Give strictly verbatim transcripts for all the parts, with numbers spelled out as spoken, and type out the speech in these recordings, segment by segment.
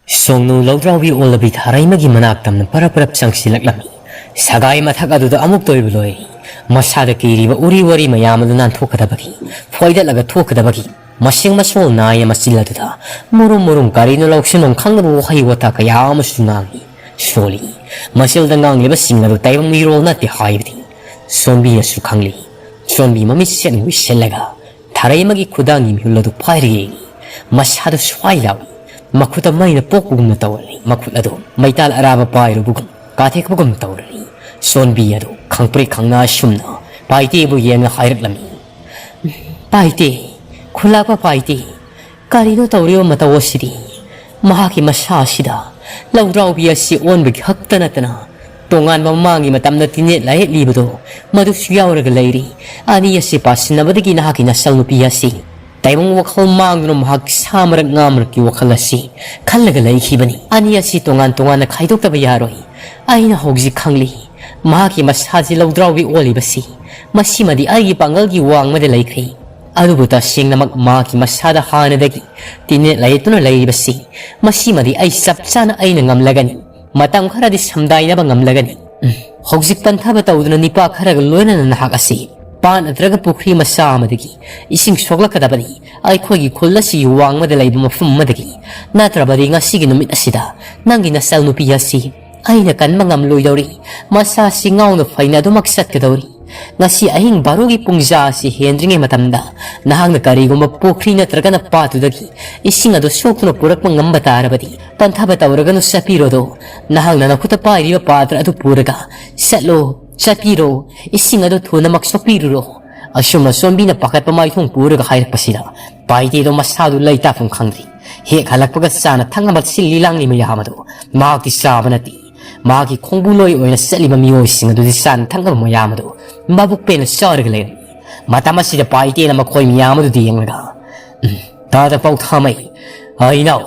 ꯁꯣꯡꯅꯨ ꯂꯧꯗ꯭ꯔꯥꯎꯕꯤ ꯑꯣꯜꯂꯕꯤ ꯊꯥꯔꯩꯃꯒꯤ ꯃꯅꯥꯛ ꯇꯝꯅ ꯄꯔꯞ ꯄꯔꯞ ꯆꯪꯁꯤꯜꯂꯛꯂꯝꯃꯤ꯫ ꯁꯒꯥꯏ ꯃꯊꯛ ꯑꯗꯨꯗ ꯑꯃꯨꯛꯇ ꯑꯣꯏꯕ ꯂꯣꯏꯔꯤ꯫ ꯃꯁꯥꯗ ꯀꯤꯔꯤꯕ ꯎꯔꯤ ꯋꯥꯔꯤ ꯃꯌꯥꯝ ꯑꯗꯨ ꯅꯥꯟꯊꯣꯛꯀꯗꯕꯒꯤ, ꯐꯣꯏꯗꯠꯂꯒ ꯊꯣꯛꯀꯗꯕꯒꯤ, ꯃꯁꯤꯡ ꯃꯁꯣꯜ ꯅꯥꯏꯅ ꯃꯆꯤꯜ ꯑꯗꯨꯗ ꯃꯔꯨꯝ ꯃꯔꯨꯝ ꯀꯔꯤꯅꯣ ꯂꯧꯁꯤꯟꯐꯝ ꯈꯪꯗꯕ ꯋꯥꯍꯩ ꯋꯥꯇꯥ ꯀꯌꯥ ꯑꯃꯁꯨ ꯉꯥꯡꯏ꯫ ꯁꯣꯜꯂꯤ꯫ ꯃꯆꯤꯜꯗ ꯉꯥꯡꯂꯤꯕꯁꯤꯡ ꯑꯗꯨ ꯇꯥꯏꯕꯪ ꯃꯤꯔꯣꯜ ꯅꯠꯇꯦ ꯍꯥꯏꯕꯗꯤ ꯁꯣꯝꯕꯤꯅꯁꯨ ꯈꯪꯂꯤ꯫ ꯁꯣꯝꯕꯤ ꯃꯃꯤꯠ ꯁꯦꯠ ꯃꯨꯏꯁꯤꯜꯂꯒ ꯊꯥꯔꯩꯃꯒꯤ ꯈꯨꯗꯥꯡꯒꯤ ꯃꯤꯍꯨꯜ ꯑꯗꯨ ꯄꯥꯏꯔꯒ ꯌꯦꯡꯏ꯫ ꯃꯁꯥꯗꯨ ꯁ꯭ꯋꯥꯏ ꯂꯥꯎꯏ꯫ ꯃꯈꯨꯠꯇ ꯃꯩꯅ ꯄꯣꯛꯄꯒꯨꯝꯅ ꯇꯧꯔꯛꯏ꯫ ꯃꯈꯨꯠ ꯑꯗꯨ ꯃꯩꯇꯥꯜ ꯑꯔꯥꯕ ꯄꯥꯏꯔꯨꯕꯒꯨꯝ ꯀꯥꯊꯦꯛꯄꯒꯨꯝ ꯇꯧꯔꯛꯏ꯫ ꯁꯣꯟꯕꯤ ꯑꯗꯨ ꯈꯪꯄ꯭ꯔꯦꯛ ꯈꯪꯅ ꯑꯁꯨꯝꯅ ꯄꯥꯏꯇꯦꯕꯨ ꯌꯦꯡꯅ ꯍꯥꯏꯔꯛꯂꯝꯃꯤ꯫ "ꯄꯥꯏꯇꯦ, ꯈꯨꯂꯥꯛꯄ ꯄꯥꯏꯇꯦ, ꯀꯔꯤꯅꯣ ꯇꯧꯔꯤꯕ ꯃꯇꯧ ꯑꯁꯤꯗꯤ? ꯃꯍꯥꯛꯀꯤ ꯃꯁꯥ ꯑꯁꯤꯗ ꯂꯧꯗ꯭ꯔꯥꯎꯕꯤ ꯑꯁꯤ ꯑꯣꯟꯕꯒꯤ ꯍꯛꯇ ꯅꯠꯇꯅ ꯇꯣꯉꯥꯟꯕ ꯃꯃꯥꯡꯒꯤ ꯃꯇꯝꯗ ꯇꯤꯟꯅꯦꯠ ꯂꯥꯏꯌꯦꯠꯂꯤꯕꯗꯣ, ꯃꯗꯨꯁꯨ ꯌꯥꯎꯔꯒ ꯂꯩꯔꯤ꯫ ꯑꯅꯤ ꯑꯁꯤ ꯄꯥꯁꯤꯟꯅꯕꯗꯒꯤ ꯅꯍꯥꯛꯀꯤ ꯅꯆꯜ ꯅꯨꯄꯤ ꯑꯁꯤ ꯇꯥꯏꯕꯪ ꯋꯥꯈꯜ ꯃꯥꯡꯗꯨꯅ ꯃꯍꯥꯛ ꯁꯥ ꯃꯔꯛ ꯉꯥ ꯃꯔꯛꯀꯤ ꯋꯥꯈꯜ ꯑꯁꯤ ꯈꯜꯂꯒ ꯂꯩꯈꯤꯕꯅꯤ꯫ ꯑꯅꯤ ꯑꯁꯤ ꯇꯣꯉꯥꯟ ꯇꯣꯉꯥꯟꯅ ꯈꯥꯏꯗꯣꯛꯇꯕ ꯌꯥꯔꯣꯏ꯫ ꯑꯩꯅ ꯍꯧꯖꯤꯛ ꯈꯪꯂꯤ, ꯃꯍꯥꯛꯀꯤ ꯃꯁꯥꯁꯤ ꯂꯧꯗ꯭ꯔꯥꯎꯕꯤ ꯑꯣꯜꯂꯤꯕꯁꯤ꯫ ꯃꯁꯤꯃꯗꯤ ꯑꯩꯒꯤ ꯄꯥꯡꯒꯜꯒꯤ ꯋꯥꯡꯃꯗ ꯂꯩꯈ꯭ꯔꯦ꯫ ꯑꯗꯨꯕꯨ ꯇꯁꯦꯡꯅꯃꯛ ꯃꯍꯥꯛꯀꯤ ꯃꯁꯥꯗ ꯍꯥꯟꯅꯗꯒꯤ ꯇꯤꯟꯅꯦꯠ ꯂꯥꯏꯌꯦꯠꯇꯨꯅ ꯂꯩꯔꯤꯕꯁꯤ, ꯃꯁꯤꯃꯗꯤ ꯑꯩ ꯆꯞ ꯆꯥꯅ ꯑꯩꯅ ꯉꯝꯂꯒꯅꯤ꯫ ꯃꯇꯝ ꯈꯔꯗꯤ ꯁꯝꯗꯥꯏꯅꯕ ꯉꯝꯂꯒꯅꯤ꯫ ꯎꯝ, ꯍꯧꯖꯤꯛ ꯄꯟꯊꯕ ꯇꯧꯗꯨꯅ ꯅꯤꯄꯥ ꯈꯔꯒ ꯂꯣꯏꯅꯅ ꯅꯍꯥꯛ ꯑꯁꯤ ꯄꯥꯠ ꯅꯠꯇ꯭ꯔꯒ ꯄꯨꯈ꯭ꯔꯤ ꯃꯆꯥ ꯑꯃꯗꯒꯤ ꯏꯁꯤꯡ ꯁꯣꯛꯂꯛꯀꯗꯕꯅꯤ꯫ ꯑꯩꯈꯣꯏꯒꯤ ꯈꯨꯜ ꯑꯁꯤꯒꯤ ꯋꯥꯡꯃꯗ ꯂꯩꯕ ꯃꯐꯝ ꯑꯃꯗꯒꯤ, ꯅꯠꯇ꯭ꯔꯕꯗꯤ ꯉꯁꯤꯒꯤ ꯅꯨꯃꯤꯠ ꯑꯁꯤꯗ ꯅꯪꯒꯤ ꯅꯆꯜ ꯅꯨꯄꯤ ꯑꯁꯤ ꯑꯩꯅ ꯀꯟꯕ ꯉꯝꯂꯣꯏꯗꯧꯔꯤ꯫ ꯃꯁꯥꯁꯤ ꯉꯥꯎꯅ ꯐꯩꯅ ꯑꯗꯨꯃꯛ ꯆꯠꯀꯗꯧꯔꯤ꯫ ꯉꯁꯤ ꯑꯍꯤꯡ ꯕꯥꯔꯣꯒꯤ ꯄꯨꯡꯖꯥ ꯑꯁꯤ ꯍꯦꯟꯗ꯭ꯔꯤꯉꯩ ꯃꯇꯝꯗ ꯅꯍꯥꯛꯅ ꯀꯔꯤꯒꯨꯝꯕ ꯄꯨꯈ꯭ꯔꯤ ꯅꯠꯇ꯭ꯔꯒꯅ ꯄꯥꯠꯇꯨꯗꯒꯤ ꯏꯁꯤꯡ ꯑꯗꯨ ꯁꯣꯛꯇꯨꯅ ꯄꯨꯔꯛꯄ ꯉꯝꯕ ꯇꯥꯔꯕꯗꯤ, ꯄꯟꯊꯕ ꯇꯧꯔꯒꯅꯨ, ꯆꯠꯄꯤꯔꯣꯗꯣ꯫ ꯅꯍꯥꯛꯅ ꯅꯈꯨꯠꯇ ꯄꯥꯏꯔꯤꯕ ꯄꯥꯇ꯭ꯔ ꯑꯗꯨ ꯄꯨꯔꯒ ꯆꯠꯂꯣ, ꯆꯠꯄꯤꯔꯣ꯫ ꯏꯁꯤꯡ ꯑꯗꯨ ꯊꯨꯅꯃꯛ ꯁꯣꯛꯄꯤꯔꯨꯔꯣ꯫" ꯑꯁꯨꯝꯅ ꯁꯣꯝꯕꯤꯅ ꯄꯥꯈꯠꯄ ꯃꯥꯏꯊꯣꯡ ꯄꯨꯔꯒ ꯍꯥꯏꯔꯛꯄꯁꯤꯗ, ꯄꯥꯏꯇꯦꯗꯣ ꯃꯁꯥꯗꯨ ꯂꯩꯇꯥꯐꯝ ꯈꯪꯗ꯭ꯔꯤ꯫ ꯍꯦꯛ ꯍꯜꯂꯛꯄꯒ ꯆꯥꯅ ꯊꯛꯅꯕ ꯁꯤꯜꯂꯤ ꯂꯥꯡꯂꯤ ꯃꯌꯥꯝ ꯑꯗꯨ ꯃꯍꯥꯛꯇꯤ ꯆꯥꯕ ꯅꯠꯇꯦ꯫ ꯃꯍꯥꯛꯀꯤ ꯈꯣꯡꯕꯨ ꯂꯣꯏ ꯑꯣꯏꯅ ꯆꯠꯂꯤꯕ ꯃꯤꯑꯣꯏꯁꯤꯡ ꯑꯗꯨꯗꯤ ꯆꯥꯅ ꯊꯛꯅꯕ ꯃꯌꯥꯝ ꯑꯗꯨ ꯃꯕꯨꯛ ꯄꯦꯟꯅ ꯆꯥꯔꯒ ꯂꯩꯔꯝꯃꯤ꯫ ꯃꯇꯝ ꯑꯁꯤꯗ ꯄꯥꯏꯇꯦꯅ ꯃꯈꯣꯏ ꯃꯌꯥꯝ ꯑꯗꯨꯗ ꯌꯦꯡꯂꯒ, "ꯎꯝ, ꯇꯥꯗ ꯄꯥꯎꯊꯥꯃꯩ, ꯑ, ꯏꯅꯥꯎ,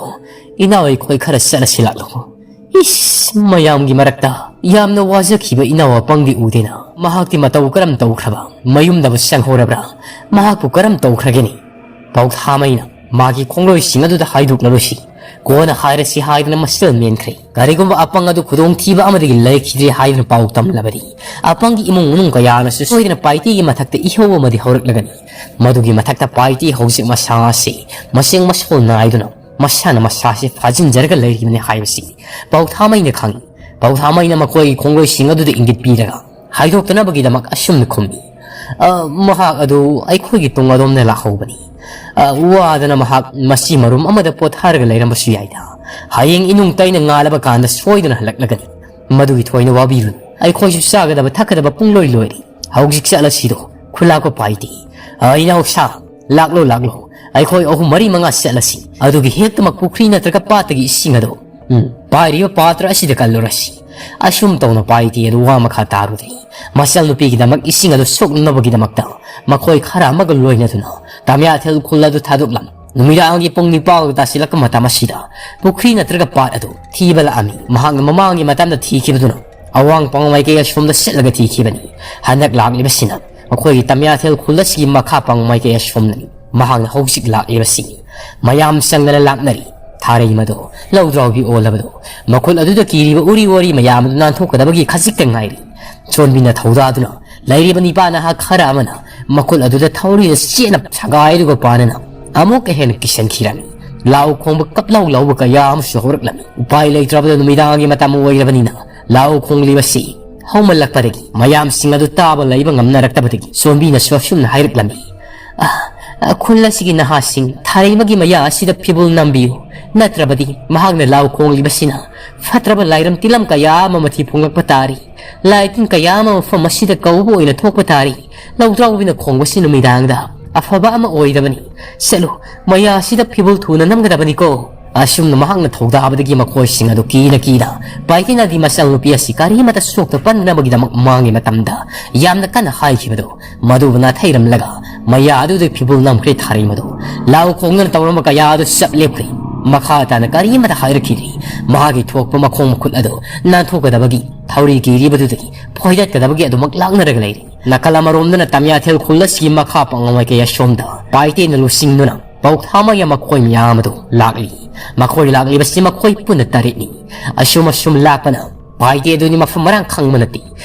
ꯏꯅꯥꯎ ꯑꯩꯈꯣꯏ ꯈꯔ ꯆꯠꯂꯁꯤ ꯂꯥꯛꯂꯣ꯫ ꯏꯁ, ꯃꯌꯥꯝꯒꯤ ꯃꯔꯛꯇ ꯌꯥꯝꯅ ꯋꯥꯖꯈꯤꯕ ꯏꯅꯥꯎ ꯑꯄꯪꯗꯤ ꯎꯗꯦꯅ꯫ ꯃꯍꯥꯛꯇꯤ ꯃꯇꯧ ꯀꯔꯝ ꯇꯧꯈ꯭ꯔꯕ? ꯃꯌꯨꯝꯗꯕꯨ ꯆꯪꯍꯧꯔꯕ꯭ꯔꯥ? ꯃꯍꯥꯛꯄꯨ ꯀꯔꯝ ꯇꯧꯈ꯭ꯔꯒꯦꯅꯤ?" ꯄꯥꯎꯊꯥꯃꯩꯅ ꯃꯥꯒꯤ ꯈꯣꯡꯂꯣꯏꯁꯤꯡ ꯑꯗꯨꯗ ꯍꯥꯏꯗꯣꯛꯂꯔꯨꯁꯤ꯫ ꯀꯣꯟꯅ ꯍꯥꯏꯔꯁꯤ ꯍꯥꯏꯗꯨꯅ ꯃꯁꯦꯜ ꯃꯦꯟꯈ꯭ꯔꯦ꯫ ꯀꯔꯤꯒꯨꯝꯕ ꯑꯄꯪ ꯑꯗꯨ ꯈꯨꯗꯣꯡꯊꯤꯕ ꯑꯃꯗꯒꯤ ꯂꯩꯈꯤꯗ꯭ꯔꯦ ꯍꯥꯏꯗꯨꯅ ꯄꯥꯎ ꯇꯝꯂꯕꯗꯤ, ꯑꯄꯪꯒꯤ ꯏꯃꯨꯡ ꯃꯅꯨꯡ ꯀꯌꯥꯅꯁꯨ ꯁꯣꯏꯗꯅ ꯄꯥꯏꯇꯤꯒꯤ ꯃꯊꯛꯇ ꯏꯍꯧ ꯑꯃꯗꯤ ꯍꯧꯔꯛꯂꯒꯅꯤ꯫ ꯃꯗꯨꯒꯤ ꯃꯊꯛꯇ ꯄꯥꯏꯇꯤ ꯍꯧꯖꯤꯛ ꯃꯁꯥ ꯑꯁꯤ ꯃꯁꯦꯡ ꯃꯁꯣꯜ ꯅꯥꯏꯗꯨꯅ ꯃꯁꯥꯅ ꯃꯁꯥꯁꯤ ꯐꯥꯖꯤꯟꯖꯔꯒ ꯂꯩꯔꯤꯕꯅꯤ ꯍꯥꯏꯕꯁꯤ ꯄꯥꯎꯊꯥꯃꯩꯅ ꯈꯪꯏ꯫ ꯄꯥꯎꯊꯥꯃꯩꯅ ꯃꯈꯣꯏꯒꯤ ꯈꯣꯡꯂꯣꯏꯁꯤꯡ ꯑꯗꯨꯗ ꯏꯪꯒꯤꯠ ꯄꯤꯔꯒ ꯍꯥꯏꯗꯣꯛꯇꯅꯕꯒꯤꯗꯃꯛ ꯑꯁꯨꯝꯅ ꯈꯨꯝꯃꯤ, "ꯑ, ꯃꯍꯥꯛ ꯑꯗꯨ ꯑꯩꯈꯣꯏꯒꯤ ꯇꯨꯡ ꯑꯗꯣꯝꯗ ꯂꯥꯛꯍꯧꯕꯅꯤ꯫ ꯑ, ꯋꯥꯗꯅ ꯃꯍꯥꯛ ꯃꯁꯤ ꯃꯔꯨꯝ ꯑꯃꯗ ꯄꯣꯊꯥꯔꯒ ꯂꯩꯔꯝꯕꯁꯨ ꯌꯥꯏꯗ꯫ ꯍꯌꯦꯡ ꯏꯅꯨꯡ ꯇꯩꯅ ꯉꯥꯜꯂꯕ ꯀꯥꯟꯗ ꯁꯣꯏꯗꯅ ꯍꯜꯂꯛꯂꯒꯅꯤ꯫ ꯃꯗꯨꯒꯤ ꯊꯣꯏꯅ ꯋꯥꯕꯤꯔꯨꯅꯨ꯫ ꯑꯩꯈꯣꯏꯁꯨ ꯆꯥꯒꯗꯕ ꯊꯛꯀꯗꯕ ꯄꯨꯡꯂꯣꯏ ꯂꯣꯏꯔꯦ꯫ ꯍꯧꯖꯤꯛ ꯆꯠꯂꯁꯤꯗꯣ, ꯈꯨꯂꯥꯛꯄ ꯄꯥꯏꯇꯦ꯫ ꯑ, ꯏꯅꯥꯎꯁꯥ, ꯂꯥꯛꯂꯣ, ꯂꯥꯛꯂꯣ꯫ ꯑꯩꯈꯣꯏ ꯑꯍꯨꯝ ꯃꯔꯤ ꯃꯉꯥ ꯆꯠꯂꯁꯤ꯫ ꯑꯗꯨꯒꯤ ꯍꯦꯛꯇꯃꯛ ꯄꯨꯈ꯭ꯔꯤ ꯅꯠꯇ꯭ꯔꯒ ꯄꯥꯠꯇꯒꯤ ꯏꯁꯤꯡ ꯑꯗꯨ, ꯎꯝ, ꯄꯥꯏꯔꯤꯕ ꯄꯥꯇ꯭ꯔ ꯑꯁꯤꯗ ꯀꯜꯂꯨꯔꯁꯤ꯫" ꯑꯁꯨꯝ ꯇꯧꯅ ꯄꯥꯏꯇꯦ ꯑꯗꯨ ꯋꯥ ꯃꯈꯥ ꯇꯥꯔꯨꯗ꯭ꯔꯦ꯫ ꯃꯆꯜ ꯅꯨꯄꯤꯒꯤꯗꯃꯛ ꯏꯁꯤꯡ ꯑꯗꯨ ꯁꯣꯛꯅꯕꯒꯤꯗꯃꯛꯇ ꯃꯈꯣꯏ ꯈꯔ ꯑꯃꯒ ꯂꯣꯏꯅꯗꯨꯅ ꯇꯝꯌꯥꯊꯦꯜ ꯈꯨꯜ ꯑꯗꯨ ꯊꯥꯗꯣꯛꯂꯝ꯫ ꯅꯨꯃꯤꯗꯥꯡꯒꯤ ꯄꯨꯡ ꯅꯤꯄꯥꯟ ꯇꯥꯁꯤꯜꯂꯛꯄ ꯃꯇꯝ ꯑꯁꯤꯗ ꯄꯨꯈ꯭ꯔꯤ ꯅꯠꯇ꯭ꯔꯒ ꯄꯥꯠ ꯑꯗꯨ ꯊꯤꯕ ꯂꯥꯛꯑꯝꯃꯤ꯫ ꯃꯍꯥꯛꯅ ꯃꯃꯥꯡꯒꯤ ꯃꯇꯝꯗ ꯊꯤꯈꯤꯕꯗꯨꯅ ꯑꯋꯥꯡ ꯄꯥꯡ ꯃꯥꯏꯀꯩ ꯑꯁꯣꯝꯗ ꯆꯠꯂꯒ ꯊꯤꯈꯤꯕꯅꯤ꯫ ꯍꯟꯗꯛ ꯂꯥꯛꯂꯤꯕꯁꯤꯅ ꯃꯈꯣꯏꯒꯤ ꯇꯝꯌꯥꯊꯦꯜ ꯈꯨꯜ ꯑꯁꯤꯒꯤ ꯃꯈꯥ ꯄꯥꯡ ꯃꯥꯏꯀꯩ ꯑꯁꯣꯝꯗꯅꯤ꯫ ꯃꯍꯥꯛꯅ ꯍꯧꯖꯤꯛ ꯂꯥꯛꯂꯤꯕꯁꯤ꯫ ꯃꯌꯥꯝ ꯆꯪꯗꯅ ꯂꯥꯛꯅꯔꯤ꯫ ꯊꯥꯔꯩ ꯃꯗꯣ, ꯂꯧꯗ꯭ꯔꯥꯎꯕꯤ ꯑꯣꯜꯂꯕꯗꯣ, ꯃꯈꯨꯜ ꯑꯗꯨꯗ ꯀꯤꯔꯤꯕ ꯎꯔꯤ ꯋꯥꯔꯤ ꯃꯌꯥꯝ ꯑꯗꯨ ꯅꯥꯟꯊꯣꯛꯀꯗꯕꯒꯤ ꯈꯖꯤꯛꯇ ꯉꯥꯏꯔꯤ꯫ ꯆꯣꯟꯕꯤꯅ ꯊꯧꯗꯥꯗꯨꯅ ꯂꯩꯔꯤꯕ ꯅꯤꯄꯥ ꯅꯍꯥ ꯈꯔ ꯑꯃꯅ ꯃꯈꯨꯜ ꯑꯗꯨꯗ ꯊꯧꯔꯤꯅ ꯆꯦꯠꯅ ꯁꯒꯥꯏꯗꯨꯒ ꯄꯥꯅꯅ ꯑꯃꯨꯛꯀ ꯍꯦꯟꯅ ꯀꯤꯁꯟꯈꯤꯔꯝꯃꯤ꯫ ꯂꯥꯎ ꯈꯣꯡꯕ ꯀꯞꯂꯥꯎ ꯂꯥꯎꯕ ꯀꯌꯥ ꯑꯃꯁꯨ ꯍꯧꯔꯛꯂꯝꯃꯤ꯫ ꯎꯄꯥꯏ ꯂꯩꯇ꯭ꯔꯕꯗ ꯅꯨꯃꯤꯗꯥꯡꯒꯤ ꯃꯇꯝ ꯑꯣꯏꯔꯕꯅꯤꯅ ꯂꯥꯎ ꯈꯣꯡꯂꯤꯕꯁꯤ ꯍꯧꯃꯜꯂꯛꯄꯗꯒꯤ ꯃꯌꯥꯝꯁꯤꯡ ꯑꯗꯨ ꯇꯥꯕ ꯂꯩꯕ ꯉꯝꯅꯔꯛꯇꯕꯗꯒꯤ ꯆꯣꯟꯕꯤꯅꯁꯨ ꯑꯁꯨꯝꯅ ꯍꯥꯏꯔꯛꯂꯝꯃꯤ, "ꯑ, ꯑ, ꯈꯨꯜ ꯑꯁꯤꯒꯤ ꯅꯍꯥꯁꯤꯡ ꯊꯥꯔꯩꯃꯒꯤ ꯃꯌꯥ ꯑꯁꯤꯗ ꯐꯤꯕꯨꯜ ꯅꯝꯕꯤꯌꯨ, ꯅꯠꯇ꯭ꯔꯕꯗꯤ ꯃꯍꯥꯛꯅ ꯂꯥꯎ ꯈꯣꯡꯂꯤꯕꯁꯤꯅ ꯐꯠꯇ꯭ꯔꯕ ꯂꯥꯏꯔꯝ ꯇꯤꯂꯝ ꯀꯌꯥ ꯑꯃ ꯃꯊꯤ ꯐꯣꯡꯂꯛꯄ ꯇꯥꯔꯤ꯫ ꯂꯥꯏ ꯇꯤꯟ ꯀꯌꯥ ꯑꯃ ꯃꯐꯝ ꯑꯁꯤꯗ ꯀꯧꯕ ꯑꯣꯏꯅ ꯊꯣꯛꯄ ꯇꯥꯔꯤ꯫ ꯂꯧꯗ꯭ꯔꯥꯎꯕꯤꯅ ꯈꯣꯡꯕꯁꯤ ꯅꯨꯃꯤꯗꯥꯡꯗ ꯑꯐꯕ ꯑꯃ ꯑꯣꯏꯗꯕꯅꯤ꯫ ꯆꯠꯂꯨ, ꯃꯌꯥ ꯑꯁꯤꯗ ꯐꯤꯕꯨꯜ ꯊꯨꯅ ꯅꯝꯒꯗꯕꯅꯤꯀꯣ꯫" ꯑꯁꯨꯝꯅ ꯃꯍꯥꯛꯅ ꯊꯧꯗꯥꯕꯗꯒꯤ ꯃꯈꯣꯏꯁꯤꯡ ꯑꯗꯨ ꯀꯤꯅ ꯀꯤꯅ ꯄꯥꯏꯇꯤꯅꯗꯤ ꯃꯆꯜ ꯅꯨꯄꯤ ꯑꯁꯤ ꯀꯔꯤꯃꯠꯇ ꯁꯣꯛꯇ ꯄꯟꯗꯅꯕꯒꯤꯗꯃꯛ ꯃꯥꯡꯒꯤ ꯃꯇꯝꯗ ꯌꯥꯝꯅ ꯀꯟꯅ ꯍꯥꯏꯈꯤꯕꯗꯨ ꯃꯗꯨꯕꯨ ꯅꯥꯊꯩꯔꯝꯂꯒ ꯃꯌꯥ ꯑꯗꯨꯗ ꯐꯤꯕꯨꯜ ꯅꯝꯈ꯭ꯔꯦ ꯊꯥꯔꯩ ꯃꯗꯨ꯫ ꯂꯥꯎ ꯈꯣꯡꯗꯨꯅ ꯇꯧꯔꯝꯕ ꯀꯌꯥ ꯑꯗꯨ ꯆꯞ ꯂꯦꯞꯈ꯭ꯔꯦ꯫ ꯃꯈꯥ ꯇꯥꯅ ꯀꯔꯤꯃꯠꯇ ꯍꯥꯏꯔꯛꯈꯤꯗ꯭ꯔꯤ꯫ ꯃꯍꯥꯛꯀꯤ ꯊꯣꯛꯄ ꯃꯈꯣꯡ ꯃꯈꯨꯠ ꯑꯗꯨ ꯅꯥꯟꯊꯣꯛꯀꯗꯕꯒꯤ ꯊꯧꯔꯤ ꯀꯤꯔꯤꯕꯗꯨꯗꯒꯤ ꯐꯣꯏꯗꯠꯀꯗꯕꯒꯤ ꯑꯗꯨꯃꯛ ꯂꯥꯛꯅꯔꯒ ꯂꯩꯔꯤ꯫ ꯅꯥꯀꯜ ꯑꯃꯔꯣꯝꯗꯅ ꯇꯝꯌꯥꯊꯦꯜ ꯈꯨꯜ ꯑꯁꯤꯒꯤ ꯃꯈꯥ ꯄꯥꯡꯂꯣꯝ ꯃꯥꯏꯀꯩ ꯑꯁꯣꯝꯗ ꯄꯥꯏꯇꯦꯅ ꯂꯨꯆꯤꯡꯗꯨꯅ ꯄꯥꯎꯊꯥꯃꯩ ꯃꯈꯣꯏ ꯃꯌꯥꯝ ꯑꯗꯨ ꯂꯥꯛꯂꯤ꯫ ꯃꯈꯣꯏ ꯂꯥꯛꯂꯤꯕꯁꯤ ꯃꯈꯣꯏ ꯄꯨꯟꯅ ꯇꯔꯦꯠꯅꯤ꯫ ꯑꯁꯨꯝ ꯑꯁꯨꯝ ꯂꯥꯛꯄꯅ ꯄꯥꯏꯇꯦ ꯑꯗꯨꯗꯤ ꯃꯐꯝ ꯃꯔꯥꯡ ꯈꯪꯕ ꯅꯠꯇꯦ꯫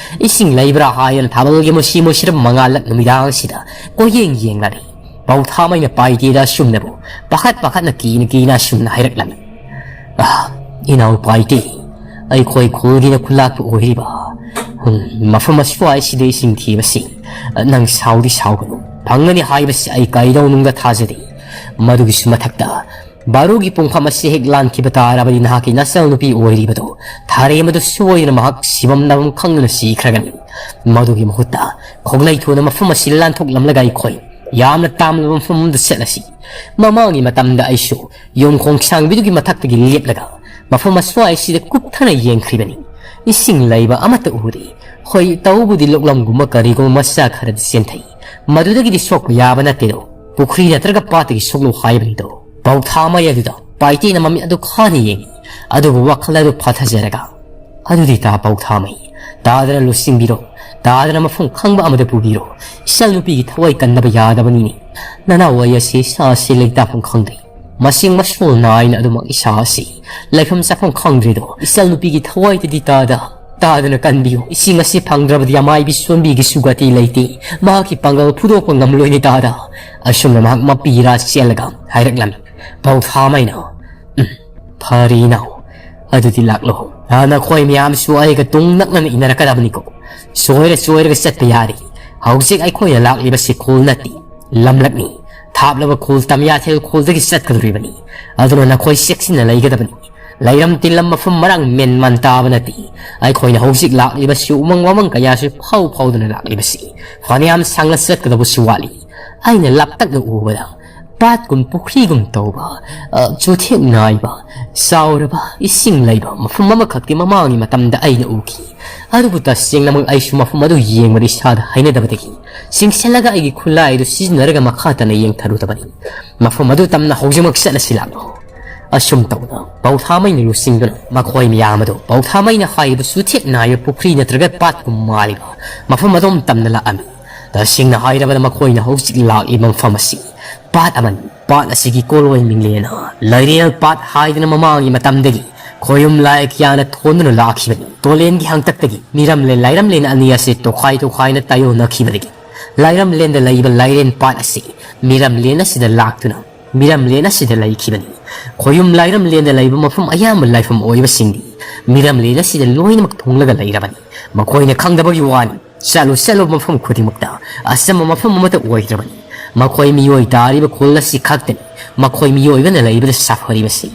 ꯏꯁꯤꯡ ꯂꯩꯕ꯭ꯔꯥ ꯍꯥꯏꯗꯨꯅ ꯊꯥꯕꯜꯒꯤ ꯃꯨꯁꯤ ꯃꯨꯁꯤꯔꯕ ꯃꯉꯥꯜꯂꯛ ꯅꯨꯃꯤꯗꯥꯡ ꯑꯁꯤꯗ ꯀꯣꯏꯌꯦꯡ ꯌꯦꯡꯂꯔꯦ꯫ ꯄꯥꯎꯊꯥꯃꯩꯅ ꯄꯥꯏꯇꯦꯗ ꯑꯁꯨꯝꯅꯕꯨ ꯄꯥꯈꯠ ꯄꯥꯈꯠꯅ ꯀꯤꯅ ꯀꯤꯅ ꯑꯁꯨꯝꯅ ꯍꯥꯏꯔꯛꯂꯝꯃꯤ꯫ "ꯑꯥ, ꯏꯅꯥꯎ ꯄꯥꯏꯇꯦ, ꯑꯩꯈꯣꯏ ꯈꯨꯜꯒꯤꯅ ꯈꯨꯜꯂꯥꯛꯄ ꯑꯣꯏꯔꯤꯕ, ꯎꯝ, ꯃꯐꯝ ꯑꯁ꯭ꯋꯥꯏꯁꯤꯗ ꯏꯁꯤꯡ ꯊꯤꯕꯁꯤ ꯅꯪ ꯁꯥꯎꯗꯤ ꯁꯥꯎꯒꯅꯨ꯫ ꯐꯪꯒꯅꯤ ꯍꯥꯏꯕꯁꯤ ꯑꯩ ꯀꯩꯗꯧꯅꯨꯡꯗ ꯊꯥꯖꯗꯦ꯫ ꯃꯗꯨꯒꯤꯁꯨ ꯃꯊꯛꯇ ꯕꯥꯔꯣꯒꯤ ꯄꯨꯡꯐꯝ ꯑꯁꯤ ꯍꯦꯛ ꯂꯥꯟꯈꯤꯕ ꯇꯥꯔꯕꯗꯤ ꯅꯍꯥꯛꯀꯤ ꯅꯆꯜ ꯅꯨꯄꯤ ꯑꯣꯏꯔꯤꯕꯗꯨ ꯊꯥꯔꯦꯝ ꯑꯗꯨ ꯁꯣꯏꯗꯅ ꯃꯍꯥꯛ ꯁꯤꯐꯝ ꯅꯥꯐꯝ ꯈꯪꯗꯅ ꯁꯤꯈ꯭ꯔꯒꯅꯤ꯫ ꯃꯗꯨꯒꯤ ꯃꯍꯨꯠꯇ ꯈꯣꯡꯂꯩ ꯊꯨꯅ ꯃꯐꯝ ꯑꯁꯤ ꯂꯥꯟꯊꯣꯛꯂꯝꯂꯒ ꯑꯩꯈꯣꯏ ꯌꯥꯝꯅ ꯇꯥꯝꯂꯕ ꯃꯐꯝ ꯑꯃꯗ ꯆꯠꯂꯁꯤ꯫ ꯃꯃꯥꯡꯒꯤ ꯃꯇꯝꯗ ꯑꯩꯁꯨ ꯌꯨꯝ ꯈꯣꯡꯁꯥꯡꯕꯤꯗꯨꯒꯤ ꯃꯊꯛꯇꯒꯤ ꯂꯦꯞꯂꯒ ꯃꯐꯝ ꯑꯁ꯭ꯋꯥꯏꯁꯤꯗ ꯀꯨꯞꯊꯅ ꯌꯦꯡꯈ꯭ꯔꯤꯕꯅꯤ꯫ ꯏꯁꯤꯡ ꯂꯩꯕ ꯑꯃꯠꯇ ꯎꯗꯦ꯫ ꯍꯣꯏ, ꯇꯧꯕꯨꯗꯤ ꯂꯣꯛꯂꯝꯒꯨꯝꯕ ꯀꯔꯤꯒꯨꯝꯕ ꯃꯆꯥ ꯈꯔꯗꯤ ꯆꯦꯟꯊꯩ꯫ ꯃꯗꯨꯗꯒꯤꯗꯤ ꯁꯣꯛꯄ ꯌꯥꯕ ꯅꯠꯇꯦꯗꯣ꯫ ꯄꯨꯈ꯭ꯔꯤ ꯅꯠꯇ꯭ꯔꯒ ꯄꯥꯠꯇꯒꯤ ꯁꯣꯛꯂꯣ ꯍꯥꯏꯕꯅꯤꯗꯣ꯫" ꯄꯥꯎꯊꯥꯃꯩ ꯑꯗꯨꯗ ꯄꯥꯏꯇꯦꯅ ꯃꯃꯤꯠ ꯑꯗꯨ ꯈꯥꯅ ꯌꯦꯡꯉꯤ꯫ ꯑꯗꯨꯕꯨ ꯋꯥꯈꯜ ꯑꯗꯨ ꯐꯥꯊꯖꯔꯒ, "ꯑꯗꯨꯗꯤ ꯇꯥ ꯄꯥꯎꯊꯥꯃꯩ, ꯇꯥꯗꯅ ꯂꯨꯆꯤꯡꯕꯤꯔꯣ꯫ ꯇꯥꯗꯅ ꯃꯐꯝ ꯈꯪꯕ ꯑꯃꯗ ꯄꯨꯕꯤꯔꯣ꯫ ꯏꯆꯜ ꯅꯨꯄꯤꯒꯤ ꯊꯋꯥꯏ ꯀꯟꯗꯕ ꯌꯥꯗꯕꯅꯤꯅꯦ꯫ ꯅꯅꯥꯎ ꯑꯩ ꯑꯁꯤ ꯏꯁꯥꯁꯤ ꯂꯩꯇꯥꯐꯝ ꯈꯪꯗ꯭ꯔꯦ꯫ ꯃꯁꯤꯡ ꯃꯁꯣꯜ ꯅꯥꯏꯅ ꯑꯗꯨꯃꯛ ꯏꯁꯥ ꯑꯁꯤ ꯂꯩꯐꯝ ꯆꯥꯐꯝ ꯈꯪꯗ꯭ꯔꯦꯗꯣ꯫ ꯏꯆꯜ ꯅꯨꯄꯤꯒꯤ ꯊꯋꯥꯏꯗꯗꯤ ꯇꯥꯗ, ꯇꯥꯗꯅ ꯀꯟꯕꯤꯌꯨ꯫ ꯏꯁꯤꯡ ꯑꯁꯤ ꯐꯪꯗ꯭ꯔꯕꯗꯤ ꯑꯃꯥꯏꯕꯤ ꯁꯣꯟꯕꯤꯒꯤꯁꯨ ꯒꯇꯤ ꯂꯩꯇꯦ꯫ ꯃꯍꯥꯛꯀꯤ ꯄꯥꯡꯒꯜ ꯐꯨꯗꯣꯛꯄ ꯉꯝꯂꯣꯏꯅꯦ ꯇꯥꯗ꯫" ꯑꯁꯨꯝꯅ ꯃꯍꯥꯛ ꯃꯄꯤꯔꯥ ꯆꯦꯜꯂꯒ ꯍꯥꯏꯔꯛꯂꯝꯃꯤ꯫ ꯄꯥꯎꯊꯥꯃꯩꯅ, "ꯎꯝ, ꯐꯔꯦ ꯏꯅꯥꯎ, ꯑꯗꯨꯗꯤ ꯂꯥꯛꯂꯣ꯫ ꯑꯥ, ꯅꯈꯣꯏ ꯃꯌꯥꯝꯁꯨ ꯑꯩꯒ ꯇꯨꯡ ꯅꯛꯅꯅ ꯏꯟꯅꯔꯛꯀꯗꯕꯅꯤꯀꯣ꯫ ꯆꯣꯏꯔ ꯆꯣꯏꯔꯒ ꯆꯠꯄ ꯌꯥꯔꯦ꯫ ꯍꯧꯖꯤꯛ ꯑꯩꯈꯣꯏꯅ ꯂꯥꯛꯂꯤꯕꯁꯤ ꯈꯨꯜ ꯅꯠꯇꯦ, ꯂꯝꯂꯛꯅꯤ꯫ ꯊꯥꯞꯂꯕ ꯈꯨꯜ ꯇꯝꯌꯥꯊꯦꯜ ꯈꯨꯜꯗꯒꯤ ꯆꯠꯀꯗꯧꯔꯤꯕꯅꯤ꯫ ꯑꯗꯨꯅ ꯅꯈꯣꯏ ꯆꯦꯛꯁꯤꯟꯅ ꯂꯩꯒꯗꯕꯅꯤ꯫ ꯂꯩꯔꯝ ꯇꯤꯜꯂꯝ ꯃꯐꯝ ꯃꯔꯥꯡ ꯃꯦꯟ ꯃꯥꯟ ꯇꯥꯕ ꯅꯠꯇꯦ꯫ ꯑꯩꯈꯣꯏꯅ ꯍꯧꯖꯤꯛ ꯂꯥꯛꯂꯤꯕꯁꯤ ꯎꯃꯪ ꯋꯥꯃꯪ ꯀꯌꯥꯁꯨ ꯐꯥꯎ ꯐꯥꯎꯗꯨꯅ ꯂꯥꯛꯂꯤꯕꯁꯤ꯫ ꯐꯅꯌꯥꯝ ꯁꯥꯡꯅ ꯆꯠꯀꯗꯕꯁꯨ ꯋꯥꯠꯂꯤ꯫ ꯑꯩꯅ ꯂꯥꯞꯇꯛꯅ ꯎꯕꯗ ꯄꯥꯠꯀꯨꯝ ꯄꯨꯈ꯭ꯔꯤꯒꯨꯝ ꯇꯧꯕ, ꯑ, ꯆꯨꯊꯦꯛ ꯅꯥꯏꯕ, ꯆꯥꯎꯔꯕ ꯏꯁꯤꯡ ꯂꯩꯕ ꯃꯐꯝ ꯑꯃꯈꯛꯇꯤ ꯃꯃꯥꯡꯒꯤ ꯃꯇꯝꯗ ꯑꯩꯅ ꯎꯈꯤ꯫ ꯑꯗꯨꯕꯨ ꯇꯁꯦꯡꯅꯃꯛ ꯑꯩꯁꯨ ꯃꯐꯝ ꯑꯗꯨ ꯌꯦꯡꯕꯗ ꯏꯁꯥꯗ ꯍꯩꯅꯗꯕꯗꯒꯤ ꯆꯤꯡꯁꯤꯜꯂꯒ ꯑꯩꯒꯤ ꯈꯨꯠꯂꯥꯏ ꯑꯗꯨ ꯁꯤꯖꯤꯟꯅꯔꯒ ꯃꯈꯥ ꯇꯥꯅ ꯌꯦꯡꯊꯔꯨꯗꯕꯅꯤ꯫ ꯃꯐꯝ ꯑꯗꯨ ꯇꯝꯅ ꯍꯧꯖꯤꯛꯃꯛ ꯆꯠꯂꯁꯤ ꯂꯥꯛꯂꯣ꯫" ꯑꯁꯨꯝ ꯇꯧꯅ ꯄꯥꯎꯊꯥꯃꯩꯅ ꯂꯨꯆꯤꯡꯗꯨꯅ ꯃꯈꯣꯏ ꯃꯌꯥꯝ ꯑꯗꯨ ꯄꯥꯎꯊꯥꯃꯩꯅ ꯍꯥꯏꯔꯤꯕ ꯆꯨꯊꯦꯛ ꯅꯥꯏꯕ ꯄꯨꯈ꯭ꯔꯤ ꯅꯠꯇ꯭ꯔꯒ ꯄꯥꯠꯀꯨꯝ ꯃꯥꯜꯂꯤꯕ ꯃꯐꯝ ꯑꯗꯨꯝ ꯇꯝꯅ ꯂꯥꯛꯑꯝꯃꯤ꯫ ꯇꯁꯦꯡꯅ ꯍꯥꯏꯔꯕꯗ ꯃꯈꯣꯏꯅ ꯍꯧꯖꯤꯛ ꯂꯥꯛꯂꯤꯕ ꯃꯐꯝ ꯑꯁꯤ ꯄꯥꯠ ꯑꯃꯅꯤ꯫ ꯄꯥꯠ ꯑꯁꯤꯒꯤ ꯀꯣꯜꯂꯣꯏ ꯃꯤꯡꯂꯦꯟꯅ ꯂꯩꯔꯦꯜ ꯄꯥꯠ ꯍꯥꯏꯗꯨꯅ ꯃꯃꯥꯡꯒꯤ ꯃꯇꯝꯗꯒꯤ ꯈꯣꯌꯨꯝ ꯂꯥꯏ ꯀꯌꯥꯅ ꯊꯣꯟꯗꯨꯅ ꯂꯥꯛꯈꯤꯕꯅꯤ꯫ ꯇꯣꯂꯦꯟꯒꯤ ꯍꯥꯡꯇꯛꯇꯒꯤ ꯃꯤꯔꯝꯂꯦꯟ ꯂꯥꯏꯔꯝꯂꯦꯟ ꯑꯅꯤ ꯑꯁꯤ ꯇꯣꯈꯥꯏ ꯇꯣꯈꯥꯏꯅ ꯇꯥꯏꯌꯣꯟꯅꯈꯤꯕꯗꯒꯤ ꯂꯥꯏꯔꯝꯂꯦꯟꯗ ꯂꯩꯕ ꯂꯥꯏꯔꯦꯟ ꯄꯥꯠ ꯑꯁꯤ ꯃꯤꯔꯝꯂꯦꯟ ꯑꯁꯤꯗ ꯂꯥꯛꯇꯨꯅ ꯃꯤꯔꯝꯂꯦꯟ ꯑꯁꯤꯗ ꯂꯩꯈꯤꯕꯅꯤ꯫ ꯈꯣꯌꯨꯝ ꯂꯥꯏꯔꯝꯂꯦꯟꯗ ꯂꯩꯕ ꯃꯐꯝ ꯑꯌꯥꯝꯕ ꯂꯥꯏꯐꯝ ꯑꯣꯏꯕꯁꯤꯡꯗꯤ ꯃꯤꯔꯝꯂꯦꯟ ꯑꯁꯤꯗ ꯂꯣꯏꯅꯃꯛ ꯊꯨꯡꯂꯒ ꯂꯩꯔꯕꯅꯤ꯫ ꯃꯈꯣꯏꯅ ꯈꯪꯗꯕꯒꯤ ꯋꯥꯅꯤ꯫ ꯆꯠꯂꯨ ꯆꯠꯂꯨꯕ ꯃꯐꯝ ꯈꯨꯗꯤꯡꯃꯛꯇ ꯑꯆꯝꯕ ꯃꯐꯝ ꯑꯃꯠꯇ ꯑꯣꯏꯗ꯭ꯔꯕꯅꯤ꯫ ꯃꯈꯣꯏ ꯃꯤꯑꯣꯏ ꯇꯥꯔꯤꯕ ꯈꯨꯜ ꯑꯁꯤ ꯈꯛꯇꯅꯤ ꯃꯈꯣꯏ ꯃꯤꯑꯣꯏꯕꯅ ꯂꯩꯕꯗ ꯁꯥꯐꯔꯤꯕꯁꯤ꯫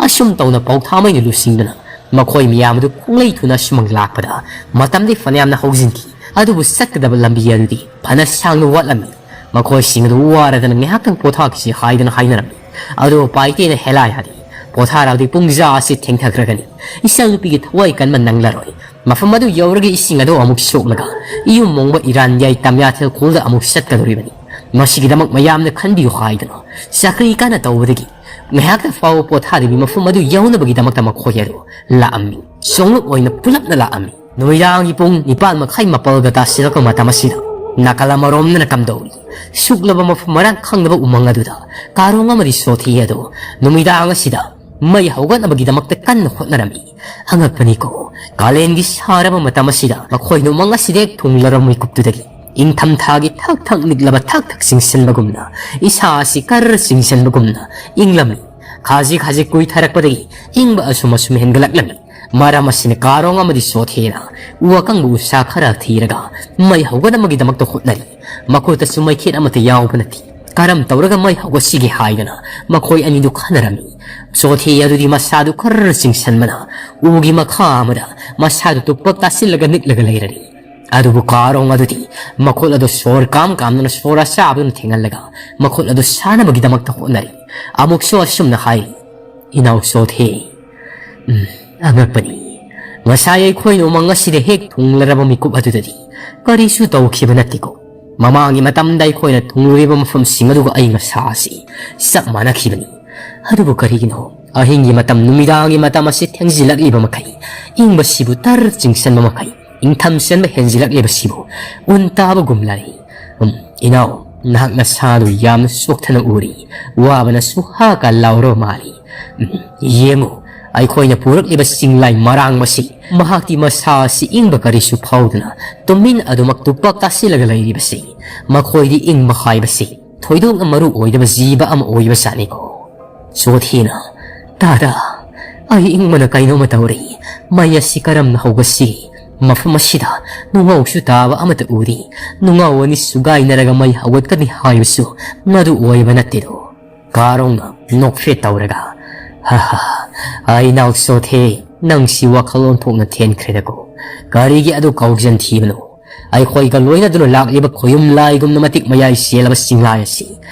ꯑꯁꯨꯝ ꯇꯧꯅ ꯄꯥꯎꯊꯥꯃꯩꯅ ꯂꯨꯆꯤꯡꯗꯨꯅ ꯃꯈꯣꯏ ꯃꯤꯌꯥꯝ ꯑꯗꯨ ꯈꯣꯡꯂꯩ ꯊꯨꯅ ꯑꯁꯨꯃꯛ ꯂꯥꯛꯄꯗ ꯃꯇꯝꯗꯤ ꯐꯅꯌꯥꯝꯅ ꯍꯧꯖꯤꯟꯈꯤ꯫ ꯑꯗꯨꯕꯨ ꯆꯠꯀꯗꯕ ꯂꯝꯕꯤ ꯑꯗꯨꯗꯤ ꯐꯅ ꯁꯥꯡꯅ ꯋꯥꯠꯂꯝꯃꯤ꯫ ꯃꯈꯣꯏꯁꯤꯡ ꯑꯗꯨ ꯋꯥꯔꯗꯅ ꯉꯥꯏꯍꯥꯛꯇꯪ ꯄꯣꯊꯥꯈꯤꯁꯤ ꯍꯥꯏꯗꯨꯅ ꯍꯥꯏꯅꯔꯝꯃꯤ꯫ ꯑꯗꯨꯕꯨ ꯄꯥꯏꯇꯦꯅ ꯍꯦꯂꯥꯏ ꯍꯥꯏꯔꯤ꯫ ꯄꯣꯊꯥꯔꯕꯗꯤ ꯄꯨꯡꯖꯥ ꯑꯁꯤ ꯊꯦꯡꯊꯈ꯭ꯔꯒꯅꯤ꯫ ꯏꯆꯥꯅꯨꯄꯤꯒꯤ ꯊꯋꯥꯏ ꯀꯟꯕ ꯅꯪꯂꯔꯣꯏ꯫ ꯃꯐꯝ ꯑꯗꯨ ꯌꯧꯔꯒ ꯏꯁꯤꯡ ꯑꯗꯨ ꯑꯃꯨꯛ ꯁꯣꯛꯂꯒ ꯏꯌꯨꯝ ꯃꯣꯡꯕ ꯏꯔꯥꯟꯌꯥꯏ ꯇꯝꯌꯥꯊꯦꯜ ꯈꯨꯜꯗ ꯑꯃꯨꯛ ꯆꯠꯀꯗꯧꯔꯤꯕꯅꯤ꯫ ꯃꯁꯤꯒꯤꯗꯃꯛ ꯃꯌꯥꯝꯅ ꯈꯟꯕꯤꯌꯨ ꯍꯥꯏꯗꯨꯅ ꯆꯥꯀ꯭ꯔꯤ ꯀꯟꯅ ꯇꯧꯕꯗꯒꯤ ꯉꯥꯏꯍꯥꯛꯇ ꯐꯥꯎꯕ ꯄꯣꯊꯥꯗꯕꯤ ꯃꯐꯝ ꯑꯗꯨ ꯌꯧꯅꯕꯒꯤꯗꯃꯛꯇ ꯃꯈꯣꯏ ꯑꯗꯨ ꯂꯥꯛꯑꯝꯃꯤ꯫ ꯁꯣꯡꯂꯨꯞ ꯑꯣꯏꯅ ꯄꯨꯂꯞꯅ ꯂꯥꯛꯑꯝꯃꯤ꯫ ꯅꯨꯃꯤꯗꯥꯡꯒꯤ ꯄꯨꯡ ꯅꯤꯄꯥꯟ ꯃꯈꯥꯏ ꯃꯥꯄꯜꯒ ꯇꯥꯁꯤꯜꯂꯛꯄ ꯃꯇꯝ ꯑꯁꯤꯗ ꯅꯥꯀꯜ ꯑꯃꯔꯣꯝꯗꯅ ꯀꯝꯗꯧꯔꯤ? ꯁꯨꯛꯂꯕ ꯃꯐꯝ ꯃꯔꯥꯡ ꯈꯪꯗꯕ ꯎꯃꯪ ꯑꯗꯨꯗ ꯀꯥꯔꯣꯡ ꯑꯃꯗꯤ ꯁꯣꯊꯤ ꯑꯗꯨ ꯅꯨꯃꯤꯗꯥꯡ ꯑꯁꯤꯗ ꯃꯩ ꯍꯧꯒꯠꯅꯕꯒꯤꯗꯃꯛꯇ ꯀꯟꯅ ꯍꯣꯠꯅꯔꯝꯃꯤ꯫ ꯑꯉꯛꯄꯅꯤꯀꯣ, ꯀꯥꯂꯦꯟꯒꯤ ꯁꯥꯔꯕ ꯃꯇꯝ ꯑꯁꯤꯗ ꯃꯈꯣꯏꯅ ꯎꯃꯪ ꯑꯁꯤꯗ ꯍꯦꯛ ꯊꯨꯡꯂꯔꯕ ꯃꯤꯀꯨꯞꯇꯨꯗꯒꯤ ꯏꯪꯊꯝꯊꯥꯒꯤ ꯊꯛ ꯊꯛ ꯅꯤꯛꯂꯕ ꯊꯛ ꯊꯛ ꯆꯤꯡꯁꯤꯟꯕꯒꯨꯝꯅ ꯏꯁꯥ ꯑꯁꯤ ꯀꯔ ꯆꯤꯡꯁꯤꯟꯕꯒꯨꯝꯅ ꯏꯪꯂꯝꯃꯤ꯫ ꯈꯖꯤꯛ ꯈꯖꯤꯛ ꯀꯨꯏꯊꯔꯛꯄꯗꯒꯤ ꯏꯪꯕ ꯑꯁꯨꯝ ꯑꯁꯨꯝ ꯍꯦꯟꯒꯠꯂꯛꯂꯝꯃꯤ꯫ ꯃꯔꯝ ꯑꯁꯤꯅ ꯀꯥꯔꯣꯡ ꯑꯃꯗꯤ ꯁꯣꯊꯦꯅ ꯎ ꯑꯀꯪꯕ ꯎꯁꯥ ꯈꯔ ꯊꯤꯔꯒ ꯃꯩ ꯍꯧꯒꯠꯅꯕꯒꯤꯗꯃꯛꯇ ꯍꯣꯠꯅꯔꯤ꯫ ꯃꯈꯨꯠꯇꯁꯨ ꯃꯩꯈꯦꯠ ꯑꯃꯠꯇ ꯌꯥꯎꯕ ꯅꯠꯇꯦ꯫ ꯀꯔꯝ ꯇꯧꯔꯒ ꯃꯩ ꯍꯧꯒꯠꯁꯤꯒꯦ ꯍꯥꯏꯗꯅ ꯃꯈꯣꯏ ꯑꯅꯤꯗꯨ ꯈꯟꯅꯔꯝꯃꯤ꯫ ꯁꯣꯊꯦ ꯑꯗꯨꯗꯤ ꯃꯁꯥꯗꯨ ꯈꯔ ꯆꯤꯡꯁꯟꯕꯅ ꯎꯒꯤ ꯃꯈꯥ ꯑꯃꯗ ꯃꯁꯥꯗꯨ ꯇꯨꯞꯄꯛ ꯇꯥꯁꯤꯜꯂꯒ ꯅꯤꯛꯂꯒ ꯂꯩꯔꯔꯤ꯫ ꯑꯗꯨꯕꯨ ꯀꯥꯔꯣꯡ ꯑꯗꯨꯗꯤ ꯃꯈꯨꯠ ꯑꯗꯨ ꯁꯣꯔ ꯀꯥꯝ ꯀꯥꯝꯗꯨꯅ ꯁꯣꯔ ꯑꯁꯥꯕꯗꯨꯅ ꯊꯦꯡꯍꯜꯂꯒ ꯃꯈꯨꯠ ꯑꯗꯨ ꯁꯥꯅꯕꯒꯤꯗꯃꯛꯇ ꯍꯣꯠꯅꯔꯤ꯫ ꯑꯃꯨꯛꯁꯨ ꯑꯁꯨꯝꯅ ꯍꯥꯏꯔꯤ, "ꯏꯅꯥꯎ ꯁꯣꯊꯦ, ꯎꯝ, ꯑꯉꯛꯄꯅꯤ꯫ ꯉꯁꯥꯏ ꯑꯩꯈꯣꯏꯅ ꯎꯃꯪ ꯑꯁꯤꯗ ꯍꯦꯛ ꯊꯨꯡꯂꯔꯕ ꯃꯤꯀꯨꯞ ꯑꯗꯨꯗꯗꯤ ꯀꯔꯤꯁꯨ ꯇꯧꯈꯤꯕ ꯅꯠꯇꯦꯀꯣ꯫ ꯃꯃꯥꯡꯒꯤ ꯃꯇꯝꯗ ꯑꯩꯈꯣꯏꯅ ꯊꯨꯡꯂꯨꯔꯤꯕ ꯃꯐꯝꯁꯤꯡ ꯑꯗꯨꯒ ꯑꯏꯪ ꯑꯁꯥ ꯑꯁꯤ ꯆꯞ ꯃꯥꯟꯅꯈꯤꯕꯅꯤ꯫ ꯑꯗꯨꯕꯨ ꯀꯔꯤꯒꯤꯅꯣ ꯑꯍꯤꯡꯒꯤ ꯃꯇꯝ, ꯅꯨꯃꯤꯗꯥꯡꯒꯤ ꯃꯇꯝ ꯑꯁꯤ ꯊꯦꯡꯖꯤꯜꯂꯛꯂꯤꯕ ꯃꯈꯩ, ꯏꯪꯕꯁꯤꯕꯨ ꯇꯔ ꯆꯤꯡꯁꯤꯟꯕ ꯃꯈꯩ, ꯏꯪꯊꯝ ꯆꯟꯕ ꯍꯦꯟꯖꯤꯜꯂꯛꯂꯤꯕꯁꯤꯕꯨ ꯎꯟ ꯇꯥꯕꯒꯨꯝꯂꯔꯤ?" ꯎꯝ, ꯏꯅꯥꯎ, ꯅꯍꯥꯛ ꯅꯁꯥꯗꯨ ꯌꯥꯝꯅ ꯁꯣꯛꯊꯅ ꯎꯔꯤ꯫ ꯋꯥꯕꯅꯁꯨ ꯍꯥ ꯀꯥ ꯂꯥꯎꯔꯕ ꯃꯥꯜꯂꯤ꯫ ꯎꯝ, ꯌꯦꯡꯉꯨ, ꯑꯩꯈꯣꯏꯅ ꯄꯨꯔꯛꯂꯤꯕ ꯆꯤꯡꯂꯥꯏ ꯃꯔꯥꯡꯕꯁꯤ, ꯃꯍꯥꯛꯇꯤ ꯃꯁꯥ ꯑꯁꯤ ꯏꯪꯕ ꯀꯔꯤꯁꯨ ꯐꯥꯎꯗꯅ ꯇꯨꯃꯤꯟ ꯑꯗꯨꯃꯛ ꯇꯨꯄꯥꯛ ꯇꯥꯁꯤꯜꯂꯒ ꯂꯩꯔꯤꯕꯁꯤ꯫ ꯃꯈꯣꯏꯗꯤ ꯏꯪꯕ ꯍꯥꯏꯕꯁꯤ ꯊꯣꯏꯗꯣꯛꯅ ꯃꯔꯨ ꯑꯣꯏꯗꯕ ꯖꯤꯕ ꯑꯃ ꯑꯣꯏꯕꯖꯥꯠꯅꯤꯀꯣ꯫ ꯆꯣꯊꯤꯅ, "ꯇꯥꯗ, ꯑꯩ ꯏꯪꯕꯅ ꯀꯩꯅꯣꯝꯃ ꯇꯧꯔꯤ꯫ ꯃꯩ ꯑꯁꯤ ꯀꯔꯝꯅ ꯍꯧꯒꯠꯁꯤ? ꯃꯐꯝ ꯑꯁꯤꯗ ꯅꯨꯡꯉꯥꯎꯁꯨ ꯇꯥꯕ ꯑꯃꯠꯇ ꯎꯗꯦ꯫ ꯅꯨꯡꯉꯥꯎ ꯑꯅꯤ ꯁꯨꯒꯥꯏꯅꯔꯒ ꯃꯩ ꯍꯧꯒꯠꯀꯅꯤ ꯍꯥꯏꯕꯁꯨ ꯃꯗꯨ ꯑꯣꯏꯕ ꯅꯠꯇꯦꯗꯣ"꯫ ꯀꯥꯔꯣꯡꯅ ꯅꯣꯛꯐꯦꯠ ꯇꯧꯔꯒ, "ꯍꯥ ꯍꯥ, ꯑꯩ ꯅꯥꯎ ꯆꯣꯊꯦ, ꯅꯪꯁꯤ ꯋꯥꯈꯜ ꯑꯣꯟꯊꯣꯛꯅ ꯊꯦꯟꯈ꯭ꯔꯦꯗꯀꯣ꯫ ꯀꯔꯤꯒꯤ ꯑꯗꯨ ꯀꯥꯎꯖꯟ ꯊꯤꯕꯅꯣ? ꯑꯩꯈꯣꯏꯒ ꯂꯣꯏꯅꯗꯨꯅ ꯂꯥꯛꯂꯤꯕ ꯈꯣꯌꯨꯝ ꯂꯥꯏꯒꯨꯝꯅ ꯃꯇꯤꯛ ꯃꯌꯥꯏ ꯆꯦꯜꯂꯕ ꯆꯤꯡꯂꯥꯏ ꯑꯁꯤ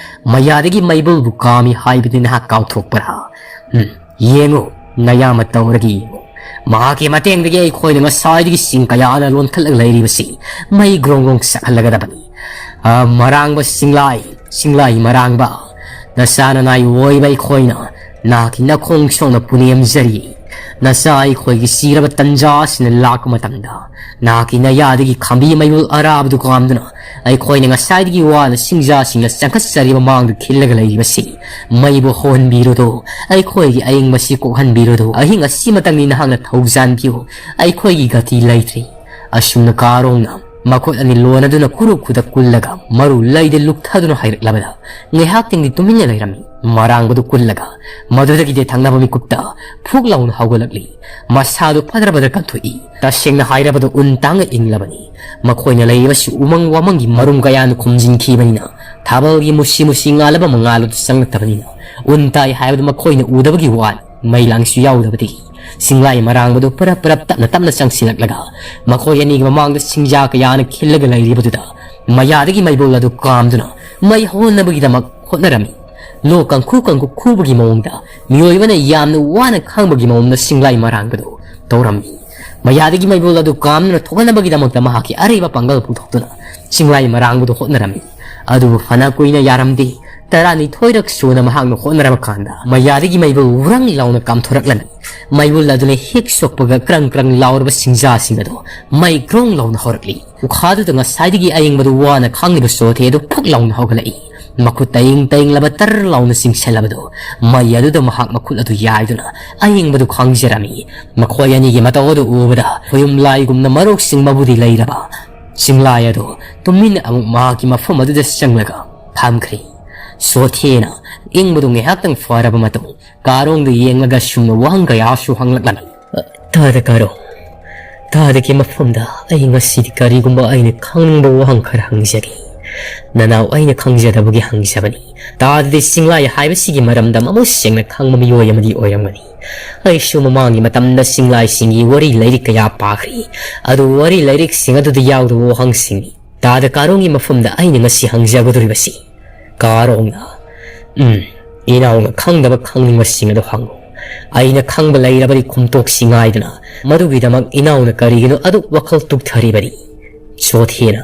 ꯃꯌꯥꯗꯒꯤ ꯃꯩꯕꯨꯜꯕꯨ ꯀꯥꯝꯃꯤ ꯍꯥꯏꯕꯗꯤ ꯅꯍꯥꯛ ꯀꯥꯎꯊꯣꯛꯄ꯭ꯔꯥ? ꯎꯝ, ꯌꯦꯡꯉꯨ, ꯅꯌꯥꯝꯕ ꯇꯧꯔꯒ ꯌꯦꯡꯉꯨ꯫ ꯃꯍꯥꯛꯀꯤ ꯃꯇꯦꯡꯗꯒꯤ ꯑꯩꯈꯣꯏꯅ ꯉꯁꯥꯏꯗꯒꯤ ꯆꯤꯡ ꯀꯌꯥꯅ ꯂꯣꯟꯈꯠꯂꯒ ꯂꯩꯔꯤꯕꯁꯤ ꯃꯩ ꯒ꯭ꯔꯣꯡ ꯒ꯭ꯔꯣꯡ ꯆꯥꯛꯍꯜꯂꯒꯗꯕꯅꯤ꯫ ꯑ, ꯃꯔꯥꯡꯕ ꯆꯤꯡꯂꯥꯏ, ꯆꯤꯡꯂꯥꯏ ꯃꯔꯥꯡꯕ, ꯅꯆꯥ ꯅꯅꯥꯏ ꯑꯣꯏꯕ ꯑꯩꯈꯣꯏꯅ ꯅꯍꯥꯛꯀꯤ ꯅꯈꯣꯡ ꯁꯣꯛꯅ ꯄꯨꯅꯦꯝꯖꯔꯤ꯫ ꯅꯆꯥ ꯑꯩꯈꯣꯏꯒꯤ ꯁꯤꯔꯕ ꯇꯟꯖꯥ ꯑꯁꯤꯅ ꯂꯥꯛꯄ ꯃꯇꯝꯗ, ꯅꯍꯥꯛꯀꯤ ꯅꯌꯥꯗꯒꯤ ꯈꯥꯝꯕꯤ ꯃꯩꯕꯨꯜ ꯑꯔꯥꯕꯗꯨ ꯀꯥꯝꯗꯨꯅ ꯑꯩꯈꯣꯏꯅ ꯉꯁꯥꯏꯗꯒꯤ ꯋꯥꯅ ꯁꯤꯡꯖꯥꯁꯤꯡꯅ ꯆꯪꯈꯠꯆꯔꯤꯕ ꯃꯥꯡꯗ ꯈꯤꯜꯂꯒ ꯂꯩꯔꯤꯕꯁꯤ ꯃꯩꯕꯨ ꯍꯧꯍꯟꯕꯤꯔꯨꯗꯣ꯫ ꯑꯩꯈꯣꯏꯒꯤ ꯑꯏꯪꯕꯁꯤ ꯀꯣꯛꯍꯟꯕꯤꯔꯨꯗꯣ꯫ ꯑꯍꯤꯡ ꯑꯁꯤꯃꯇꯪꯗꯤ ꯅꯍꯥꯛꯅ ꯊꯧꯖꯥꯟꯕꯤꯌꯨ꯫ ꯑꯩꯈꯣꯏꯒꯤ ꯒꯇꯤ ꯂꯩꯇ꯭ꯔꯤ"꯫ ꯑꯁꯨꯝꯅ ꯀꯥꯔꯣꯡꯅ ꯃꯈꯨꯠ ꯑꯅꯤ ꯂꯣꯟꯅꯗꯨꯅ ꯈꯨꯔꯨ ꯈꯨꯗ ꯀꯨꯜꯂꯒ ꯃꯔꯨ ꯂꯩꯗ ꯂꯨꯞꯊꯗꯨꯅ ꯍꯥꯏꯔꯛꯂꯕꯗ, ꯉꯥꯏꯍꯥꯛꯇꯪꯗꯤ ꯇꯨꯃꯤꯟꯅ ꯂꯩꯔꯝꯃꯤ꯫ ꯃꯔꯥꯡꯕꯗꯨ ꯀꯨꯜꯂꯒ ꯃꯗꯨꯗꯒꯤꯗꯤ ꯊꯪꯅꯕ ꯃꯤꯀꯨꯞꯇ ꯐꯨꯛ ꯂꯥꯎꯅ ꯍꯧꯒꯠꯂꯛꯂꯤ꯫ ꯃꯁꯥꯗꯨ ꯐꯗ꯭ꯔ ꯐꯗ꯭ꯔ ꯀꯟꯊꯣꯛꯏ꯫ ꯇꯁꯦꯡꯅ ꯍꯥꯏꯔꯕꯗ ꯎꯟ ꯇꯥꯡꯅ ꯏꯪꯂꯕꯅꯤ꯫ ꯃꯈꯣꯏꯅ ꯂꯩꯔꯤꯕꯁꯤ ꯎꯃꯪ ꯋꯥꯃꯪꯒꯤ ꯃꯔꯨꯝ ꯀꯌꯥꯅ ꯈꯨꯝꯖꯤꯟꯈꯤꯕꯅꯤꯅ, ꯊꯥꯕꯜꯒꯤ ꯃꯨꯁꯤ ꯃꯨꯁꯤ ꯉꯥꯜꯂꯕ ꯃꯉꯥꯜ ꯑꯗꯨ ꯆꯪꯂꯛꯇꯕꯅꯤꯅ, ꯎꯟ ꯇꯥꯏ ꯍꯥꯏꯕꯗꯨ ꯃꯈꯣꯏꯅ ꯎꯗꯕꯒꯤ ꯋꯥꯅꯤ꯫ ꯃꯩ ꯂꯥꯡꯁꯨ ꯌꯥꯎꯗꯕꯗꯒꯤ ꯆꯤꯡꯂꯥꯏ ꯃꯔꯥꯡꯕꯗꯨ ꯄꯔꯞ ꯄꯔꯞ ꯇꯞꯅ ꯇꯞꯅ ꯆꯪꯁꯤꯜꯂꯛꯂꯒ ꯃꯈꯣꯏ ꯑꯅꯤꯒꯤ ꯃꯃꯥꯡꯗ ꯁꯤꯡꯖꯥ ꯀꯌꯥꯅ ꯈꯤꯜꯂꯒ ꯂꯩꯔꯤꯕꯗꯨꯗ ꯃꯌꯥꯗꯒꯤ ꯃꯩꯕꯨꯜ ꯑꯗꯨ ꯀꯥꯝꯗꯨꯅ ꯃꯩ ꯍꯧꯍꯟꯅꯕꯒꯤꯗꯃꯛ ꯍꯣꯠꯅꯔꯝꯃꯤ꯫ ꯂꯣꯛ ꯀꯪꯈꯨ ꯀꯪꯈꯨ ꯈꯨꯕꯒꯤ ꯃꯑꯣꯡꯗ, ꯃꯤꯑꯣꯏꯕꯅ ꯌꯥꯝꯅ ꯋꯥꯅ ꯈꯥꯡꯕꯒꯤ ꯃꯑꯣꯡꯗ ꯁꯤꯡꯂꯥꯏ ꯃꯔꯥꯡꯕꯗꯨ ꯇꯧꯔꯝꯃꯤ꯫ ꯃꯌꯥꯗꯒꯤ ꯃꯩꯕꯨꯜ ꯑꯗꯨ ꯀꯥꯝꯗꯨꯅ ꯊꯣꯛꯍꯟꯅꯕꯒꯤꯗꯃꯛꯇ ꯃꯍꯥꯛꯀꯤ ꯑꯔꯩꯕ ꯄꯥꯡꯒꯜ ꯄꯨꯊꯣꯛꯇꯨꯅ ꯆꯤꯡꯂꯥꯏ ꯃꯔꯥꯡꯕꯗꯨ ꯍꯣꯠꯅꯔꯝꯃꯤ꯫ ꯑꯗꯨꯕꯨ ꯐꯅ ꯀꯨꯏꯅ ꯌꯥꯔꯝꯗꯦ꯫ ꯇꯔꯥꯅꯤꯊꯣꯏꯔꯛ ꯁꯨꯅ ꯃꯍꯥꯛꯅ ꯍꯣꯠꯅꯔꯕ ꯀꯥꯟꯗ ꯃꯌꯥꯗꯒꯤ ꯃꯩꯕꯨꯜ ꯎꯔꯪ ꯂꯥꯎꯅ ꯀꯥꯝꯊꯣꯔꯛꯂꯝꯃꯤ꯫ ꯃꯩꯕꯨꯜ ꯑꯗꯨꯅ ꯍꯦꯛ ꯁꯣꯛꯄꯒ ꯀ꯭ꯔꯪ ꯀ꯭ꯔꯪ ꯂꯥꯎꯔꯕ ꯁꯤꯡꯖꯥꯁꯤꯡ ꯑꯗꯨ ꯃꯩ ꯒ꯭ꯔꯣꯡ ꯂꯥꯎꯅ ꯍꯧꯔꯛꯂꯤ꯫ ꯎꯈꯥꯗꯨꯗ ꯉꯁꯥꯏꯗꯒꯤ ꯑꯌꯤꯡꯕꯗꯨ ꯋꯥꯅ ꯈꯥꯡꯂꯤꯕ ꯆꯣꯊꯦ ꯑꯗꯨ ꯐꯨꯛ ꯂꯥꯎꯅ ꯍꯧꯒꯠꯂꯛꯏ꯫ ꯃꯈꯨꯠ ꯇꯌꯦꯡ ꯇꯌꯦꯡꯂꯕ ꯇꯔ ꯂꯥꯎꯅ ꯆꯤꯡꯁꯤꯜꯂꯕꯗꯨ ꯃꯩ ꯑꯗꯨꯗ ꯃꯍꯥꯛ ꯃꯈꯨꯠ ꯑꯗꯨ ꯌꯥꯏꯗꯨꯅ ꯑꯌꯤꯡꯕꯗꯨ ꯈꯥꯡꯖꯔꯝꯃꯤ꯫ ꯃꯈꯣꯏ ꯑꯅꯤꯒꯤ ꯃꯇꯧ ꯑꯗꯨ ꯎꯕꯗ ꯈꯣꯌꯨꯝ ꯂꯥꯏꯒꯨꯝꯅ ꯃꯔꯣꯛꯁꯤꯡ ꯃꯕꯨꯗꯤ ꯂꯩꯔꯕ ꯆꯤꯡꯂꯥꯏ ꯑꯗꯨ ꯇꯨꯃꯤꯟꯅ ꯑꯃꯨꯛ ꯃꯍꯥꯛꯀꯤ ꯃꯐꯝ ꯑꯗꯨꯗ ꯆꯪꯂꯒ ꯐꯝꯈ꯭ꯔꯦ꯫ ꯆꯣꯊꯦꯅ ꯏꯪꯕꯗꯨ ꯉꯥꯏꯍꯥꯛꯇꯪ ꯐꯔꯕ ꯃꯇꯨꯡ ꯀꯥꯔꯣꯡꯗ ꯌꯦꯡꯂꯒ ꯁꯨꯝꯅ ꯋꯥꯍꯪ ꯀꯌꯥꯁꯨ ꯍꯪꯂꯛꯂꯝꯃꯤ꯫ "ꯇꯥꯗ ꯀꯥꯔꯣꯡ, ꯇꯥꯗꯒꯤ ꯃꯐꯝꯗ ꯑꯩ ꯉꯁꯤꯗꯤ ꯀꯔꯤꯒꯨꯝꯕ ꯑꯩꯅ ꯈꯪꯅꯤꯡꯕ ꯋꯥꯍꯪ ꯈꯔ ꯍꯪꯖꯒꯦ꯫ ꯅꯅꯥꯎ ꯑꯩꯅ ꯈꯪꯖꯗꯕꯒꯤ ꯍꯪꯖꯕꯅꯤ꯫ ꯇꯥꯗꯗꯤ ꯆꯤꯡꯂꯥꯏ ꯍꯥꯏꯕꯁꯤꯒꯤ ꯃꯔꯝꯗ ꯃꯃꯨꯠ ꯁꯦꯡꯅ ꯈꯪꯕ ꯃꯤꯑꯣꯏ ꯑꯃꯗꯤ ꯑꯣꯏꯔꯝꯒꯅꯤ꯫ ꯑꯩꯁꯨ ꯃꯃꯥꯡꯒꯤ ꯃꯇꯝꯗ ꯆꯤꯡꯂꯥꯏꯁꯤꯡꯒꯤ ꯋꯥꯔꯤ ꯂꯥꯏꯔꯤꯛ ꯀꯌꯥ ꯄꯥꯈ꯭ꯔꯤ꯫ ꯑꯗꯨ ꯋꯥꯔꯤ ꯂꯥꯏꯔꯤꯛꯁꯤꯡ ꯑꯗꯨꯗ ꯌꯥꯎꯗꯕ ꯋꯥꯍꯪꯁꯤꯡꯅꯤ꯫ ꯇꯥꯗ ꯀꯥꯔꯣꯡꯒꯤ ꯃꯐꯝꯗ ꯑꯩꯅ ꯉꯁꯤ ꯍꯪꯖꯒꯗꯧꯔꯤꯕꯁꯤ"꯫ ꯀꯥꯔꯣꯡꯅ, "ꯎꯝ, ꯏꯅꯥꯎꯅ ꯈꯪꯗꯕ ꯈꯪꯅꯤꯡꯕꯁꯤꯡ ꯑꯗꯨ ꯍꯪꯉꯨ꯫ ꯑꯩꯅ ꯈꯪꯕ ꯂꯩꯔꯕꯗꯤ ꯈꯨꯝꯇꯣꯛꯁꯤ ꯉꯥꯏꯗꯅ꯫ ꯃꯗꯨꯒꯤꯗꯃꯛ ꯏꯅꯥꯎꯅ ꯀꯔꯤꯒꯤꯅꯣ ꯑꯗꯨꯛ ꯋꯥꯈꯜ ꯇꯨꯛꯊꯔꯤꯕꯗꯤ?" ꯆꯣꯊꯦꯅ,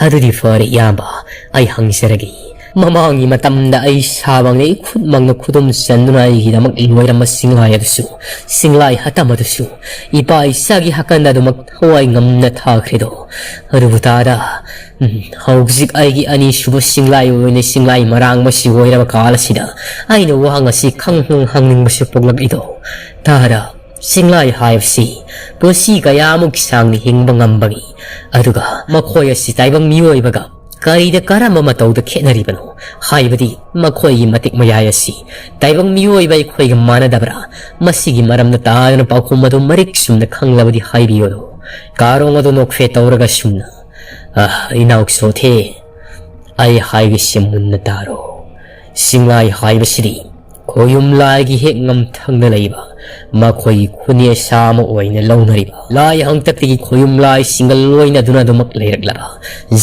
"ꯑꯗꯨꯗꯤ ꯐꯔꯦ ꯏꯌꯥꯝꯕ, ꯑꯩ ꯍꯪꯖꯔꯒꯦ꯫ ꯃꯃꯥꯡꯒꯤ ꯃꯇꯝꯗ ꯑꯩ ꯏꯁꯥꯃꯛꯅ ꯏꯈꯨꯠꯃꯛꯅ ꯈꯨꯗꯨꯝ ꯆꯟꯗꯨꯅ ꯑꯩꯒꯤꯗꯃꯛ ꯂꯣꯏꯔꯝꯕ ꯆꯤꯡꯂꯥꯏ ꯑꯗꯨꯁꯨ, ꯆꯤꯡꯂꯥꯏ ꯍꯇꯝ ꯑꯗꯨꯁꯨ ꯏꯄꯥ ꯏꯆꯥꯒꯤ ꯍꯥꯀꯟꯗ ꯑꯗꯨꯃꯛ ꯊꯋꯥꯏ ꯉꯝꯅ ꯊꯥꯈ꯭ꯔꯦꯗꯣ꯫ ꯑꯗꯨꯕꯨ ꯇꯥꯗ, ꯎꯝ, ꯍꯧꯖꯤꯛ ꯑꯩꯒꯤ ꯑꯅꯤꯁꯨꯕ ꯆꯤꯡꯂꯥꯏ ꯑꯣꯏꯅ ꯆꯤꯡꯂꯥꯏ ꯃꯔꯥꯡꯕꯁꯤ ꯑꯣꯏꯔꯕ ꯀꯥꯜ ꯑꯁꯤꯗ ꯑꯩꯅ ꯋꯥꯍꯪ ꯑꯁꯤ ꯈꯪ ꯍꯪ ꯍꯪꯅꯤꯡꯕꯁꯨ ꯄꯣꯛꯂꯛꯏꯗꯣ꯫ ꯇꯥꯗ, ꯆꯤꯡꯂꯥꯏ ꯍꯥꯏꯕꯁꯤ ꯄꯨꯟꯁꯤ ꯀꯌꯥꯃꯨꯛ ꯁꯥꯡꯅ ꯍꯤꯡꯕ ꯉꯝꯕꯒꯤ, ꯑꯗꯨꯒ ꯃꯈꯣꯏ ꯑꯁꯤ ꯇꯥꯏꯕꯪ ꯃꯤꯑꯣꯏꯕꯒ ꯀꯔꯤꯗ ꯀꯔꯝꯕ ꯃꯇꯧꯗ ꯈꯦꯠꯅꯔꯤꯕꯅꯣ? ꯍꯥꯏꯕꯗꯤ ꯃꯈꯣꯏꯒꯤ ꯃꯇꯤꯛ ꯃꯌꯥꯏ ꯑꯁꯤ ꯇꯥꯏꯕꯪ ꯃꯤꯑꯣꯏꯕ ꯑꯩꯈꯣꯏꯒ ꯃꯥꯟꯅꯗꯕ꯭ꯔꯥ? ꯃꯁꯤꯒꯤ ꯃꯔꯝꯗ ꯇꯥꯗꯅ ꯄꯥꯎꯈꯨꯝ ꯑꯗꯨ ꯃꯔꯤꯛ ꯆꯨꯝꯅ ꯈꯪꯂꯕꯗꯤ ꯍꯥꯏꯕꯤꯌꯨ"꯫ ꯀꯥꯔꯣꯡ ꯑꯗꯨ ꯅꯣꯛꯐꯦ ꯇꯧꯔꯒ ꯁꯨꯝꯅ, "ꯑ, ꯏꯅꯥꯎ ꯆꯣꯊꯦ, ꯑꯩ ꯍꯥꯏꯕꯁꯤ ꯃꯨꯟꯅ ꯇꯥꯔꯣ꯫ ꯆꯤꯡꯂꯥꯏ ꯍꯥꯏꯕꯁꯤꯗꯤ ꯈꯣꯌꯨꯝ ꯂꯥꯏꯒꯤ ꯍꯦꯛ ꯉꯝꯊꯪꯅ ꯂꯩꯕ ꯃꯈꯣꯏꯒꯤ ꯈꯨꯟꯌꯦꯁꯥ ꯑꯃ ꯑꯣꯏꯅ ꯂꯧꯅꯔꯤꯕ ꯂꯥꯏ ꯍꯥꯡꯇꯛꯇꯒꯤ ꯈꯣꯌꯨꯝ ꯂꯥꯏꯁꯤꯡꯒ ꯂꯣꯏꯅꯗꯨꯅ ꯑꯗꯨꯃꯛ ꯂꯩꯔꯛꯂꯕ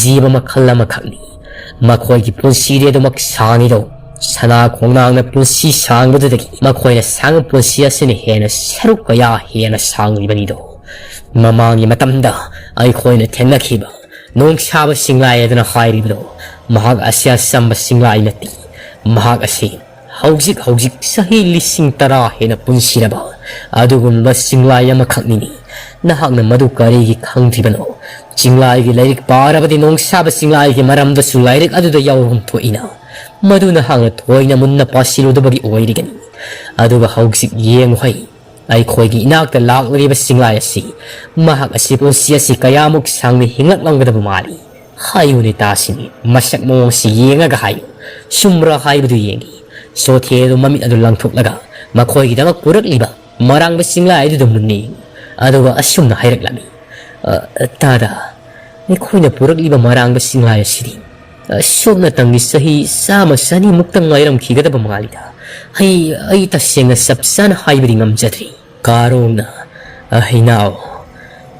ꯖꯤꯕ ꯃꯈꯜ ꯑꯃꯈꯛꯅꯤ꯫ ꯃꯈꯣꯏꯒꯤ ꯄꯨꯟꯁꯤꯗꯤ ꯑꯗꯨꯃꯛ ꯁꯥꯡꯉꯤꯗꯣ, ꯁꯅꯥ ꯈꯣꯡꯅꯥꯡꯅ ꯄꯨꯟꯁꯤ ꯁꯥꯡꯕꯗꯨꯗꯒꯤ ꯃꯈꯣꯏꯅ ꯁꯥꯡꯕ ꯄꯨꯟꯁꯤ ꯑꯁꯤꯅ ꯍꯦꯟꯅ ꯁꯔꯨꯛ ꯀꯌꯥ ꯍꯦꯟꯅ ꯁꯥꯡꯂꯤꯕꯅꯤꯗꯣ꯫ ꯃꯃꯥꯡꯒꯤ ꯃꯇꯝꯗ ꯑꯩꯈꯣꯏꯅ ꯊꯦꯡꯅꯈꯤꯕ ꯅꯣꯡꯁꯥꯕ ꯆꯤꯡꯂꯥꯏ ꯑꯗꯨꯅ ꯍꯥꯏꯔꯤꯕꯗꯣ, ꯃꯍꯥꯛ ꯑꯁꯤ ꯑꯆꯝꯕ ꯆꯤꯡꯂꯥꯏ ꯅꯠꯇꯦ꯫ ꯃꯍꯥꯛ ꯑꯁꯤ ꯍꯧꯖꯤꯛ ꯍꯧꯖꯤꯛ ꯆꯍꯤ ꯂꯤꯁꯤꯡ ꯇꯔꯥ ꯍꯦꯟꯅ ꯄꯨꯟꯁꯤꯔꯕ ꯑꯗꯨꯒꯨꯝꯕ ꯆꯤꯡꯂꯥꯏ ꯑꯃꯈꯛꯅꯤꯅꯤ꯫ ꯅꯍꯥꯛꯅ ꯃꯗꯨ ꯀꯔꯤꯒꯤ ꯈꯪꯗ꯭ꯔꯤꯕꯅꯣ? ꯆꯤꯡꯂꯥꯏꯒꯤ ꯂꯥꯏꯔꯤꯛ ꯄꯥꯔꯕꯗꯤ ꯅꯣꯡꯁꯥꯕ ꯆꯤꯡꯂꯥꯏꯒꯤ ꯃꯔꯝꯗꯁꯨ ꯂꯥꯏꯔꯤꯛ ꯑꯗꯨꯗ ꯌꯥꯎꯐꯝ ꯊꯣꯛꯏꯅ꯫ ꯃꯗꯨ ꯅꯍꯥꯛꯅ ꯊꯣꯏꯅ ꯃꯨꯟꯅ ꯄꯥꯁꯤꯜꯂꯨꯗꯕꯒꯤ ꯑꯣꯏꯔꯤꯒꯅꯤ꯫ ꯑꯗꯨꯒ ꯍꯧꯖꯤꯛ ꯌꯦꯡꯉꯨ ꯍꯩ, ꯑꯩꯈꯣꯏꯒꯤ ꯏꯅꯥꯛꯇ ꯂꯥꯛꯂꯤꯕ ꯆꯤꯡꯂꯥꯏ ꯑꯁꯤ, ꯃꯍꯥꯛ ꯑꯁꯤ ꯄꯨꯟꯁꯤ ꯑꯁꯤ ꯀꯌꯥꯃꯨꯛ ꯁꯥꯡꯅ ꯍꯤꯡꯂꯛꯂꯝꯒꯗꯕ ꯃꯥꯜꯂꯤ? ꯍꯥꯏꯌꯨꯅꯦ ꯇꯥꯁꯤꯅꯦ, ꯃꯁꯛ ꯃꯑꯣꯡꯁꯤ ꯌꯦꯡꯉꯒ ꯍꯥꯏꯌꯨ꯫ ꯆꯨꯝꯕ꯭ꯔꯥ ꯍꯥꯏꯕꯗꯨ ꯌꯦꯡꯒꯦ꯫ ꯁꯣꯊꯦ ꯑꯗꯨ ꯃꯃꯤꯠ ꯑꯗꯨ ꯂꯪꯊꯣꯛꯂꯒ ꯃꯈꯣꯏꯒꯤꯗꯃꯛ ꯄꯨꯔꯛꯂꯤꯕ ꯃꯔꯥꯡꯕ ꯆꯤꯡꯂꯥꯏ ꯑꯗꯨꯗ ꯃꯨꯟꯅ ꯌꯦꯡꯉꯤ꯫ ꯑꯗꯨꯒ ꯑꯁꯨꯝꯅ ꯍꯥꯏꯔꯛꯂꯝꯃꯤ, "ꯑ, ꯇꯥꯗ, ꯑꯩꯈꯣꯏꯅ ꯄꯨꯔꯛꯂꯤꯕ ꯃꯔꯥꯡꯕ ꯆꯤꯡꯂꯥꯏ ꯑꯁꯤꯗꯤ, ꯑ, ꯁꯨꯞꯅꯇꯪꯒꯤ ꯆꯍꯤ ꯆꯥꯝꯃ ꯆꯅꯤꯃꯨꯛꯇꯪ ꯉꯥꯏꯔꯝꯈꯤꯒꯗꯕ ꯃꯥꯜꯂꯤꯗ꯫ ꯑꯩ, ꯑꯩ ꯇꯁꯦꯡꯅ ꯆꯞ ꯆꯥꯅ ꯍꯥꯏꯕꯗꯤ ꯉꯝꯖꯗ꯭ꯔꯤ꯫ ꯀꯥꯔꯣꯡꯅ, ꯑ, ꯏꯅꯥꯎ,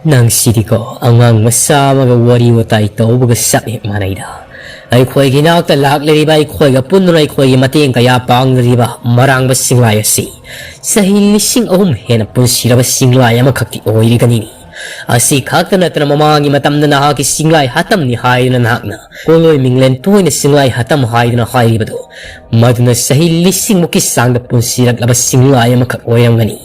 ꯅꯪꯁꯤꯗꯤꯀꯣ, ꯑꯉꯥꯡ ꯃꯆꯥ ꯑꯃꯒ ꯋꯥꯔꯤ ꯋꯥꯇꯥꯏ ꯇꯧꯕꯒ ꯆꯞ ꯍꯦꯛ ꯃꯥꯟꯅꯩꯗ꯫ ꯑꯩꯈꯣꯏꯒꯤ ꯏꯅꯥꯛꯇ ꯂꯥꯛꯂꯤꯕ, ꯑꯩꯈꯣꯏꯒ ꯄꯨꯟꯗꯨꯅ ꯑꯩꯈꯣꯏꯒꯤ ꯃꯇꯦꯡ ꯀꯌꯥ ꯄꯥꯡꯅꯔꯤꯕ ꯃꯔꯥꯡꯕ ꯆꯤꯡꯂꯥꯏ ꯑꯁꯤ ꯆꯍꯤ ꯂꯤꯁꯤꯡ ꯑꯍꯨꯝ ꯍꯦꯟꯅ ꯄꯨꯟꯁꯤꯔꯕ ꯆꯤꯡꯂꯥꯏ ꯑꯃꯈꯛꯇꯤ ꯑꯣꯏꯔꯤꯒꯅꯤ꯫ ꯑꯁꯤ ꯈꯛꯇ ꯅꯠꯇꯅ ꯃꯃꯥꯡꯒꯤ ꯃꯇꯝꯗ ꯅꯍꯥꯛꯀꯤ ꯆꯤꯡꯂꯥꯏ ꯍꯥꯇꯝꯅꯤ ꯍꯥꯏꯗꯨꯅ ꯅꯍꯥꯛꯅ ꯀꯣꯂꯣꯏ ꯃꯤꯡꯂꯦꯟ ꯇꯣꯏꯅ ꯆꯤꯡꯂꯥꯏ ꯍꯥꯇꯝ ꯍꯥꯏꯗꯨꯅ ꯍꯥꯏꯔꯤꯕꯗꯨ, ꯃꯗꯨꯅ ꯆꯍꯤ ꯂꯤꯁꯤꯡꯃꯨꯛꯀꯤ ꯆꯥꯡꯗ ꯄꯨꯟꯁꯤꯔꯛꯂꯕ ꯆꯤꯡꯂꯥꯏ ꯑꯃꯈꯛ ꯑꯣꯏꯔꯝꯒꯅꯤ꯫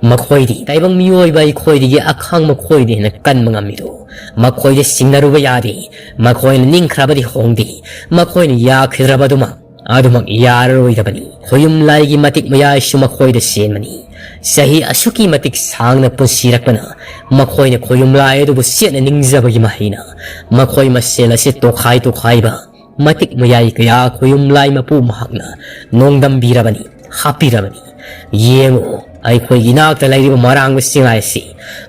ꯃꯈꯣꯏꯗꯤ ꯇꯥꯏꯕꯪ ꯃꯤꯑꯣꯏꯕ ꯑꯩꯈꯣꯏꯗꯒꯤ ꯑꯈꯥꯡ ꯃꯈꯣꯏꯗ ꯍꯦꯟꯅ ꯀꯟꯕ ꯉꯝꯃꯤꯗꯣ꯫ ꯃꯈꯣꯏꯗ ꯁꯤꯡꯅꯔꯨꯕ ꯌꯥꯗꯦ꯫ ꯃꯈꯣꯏꯅ ꯅꯤꯡꯈ꯭ꯔꯕꯗꯤ ꯍꯣꯡꯗꯦ꯫ ꯃꯈꯣꯏꯅ ꯌꯥꯈꯤꯗ꯭ꯔꯕꯗꯨꯃꯛ ꯑꯗꯨꯃꯛ ꯌꯥꯔꯔꯣꯏꯗꯕꯅꯤ꯫ ꯈꯣꯌꯨꯝ ꯂꯥꯏꯒꯤ ꯃꯇꯤꯛ ꯃꯌꯥꯏꯁꯨ ꯃꯈꯣꯏꯗ ꯆꯦꯟꯕꯅꯤ꯫ ꯆꯍꯤ ꯑꯁꯨꯛꯀꯤ ꯃꯇꯤꯛ ꯁꯥꯡꯅ ꯄꯨꯟꯁꯤꯔꯛꯄꯅ ꯃꯈꯣꯏꯅ ꯈꯣꯌꯨꯝ ꯂꯥꯏ ꯑꯗꯨꯕꯨ ꯆꯦꯠꯅ ꯅꯤꯡꯖꯕꯒꯤ ꯃꯍꯩꯅ ꯃꯈꯣꯏ ꯃꯁꯦꯜ ꯑꯁꯤ ꯇꯣꯈꯥꯏ ꯇꯣꯈꯥꯏꯕ ꯃꯇꯤꯛ ꯃꯌꯥꯏ ꯀꯌꯥ ꯈꯣꯌꯨꯝ ꯂꯥꯏ ꯃꯄꯨ ꯃꯍꯥꯛꯅ ꯅꯣꯡꯗꯝꯕꯤꯔꯕꯅꯤ, ꯍꯥꯞꯄꯤꯔꯕꯅꯤ꯫ ꯌꯦꯡꯉꯨ, ꯑꯩꯈꯣꯏꯒꯤ ꯏꯅꯥꯛꯇ ꯂꯩꯔꯤꯕ ꯃꯔꯥꯡꯕ ꯆꯤꯡꯂꯥꯏ ꯑꯁꯤ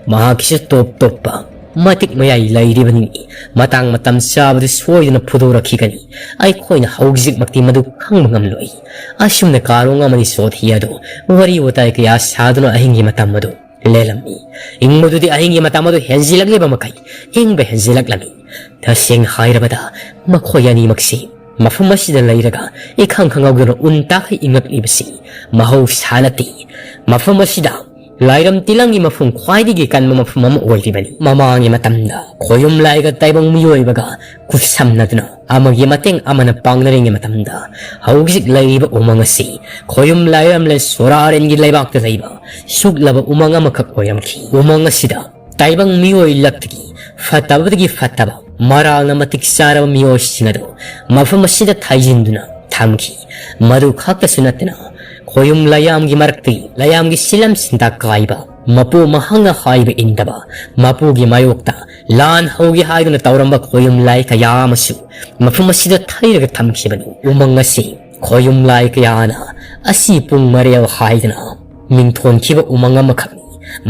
ꯃꯍꯥꯛꯀꯤꯁꯨ ꯇꯣꯞ ꯇꯣꯞꯄ ꯃꯇꯤꯛ ꯃꯌꯥꯏ ꯂꯩꯔꯤꯕꯅꯤ꯫ ꯃꯇꯥꯡ ꯃꯇꯝ ꯆꯥꯕꯗ ꯁꯣꯏꯗꯅ ꯐꯨꯗꯣꯔꯛꯈꯤꯒꯅꯤ꯫ ꯑꯩꯈꯣꯏꯅ ꯍꯧꯖꯤꯛꯃꯛꯇꯤ ꯃꯗꯨ ꯈꯪꯕ ꯉꯝꯂꯣꯏ꯫ ꯑꯁꯨꯝꯅ ꯀꯥꯔꯣꯡ ꯑꯃꯗꯤ ꯁꯣꯊꯤ ꯑꯗꯨ ꯋꯥꯔꯤ ꯋꯥꯇꯥꯏ ꯀꯌꯥ ꯁꯥꯗꯨꯅ ꯑꯍꯤꯡꯒꯤ ꯃꯇꯝ ꯑꯗꯨ ꯂꯦꯜꯂꯝꯃꯤ꯫ ꯏꯪꯕꯗꯨꯗꯤ ꯑꯍꯤꯡꯒꯤ ꯃꯇꯝ ꯑꯗꯨ ꯍꯦꯟꯖꯤꯜꯂꯛꯂꯤꯕ ꯃꯈꯩ ꯏꯪꯕ ꯍꯦꯟꯖꯤꯜꯂꯛꯂꯝꯃꯤ꯫ ꯇꯁꯦꯡꯅ ꯍꯥꯏꯔꯕꯗ, ꯃꯈꯣꯏ ꯑꯅꯤꯃꯛꯁꯤ ꯃꯐꯝ ꯑꯁꯤꯗ ꯂꯩꯔꯒ ꯏꯈꯪ ꯈꯪꯍꯧꯗꯅ ꯎꯟ ꯇꯥꯈꯩ ꯏꯪꯉꯛꯂꯤꯕꯁꯤ ꯃꯍꯧꯁꯥ ꯅꯠꯇꯦ꯫ ꯃꯐꯝ ꯑꯁꯤꯗ ꯂꯥꯏꯔꯝ ꯇꯤꯂꯝꯒꯤ ꯃꯐꯝ ꯈ꯭ꯋꯥꯏꯗꯒꯤ ꯀꯟꯕ ꯃꯐꯝ ꯑꯃ ꯑꯣꯏꯔꯤꯕꯅꯤ꯫ ꯃꯃꯥꯡꯒꯤ ꯃꯇꯝꯗ ꯈꯣꯌꯨꯝ ꯂꯥꯏꯒ ꯇꯥꯏꯕꯪ ꯃꯤꯑꯣꯏꯕꯒ ꯈꯨꯠꯁꯝꯅꯗꯨꯅ ꯑꯃꯒꯤ ꯃꯇꯦꯡ ꯑꯃꯅ ꯄꯥꯡꯅꯔꯤꯉꯩ ꯃꯇꯝꯗ, ꯍꯧꯖꯤꯛ ꯂꯩꯔꯤꯕ ꯎꯃꯪ ꯑꯁꯤ ꯈꯣꯌꯨꯝ ꯂꯥꯏꯔꯝꯂꯦꯟ ꯁꯣꯔꯥꯔꯦꯟꯒꯤ ꯂꯩꯕꯥꯛꯇ ꯂꯩꯕ ꯁꯨꯛꯂꯕ ꯎꯃꯪ ꯑꯃꯈꯛ ꯑꯣꯏꯔꯝꯈꯤ꯫ ꯎꯃꯪ ꯑꯁꯤꯗ ꯇꯥꯏꯕꯪ ꯃꯤꯑꯣꯏ ꯂꯛꯇꯒꯤ ꯐꯠꯇꯕꯗꯒꯤ ꯐꯠꯇꯕ ꯃꯔꯥꯜꯅ ꯃꯇꯤꯛ ꯆꯥꯔꯕ ꯃꯤꯑꯣꯏꯁꯤꯡ ꯑꯗꯨ ꯃꯐꯝ ꯑꯁꯤꯗ ꯊꯩꯖꯤꯟꯗꯨꯅ ꯊꯝꯈꯤ꯫ ꯃꯗꯨ ꯈꯛꯇꯁꯨ ꯅꯠꯇꯅ, ꯈꯣꯌꯨꯝ ꯂꯥꯏꯌꯥꯝꯒꯤ ꯃꯔꯛꯇꯒꯤ ꯂꯥꯏꯌꯥꯝꯒꯤ ꯁꯤꯂꯝ ꯁꯤꯟꯊꯥ ꯀꯥꯏꯕ, ꯃꯄꯨ ꯃꯍꯥꯛꯅ ꯍꯥꯏꯕ ꯏꯟꯗꯕ, ꯃꯄꯨꯒꯤ ꯃꯥꯌꯣꯛꯇ ꯂꯥꯟ ꯍꯧꯒꯦ ꯍꯥꯏꯗꯨꯅ ꯇꯧꯔꯝꯕ ꯈꯣꯌꯨꯝ ꯂꯥꯏ ꯀꯌꯥ ꯑꯃꯁꯨ ꯃꯐꯝ ꯑꯁꯤꯗ ꯊꯩꯔꯒ ꯊꯝꯈꯤꯕꯅꯤ꯫ ꯎꯃꯪ ꯑꯁꯤ ꯈꯣꯌꯨꯝ ꯂꯥꯏ ꯀꯌꯥꯅ ꯑꯁꯤ ꯄꯨꯡ ꯃꯔꯦꯜ ꯍꯥꯏꯗꯅ ꯃꯤꯡꯊꯣꯟꯈꯤꯕ ꯎꯃꯪ ꯑꯃꯈꯛꯅꯤ꯫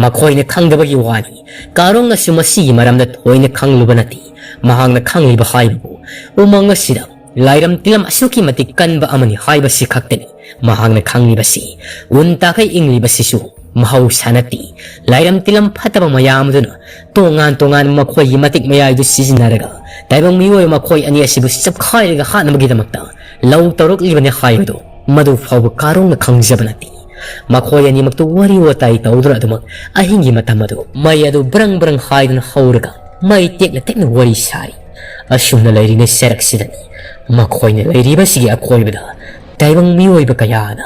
ꯃꯈꯣꯏꯅ ꯈꯪꯗꯕꯒꯤ ꯋꯥꯅꯤ꯫ ꯀꯥꯔꯣꯡꯅꯁꯨ ꯃꯁꯤꯒꯤ ꯃꯔꯝꯗ ꯊꯣꯏꯅ ꯈꯪꯂꯨꯕ ꯅꯠꯇꯦ꯫ ꯃꯍꯥꯛꯅ ꯈꯪꯂꯤꯕ ꯍꯥꯏꯕꯕꯨ ꯎꯃꯪ ꯑꯁꯤꯗ ꯂꯥꯏꯔꯝ ꯇꯤꯂꯝ ꯑꯁꯨꯛꯀꯤ ꯃꯇꯤꯛ ꯀꯟꯕ ꯑꯃꯅꯤ ꯍꯥꯏꯕꯁꯤ ꯈꯛꯇꯅꯤ꯫ ꯃꯍꯥꯛꯅ ꯈꯪꯂꯤꯕꯁꯤ ꯎꯟ ꯇꯥꯈꯩ ꯏꯪꯂꯤꯕꯁꯤꯁꯨ ꯃꯍꯧꯁꯥ ꯅꯠꯇꯦ꯫ ꯂꯥꯏꯔꯝ ꯇꯤꯂꯝ ꯐꯠꯇꯕ ꯃꯌꯥꯝ ꯑꯗꯨꯅ ꯇꯣꯉꯥꯟ ꯇꯣꯉꯥꯟꯕ ꯃꯈꯣꯏꯒꯤ ꯃꯇꯤꯛ ꯃꯌꯥꯏꯗꯨ ꯁꯤꯖꯤꯟꯅꯔꯒ ꯇꯥꯏꯕꯪ ꯃꯤꯑꯣꯏ ꯃꯈꯣꯏ ꯑꯅꯤ ꯑꯁꯤꯕꯨ ꯆꯞꯈꯥꯏꯔꯒ ꯍꯥꯠꯅꯕꯒꯤꯗꯃꯛꯇ ꯂꯧ ꯇꯧꯔꯛꯂꯤꯕꯅꯤ ꯍꯥꯏꯕꯗꯨ ꯃꯗꯨ ꯐꯥꯎꯕ ꯀꯥꯔꯣꯡꯅ ꯈꯪꯖꯕ ꯅꯠꯇꯦ꯫ ꯃꯈꯣꯏ ꯑꯅꯤꯃꯛꯇꯨ ꯋꯥꯔꯤ ꯋꯥꯇꯥꯏ ꯇꯧꯗꯨꯅ ꯑꯗꯨꯃꯛ ꯑꯍꯤꯡꯒꯤ ꯃꯇꯝ ꯑꯗꯨ ꯃꯩ ꯑꯗꯨ ꯕ꯭ꯔꯪ ꯕ꯭ꯔꯪ ꯍꯥꯏꯗꯨꯅ ꯍꯧꯔꯒ ꯃꯩ ꯇꯦꯛꯅ ꯇꯦꯛꯅ ꯋꯥꯔꯤ ꯁꯥꯔꯤ꯫ ꯑꯁꯨꯝꯅ ꯂꯩꯔꯤꯉꯩ ꯆꯔꯛꯁꯤꯗꯅꯤ ꯃꯈꯣꯏꯅ ꯂꯩꯔꯤꯕꯁꯤꯒꯤ ꯑꯀꯣꯏꯕꯗ ꯇꯥꯏꯕꯪ ꯃꯤꯑꯣꯏꯕ ꯀꯌꯥꯅ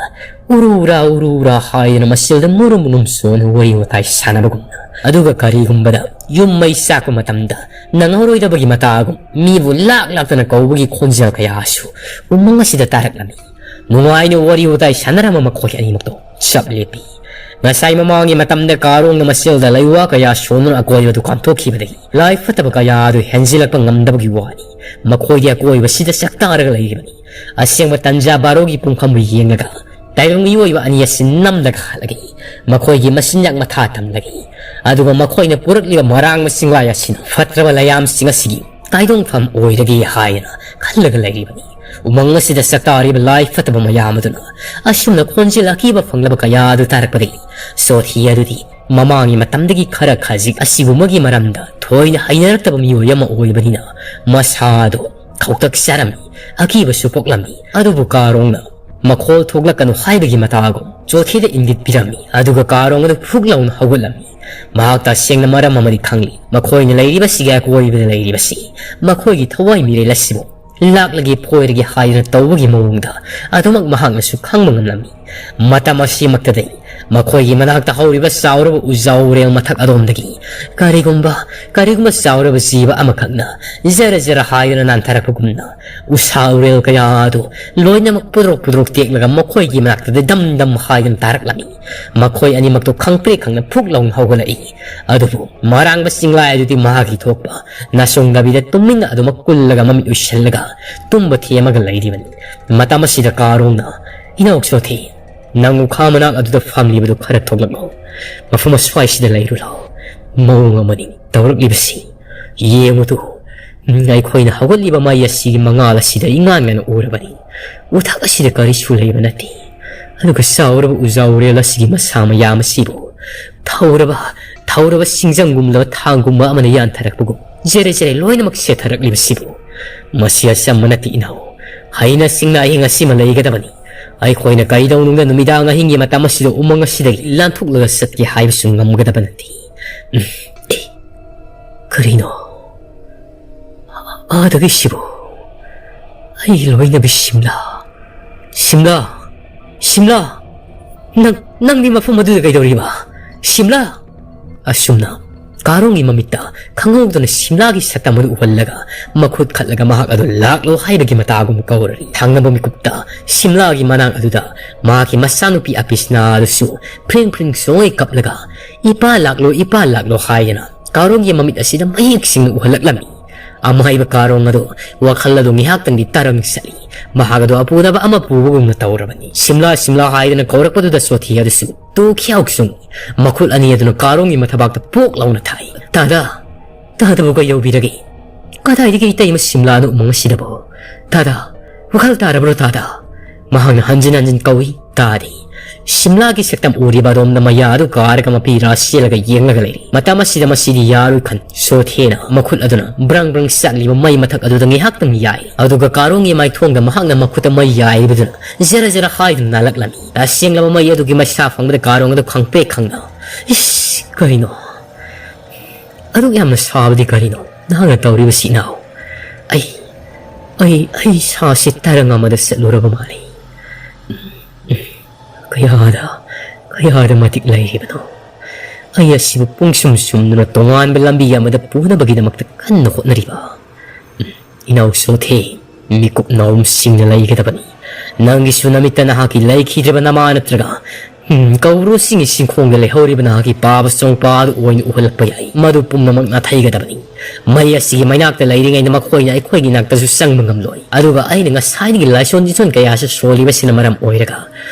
ꯎꯔꯨꯔꯥ ꯎꯔꯨꯔꯥ ꯍꯥꯏꯗꯨꯅ ꯃꯁꯤꯗ ꯃꯨꯔꯨꯝ ꯃꯨꯔꯨꯝ ꯁꯣꯟꯅ ꯋꯥꯔꯤ ꯋꯥꯇꯥꯏ ꯁꯥꯟꯅꯕꯒꯨꯝꯅ꯫ ꯑꯗꯨꯒ ꯀꯔꯤꯒꯨꯝꯕꯗ ꯌꯨꯝ ꯃꯩ ꯆꯥꯛꯄ ꯃꯇꯝꯗ ꯅꯪꯍꯧꯔꯣꯏꯗꯕꯒꯤ ꯃꯇꯥꯒꯨꯝ ꯃꯤꯕꯨ ꯂꯥꯛ ꯂꯥꯛꯇꯅ ꯀꯧꯕꯒꯤ ꯈꯣꯟꯖꯦꯜ ꯀꯌꯥꯁꯨ ꯎꯃꯪ ꯑꯁꯤꯗ ꯇꯥꯔꯛꯂꯝꯃꯤ꯫ ꯅꯨꯡꯉꯥꯏꯅ ꯋꯥꯔꯤ ꯋꯥꯇꯥꯏ ꯁꯥꯟꯅꯔꯝꯕ ꯃꯈꯣꯏ ꯑꯅꯤꯃꯛꯇꯣ ꯆꯞ ꯂꯦꯞꯄꯤ꯫ ꯉꯁꯥꯏ ꯃꯃꯥꯡꯒꯤ ꯃꯇꯝꯗ ꯀꯥꯔꯣꯡꯅ ꯃꯁꯦꯜꯗ ꯂꯩꯋꯥ ꯀꯌꯥ ꯁꯣꯟꯗꯨꯅ ꯑꯀꯣꯏꯕꯗꯨ ꯀꯥꯝꯊꯣꯛꯈꯤꯕꯗꯒꯤ ꯂꯥꯏ ꯐꯠꯇꯕ ꯀꯌꯥ ꯑꯗꯨ ꯍꯦꯟꯖꯤꯜꯂꯛꯄ ꯉꯝꯗꯕꯒꯤ ꯋꯥꯅꯤ꯫ ꯃꯈꯣꯏꯗꯤ ꯑꯀꯣꯏꯕꯁꯤꯗ ꯆꯥꯛꯇꯥꯔꯒ ꯂꯩꯔꯤꯕꯅꯤ꯫ ꯑꯁꯦꯡꯕ ꯇꯟꯖꯥ ꯕꯥꯔꯣꯒꯤ ꯄꯨꯡꯐꯝꯕꯨ ꯌꯦꯡꯂꯒ ꯇꯥꯏꯕꯪ ꯃꯤꯑꯣꯏꯕ ꯑꯅꯤ ꯑꯁꯤ ꯅꯝꯂꯒ ꯍꯜꯂꯛꯏ꯫ ꯃꯈꯣꯏꯒꯤ ꯃꯆꯤꯟꯖꯥꯛ ꯃꯊꯥ ꯇꯝꯂꯒ, ꯑꯗꯨꯒ ꯃꯈꯣꯏꯅ ꯄꯨꯔꯛꯂꯤꯕ ꯃꯔꯥꯡꯕ ꯆꯤꯡꯂꯥꯏ ꯑꯁꯤꯅ ꯐꯠꯇ꯭ꯔꯕ ꯂꯥꯏꯌꯥꯝꯁꯤꯡ ꯑꯁꯤꯒꯤ ꯀꯥꯏꯗꯣꯡꯐꯝ ꯑꯣꯏꯔꯒꯦ ꯍꯥꯏꯅ ꯈꯜꯂꯒ ꯂꯩꯔꯤꯕꯅꯤ꯫ ꯎꯃꯪ ꯑꯁꯤꯗ ꯆꯥꯛꯇꯥꯔꯤꯕ ꯂꯥꯏ ꯐꯠꯇꯕ ꯃꯌꯥꯝ ꯑꯗꯨꯅ ꯑꯁꯨꯝꯅ ꯈꯣꯟꯖꯦꯜ ꯑꯀꯤꯕ ꯐꯪꯂꯕ ꯀꯌꯥ ꯑꯗꯨ ꯇꯥꯔꯛꯄꯗꯒꯤ ꯁꯣꯊꯤ ꯑꯗꯨꯗꯤ ꯃꯃꯥꯡꯒꯤ ꯃꯇꯝꯗꯒꯤ ꯈꯔ ꯈꯖꯤꯛ ꯑꯁꯤꯒꯨꯝꯕꯒꯤ ꯃꯔꯝꯗ ꯊꯣꯏꯅ ꯍꯩꯅꯔꯛꯇꯕ ꯃꯤꯑꯣꯏ ꯑꯃ ꯑꯣꯏꯕꯅꯤꯅ ꯃꯁꯥꯗꯣ ꯈꯧꯇꯛ ꯆꯥꯔꯝꯃꯤ, ꯑꯀꯤꯕꯁꯨ ꯄꯣꯛꯂꯝꯃꯤ꯫ ꯑꯗꯨꯕꯨ ꯀꯥꯔꯣꯡꯅ ꯃꯈꯣꯜ ꯊꯣꯛꯂꯛꯀꯅꯨ ꯍꯥꯏꯕꯒꯤ ꯃꯇꯥꯒꯨꯝ ꯆꯣꯊꯤꯗ ꯏꯪꯒꯤꯠ ꯄꯤꯔꯝꯃꯤ꯫ ꯑꯗꯨꯒ ꯀꯥꯔꯣꯡ ꯑꯗꯨ ꯐꯨꯛ ꯂꯥꯎꯅ ꯍꯧꯒꯠꯂꯝꯃꯤ꯫ ꯃꯍꯥꯛ ꯇꯁꯦꯡꯅ ꯃꯔꯝ ꯑꯃꯗꯤ ꯈꯪꯂꯤ꯫ ꯃꯈꯣꯏꯅ ꯂꯩꯔꯤꯕꯁꯤꯒꯤ ꯑꯀꯣꯏꯕꯗ ꯂꯩꯔꯤꯕꯁꯤ ꯃꯈꯣꯏꯒꯤ ꯊꯋꯥꯏ ꯃꯤꯔꯦꯜ ꯑꯁꯤꯕꯨ ꯂꯥꯛꯂꯒꯦ ꯐꯣꯏꯔꯒꯦ ꯍꯥꯏꯗꯨꯅ ꯇꯧꯕꯒꯤ ꯃꯑꯣꯡꯗ ꯑꯗꯨꯃꯛ ꯃꯍꯥꯛꯅꯁꯨ ꯈꯪꯕ ꯉꯝꯂꯝꯃꯤ꯫ ꯃꯇꯝ ꯑꯁꯤꯃꯛꯇꯗꯤ ꯃꯈꯣꯏꯒꯤ ꯃꯅꯥꯛꯇ ꯍꯧꯔꯤꯕ ꯆꯥꯎꯔꯕ ꯎꯖꯥꯎ ꯎꯔꯦꯜ ꯃꯊꯛ ꯑꯗꯣꯝꯗꯒꯤ ꯀꯔꯤꯒꯨꯝꯕ, ꯀꯔꯤꯒꯨꯝꯕ ꯆꯥꯎꯔꯕ ꯖꯤꯕ ꯑꯃꯈꯛꯅ ꯖꯔ ꯖꯔ ꯍꯥꯏꯗꯨꯅ ꯅꯥꯟꯊꯔꯛꯄꯒꯨꯝꯅ ꯎꯁꯥ ꯎꯔꯦꯜ ꯀꯌꯥ ꯑꯗꯨ ꯂꯣꯏꯅꯃꯛ ꯄꯨꯗ꯭ꯔꯣꯛ ꯄꯨꯗ꯭ꯔꯣꯛ ꯇꯦꯛꯂꯒ ꯃꯈꯣꯏꯒꯤ ꯃꯅꯥꯛꯇꯗ ꯗꯝ ꯗꯝ ꯍꯥꯏꯗꯨꯅ ꯇꯥꯔꯛꯂꯝꯃꯤ꯫ ꯃꯈꯣꯏ ꯑꯅꯤꯃꯛꯇꯣ ꯈꯪꯄ꯭ꯔꯦꯛ ꯈꯪꯅ ꯐꯨꯛ ꯂꯥꯎꯅ ꯍꯧꯒꯠꯂꯛꯏ꯫ ꯑꯗꯨꯕꯨ ꯃꯔꯥꯡꯕ ꯆꯤꯡꯂꯥꯏ ꯑꯗꯨꯗꯤ ꯃꯍꯥꯛꯀꯤ ꯊꯣꯛꯄ ꯅꯥꯆꯣꯡꯗꯕꯤꯗ ꯇꯨꯃꯤꯟꯅ ꯑꯗꯨꯃꯛ ꯀꯨꯜꯂꯒ ꯃꯃꯤꯠ ꯎꯏꯁꯤꯜꯂꯒ ꯇꯨꯝꯕ ꯊꯦꯝꯃꯒ ꯂꯩꯔꯤꯕꯅꯤ꯫ ꯃꯇꯝ ꯑꯁꯤꯗ ꯀꯥꯔꯣꯡꯅ, "ꯏꯅꯥꯎ ꯆꯣꯊꯤ, ꯅꯪ ꯎꯈꯥ ꯃꯅꯥꯛ ꯑꯗꯨꯗ ꯐꯝꯂꯤꯕꯗꯨ ꯈꯔ ꯊꯣꯛꯂꯛꯂꯣ꯫ ꯃꯐꯝ ꯑꯁ꯭ꯋꯥꯏꯁꯤꯗ ꯂꯩꯔꯨ ꯂꯥꯎ꯫ ꯃꯑꯣꯡ ꯑꯃꯅꯤ ꯇꯧꯔꯛꯂꯤꯕꯁꯤ꯫ ꯌꯦꯡꯉꯨꯗꯨ, ꯑꯩꯈꯣꯏꯅ ꯍꯧꯒꯠꯂꯤꯕ ꯃꯩ ꯑꯁꯤꯒꯤ ꯃꯉꯥꯜ ꯑꯁꯤꯗ ꯏꯉꯥꯟ ꯉꯥꯟꯅ ꯎꯔꯕꯅꯤ꯫ ꯎꯊꯛ ꯑꯁꯤꯗ ꯀꯔꯤꯁꯨ ꯂꯩꯕ ꯅꯠꯇꯦ꯫ ꯑꯗꯨꯒ ꯆꯥꯎꯔꯕ ꯎꯖꯥ ꯎꯔꯦꯜ ꯑꯁꯤꯒꯤ ꯃꯁꯥ ꯃꯌꯥꯝ ꯑꯁꯤꯕꯨ ꯊꯧꯔꯕ, ꯊꯧꯔꯕ ꯁꯤꯡꯖꯪꯒꯨꯝꯂꯕ ꯊꯥꯡꯒꯨꯝꯕ ꯑꯃꯅ ꯌꯥꯟꯊꯔꯛꯄꯒꯨꯝ ꯖꯦꯔꯦ ꯖꯦꯔꯦ ꯂꯣꯏꯅꯃꯛ ꯁꯦꯠꯊꯔꯛꯂꯤꯕꯁꯤꯕꯨ꯫ ꯃꯁꯤ ꯑꯆꯝꯕ ꯅꯠꯇꯦ ꯏꯅꯥꯎ꯫ ꯍꯩꯅ ꯁꯤꯡꯅ ꯑꯍꯤꯡ ꯑꯁꯤꯃ ꯂꯩꯒꯗꯕꯅꯤ꯫ ꯑꯩꯈꯣꯏꯅ ꯀꯩꯗꯧꯅꯨꯡꯗ ꯅꯨꯃꯤꯗꯥꯡ ꯑꯍꯤꯡꯒꯤ ꯃꯇꯝ ꯑꯁꯤꯗ ꯎꯃꯪ ꯑꯁꯤꯗꯒꯤ ꯂꯥꯟꯊꯣꯛꯂꯒ ꯆꯠꯀꯦ ꯍꯥꯏꯕꯁꯨ ꯉꯝꯒꯗꯕ ꯅꯠꯇꯦ꯫ ꯎꯝ, ꯑꯦ, ꯀꯔꯤꯅꯣ? ꯑꯥꯗꯒꯤ ꯁꯤꯕꯨ? ꯑꯩꯒꯤ ꯂꯣꯏꯅꯕꯤ ꯁꯤꯝꯂꯥ꯫ ꯁꯤꯝꯂꯥ! ꯁꯤꯝꯂꯥ! ꯅꯪ, ꯅꯪꯗꯤ ꯃꯐꯝ ꯑꯗꯨꯗ ꯀꯩꯗꯧꯔꯤꯕ? ꯁꯤꯝꯂꯥ! ꯑꯁꯨꯝꯅ ꯀꯥꯔꯣꯡꯒꯤ ꯃꯃꯤꯠꯇ ꯈꯪꯍꯧꯗꯅ ꯁꯤꯝꯂꯥꯒꯤ ꯁꯛꯇꯝ ꯑꯗꯨ ꯎꯍꯜꯂꯒ ꯃꯈꯨꯠ ꯈꯠꯂꯒ ꯃꯍꯥꯛ ꯑꯗꯨ ꯂꯥꯛꯂꯣ ꯍꯥꯏꯕꯒꯤ ꯃꯇꯥꯒꯨꯝ ꯀꯧꯔꯔꯤ꯫ ꯊꯪꯅꯕ ꯃꯤꯀꯨꯞꯇ ꯁꯤꯝꯂꯥꯒꯤ ꯃꯅꯥꯛ ꯑꯗꯨꯗ ꯃꯍꯥꯛꯀꯤ ꯃꯆꯥꯅꯨꯄꯤ ꯑꯄꯤꯁꯅꯥ ꯑꯗꯨꯁꯨ ꯐ꯭ꯔꯤꯡ ꯐ꯭ꯔꯤꯡ ꯆꯣꯡꯉꯩ ꯀꯞꯂꯒ, "ꯏꯄꯥ ꯂꯥꯛꯂꯣ, ꯏꯄꯥ ꯂꯥꯛꯂꯣ" ꯍꯥꯏꯗꯅ ꯀꯥꯔꯣꯡꯒꯤ ꯃꯃꯤꯠ ꯑꯁꯤꯗ ꯃꯌꯦꯛ ꯁꯦꯡꯅ ꯎꯍꯜꯂꯛꯂꯝꯃꯤ꯫ ꯑꯃꯥꯏꯕ ꯀꯥꯔꯣꯡ ꯑꯗꯨ ꯋꯥꯈꯜ ꯑꯗꯨ ꯉꯥꯏꯍꯥꯛꯇꯪꯗꯤ ꯇꯔꯪ ꯆꯠꯂꯤ꯫ ꯃꯍꯥꯛ ꯑꯗꯨ ꯑꯄꯨꯅꯕ ꯑꯃ ꯄꯨꯕꯒꯨꯝꯅ ꯇꯧꯔꯕꯅꯤ꯫ "ꯁꯤꯝꯂꯥ, ꯁꯤꯝꯂꯥ" ꯍꯥꯏꯗꯨꯅ ꯀꯧꯔꯛꯄꯗꯨꯗ ꯆꯣꯊꯤ ꯑꯗꯨꯁꯨ ꯇꯨ ꯈ꯭ꯌꯥꯎ ꯆꯨꯡ, ꯃꯈꯨꯠ ꯑꯅꯤ ꯑꯗꯨꯅ ꯀꯥꯔꯣꯡꯒꯤ ꯃꯊꯕꯥꯛꯇ ꯄꯣꯛ ꯂꯥꯎꯅ ꯊꯥꯏ꯫ "ꯇꯥꯗꯥ, ꯇꯥꯗꯕꯨ ꯀꯩꯗꯧꯕꯤꯔꯒꯦ? ꯀꯗꯥꯏꯗꯒꯤ ꯏꯇꯩꯃ ꯁꯤꯝꯂꯥꯅ ꯎꯃꯪ ꯑꯁꯤꯗꯕꯨ? ꯇꯥꯗꯥ, ꯋꯥꯈꯜ ꯇꯥꯔꯕ꯭ꯔꯣ ꯇꯥꯗꯥ?" ꯃꯍꯥꯛꯅ ꯍꯟꯖꯤꯟ ꯍꯟꯖꯤꯟ ꯀꯧꯏ, ꯇꯥꯗꯦ꯫ ꯁꯤꯝꯂꯥꯒꯤ ꯁꯛꯇꯝ ꯎꯔꯤꯕ ꯑꯗꯣꯝꯗ ꯃꯌꯥ ꯑꯗꯨ ꯀꯥꯔꯒ ꯃꯄꯤ ꯔꯥꯁ ꯆꯦꯜꯂꯒ ꯌꯦꯡꯂꯒ ꯂꯩꯔꯤ꯫ ꯃꯇꯝ ꯑꯁꯤꯗ ꯃꯁꯤꯗꯤ ꯌꯥꯔꯣꯏ ꯈꯟ ꯁꯣꯊꯦꯅ ꯃꯈꯨꯠ ꯑꯗꯨꯅ ꯕ꯭ꯔꯪ ꯕ꯭ꯔꯪ ꯆꯥꯛꯂꯤꯕ ꯃꯩ ꯃꯊꯛ ꯑꯗꯨꯗ ꯉꯥꯏꯍꯥꯛꯇꯪ ꯌꯥꯏ꯫ ꯑꯗꯨꯒ ꯀꯥꯔꯣꯡꯒꯤ ꯃꯥꯏꯊꯣꯡꯗ ꯃꯍꯥꯛꯅ ꯃꯈꯨꯠꯇ ꯃꯩ ꯌꯥꯏꯔꯤꯕꯗꯨꯅ ꯖꯔ ꯖꯔ ꯍꯥꯏꯗꯨꯅ ꯅꯥꯜꯂꯛꯂꯝꯃꯤ꯫ ꯇꯁꯦꯡꯂꯕ ꯃꯩ ꯑꯗꯨꯒꯤ ꯃꯩꯁꯥ ꯐꯪꯕꯗ ꯀꯥꯔꯣꯡ ꯑꯗꯨ ꯈꯪꯄ꯭ꯔꯦꯛ ꯈꯪꯅ, "ꯏꯁ, ꯀꯩꯅꯣ? ꯑꯗꯨꯛ ꯌꯥꯝꯅ ꯁꯥꯕꯗꯤ ꯀꯔꯤꯅꯣ ꯅꯍꯥꯛꯅ ꯇꯧꯔꯤꯕꯁꯤ, ꯏꯅꯥꯎ? ꯑꯩ, ꯑꯩ, ꯑꯩ ꯁꯥꯁꯤ ꯇꯔꯪ ꯑꯃꯗ ꯆꯠꯂꯨꯔꯕ ꯃꯥꯜꯂꯤ꯫ ꯀꯌꯥꯗ, ꯀꯌꯥꯗ ꯃꯇꯤꯛ ꯂꯩꯔꯤꯕꯅꯣ? ꯑꯩ ꯑꯁꯤꯕꯨ ꯄꯨꯡꯁꯨꯝ ꯁꯨꯝꯗꯨꯅ ꯇꯣꯉꯥꯟꯕ ꯂꯝꯕꯤ ꯑꯃꯗ ꯄꯨꯅꯕꯒꯤꯗꯃꯛꯇ ꯀꯟꯅ ꯍꯣꯠꯅꯔꯤꯕ꯫ ꯏꯅꯥꯎ ꯁꯣꯊꯦ, ꯃꯤꯀꯨꯞ ꯅꯥꯎꯔꯨꯝꯁꯤꯡꯅ ꯂꯩꯒꯗꯕꯅꯤ꯫ ꯅꯪꯒꯤꯁꯨ ꯅꯃꯤꯠꯇ ꯅꯍꯥꯛꯀꯤ ꯂꯩꯈꯤꯗ꯭ꯔꯕ ꯅꯃꯥ ꯅꯠꯇ꯭ꯔꯒ, ꯎꯝ, ꯀꯧꯕ꯭ꯔꯨꯁꯤꯡꯒꯤ ꯆꯤꯡꯈꯣꯡꯗ ꯂꯩꯍꯧꯔꯤꯕ ꯅꯍꯥꯛꯀꯤ ꯄꯥꯕ ꯆꯣꯡꯄꯥ ꯑꯗꯨ ꯑꯣꯏꯅ ꯎꯍꯜꯂꯛꯄ ꯌꯥꯏ꯫ ꯃꯗꯨ ꯄꯨꯝꯅꯃꯛ ꯅꯥꯊꯩꯒꯗꯕꯅꯤ꯫ ꯃꯩ ꯑꯁꯤꯒꯤ ꯃꯩꯅꯥꯛꯇ ꯂꯩꯔꯤꯉꯩꯗ ꯃꯈꯣꯏꯅ ꯑꯩꯈꯣꯏꯒꯤ ꯅꯥꯛꯇꯁꯨ ꯆꯪꯕ ꯉꯝꯂꯣꯏ꯫ ꯑꯗꯨꯒ ꯑꯩꯅ ꯉꯁꯥꯏꯗꯒꯤ ꯂꯥꯏꯁꯣꯟ ꯇꯤꯁꯣꯟ ꯀꯌꯥꯁꯨ ꯁꯣꯜꯂꯤꯕꯁꯤꯅ ꯃꯔꯝ ꯑꯣꯏꯔꯒ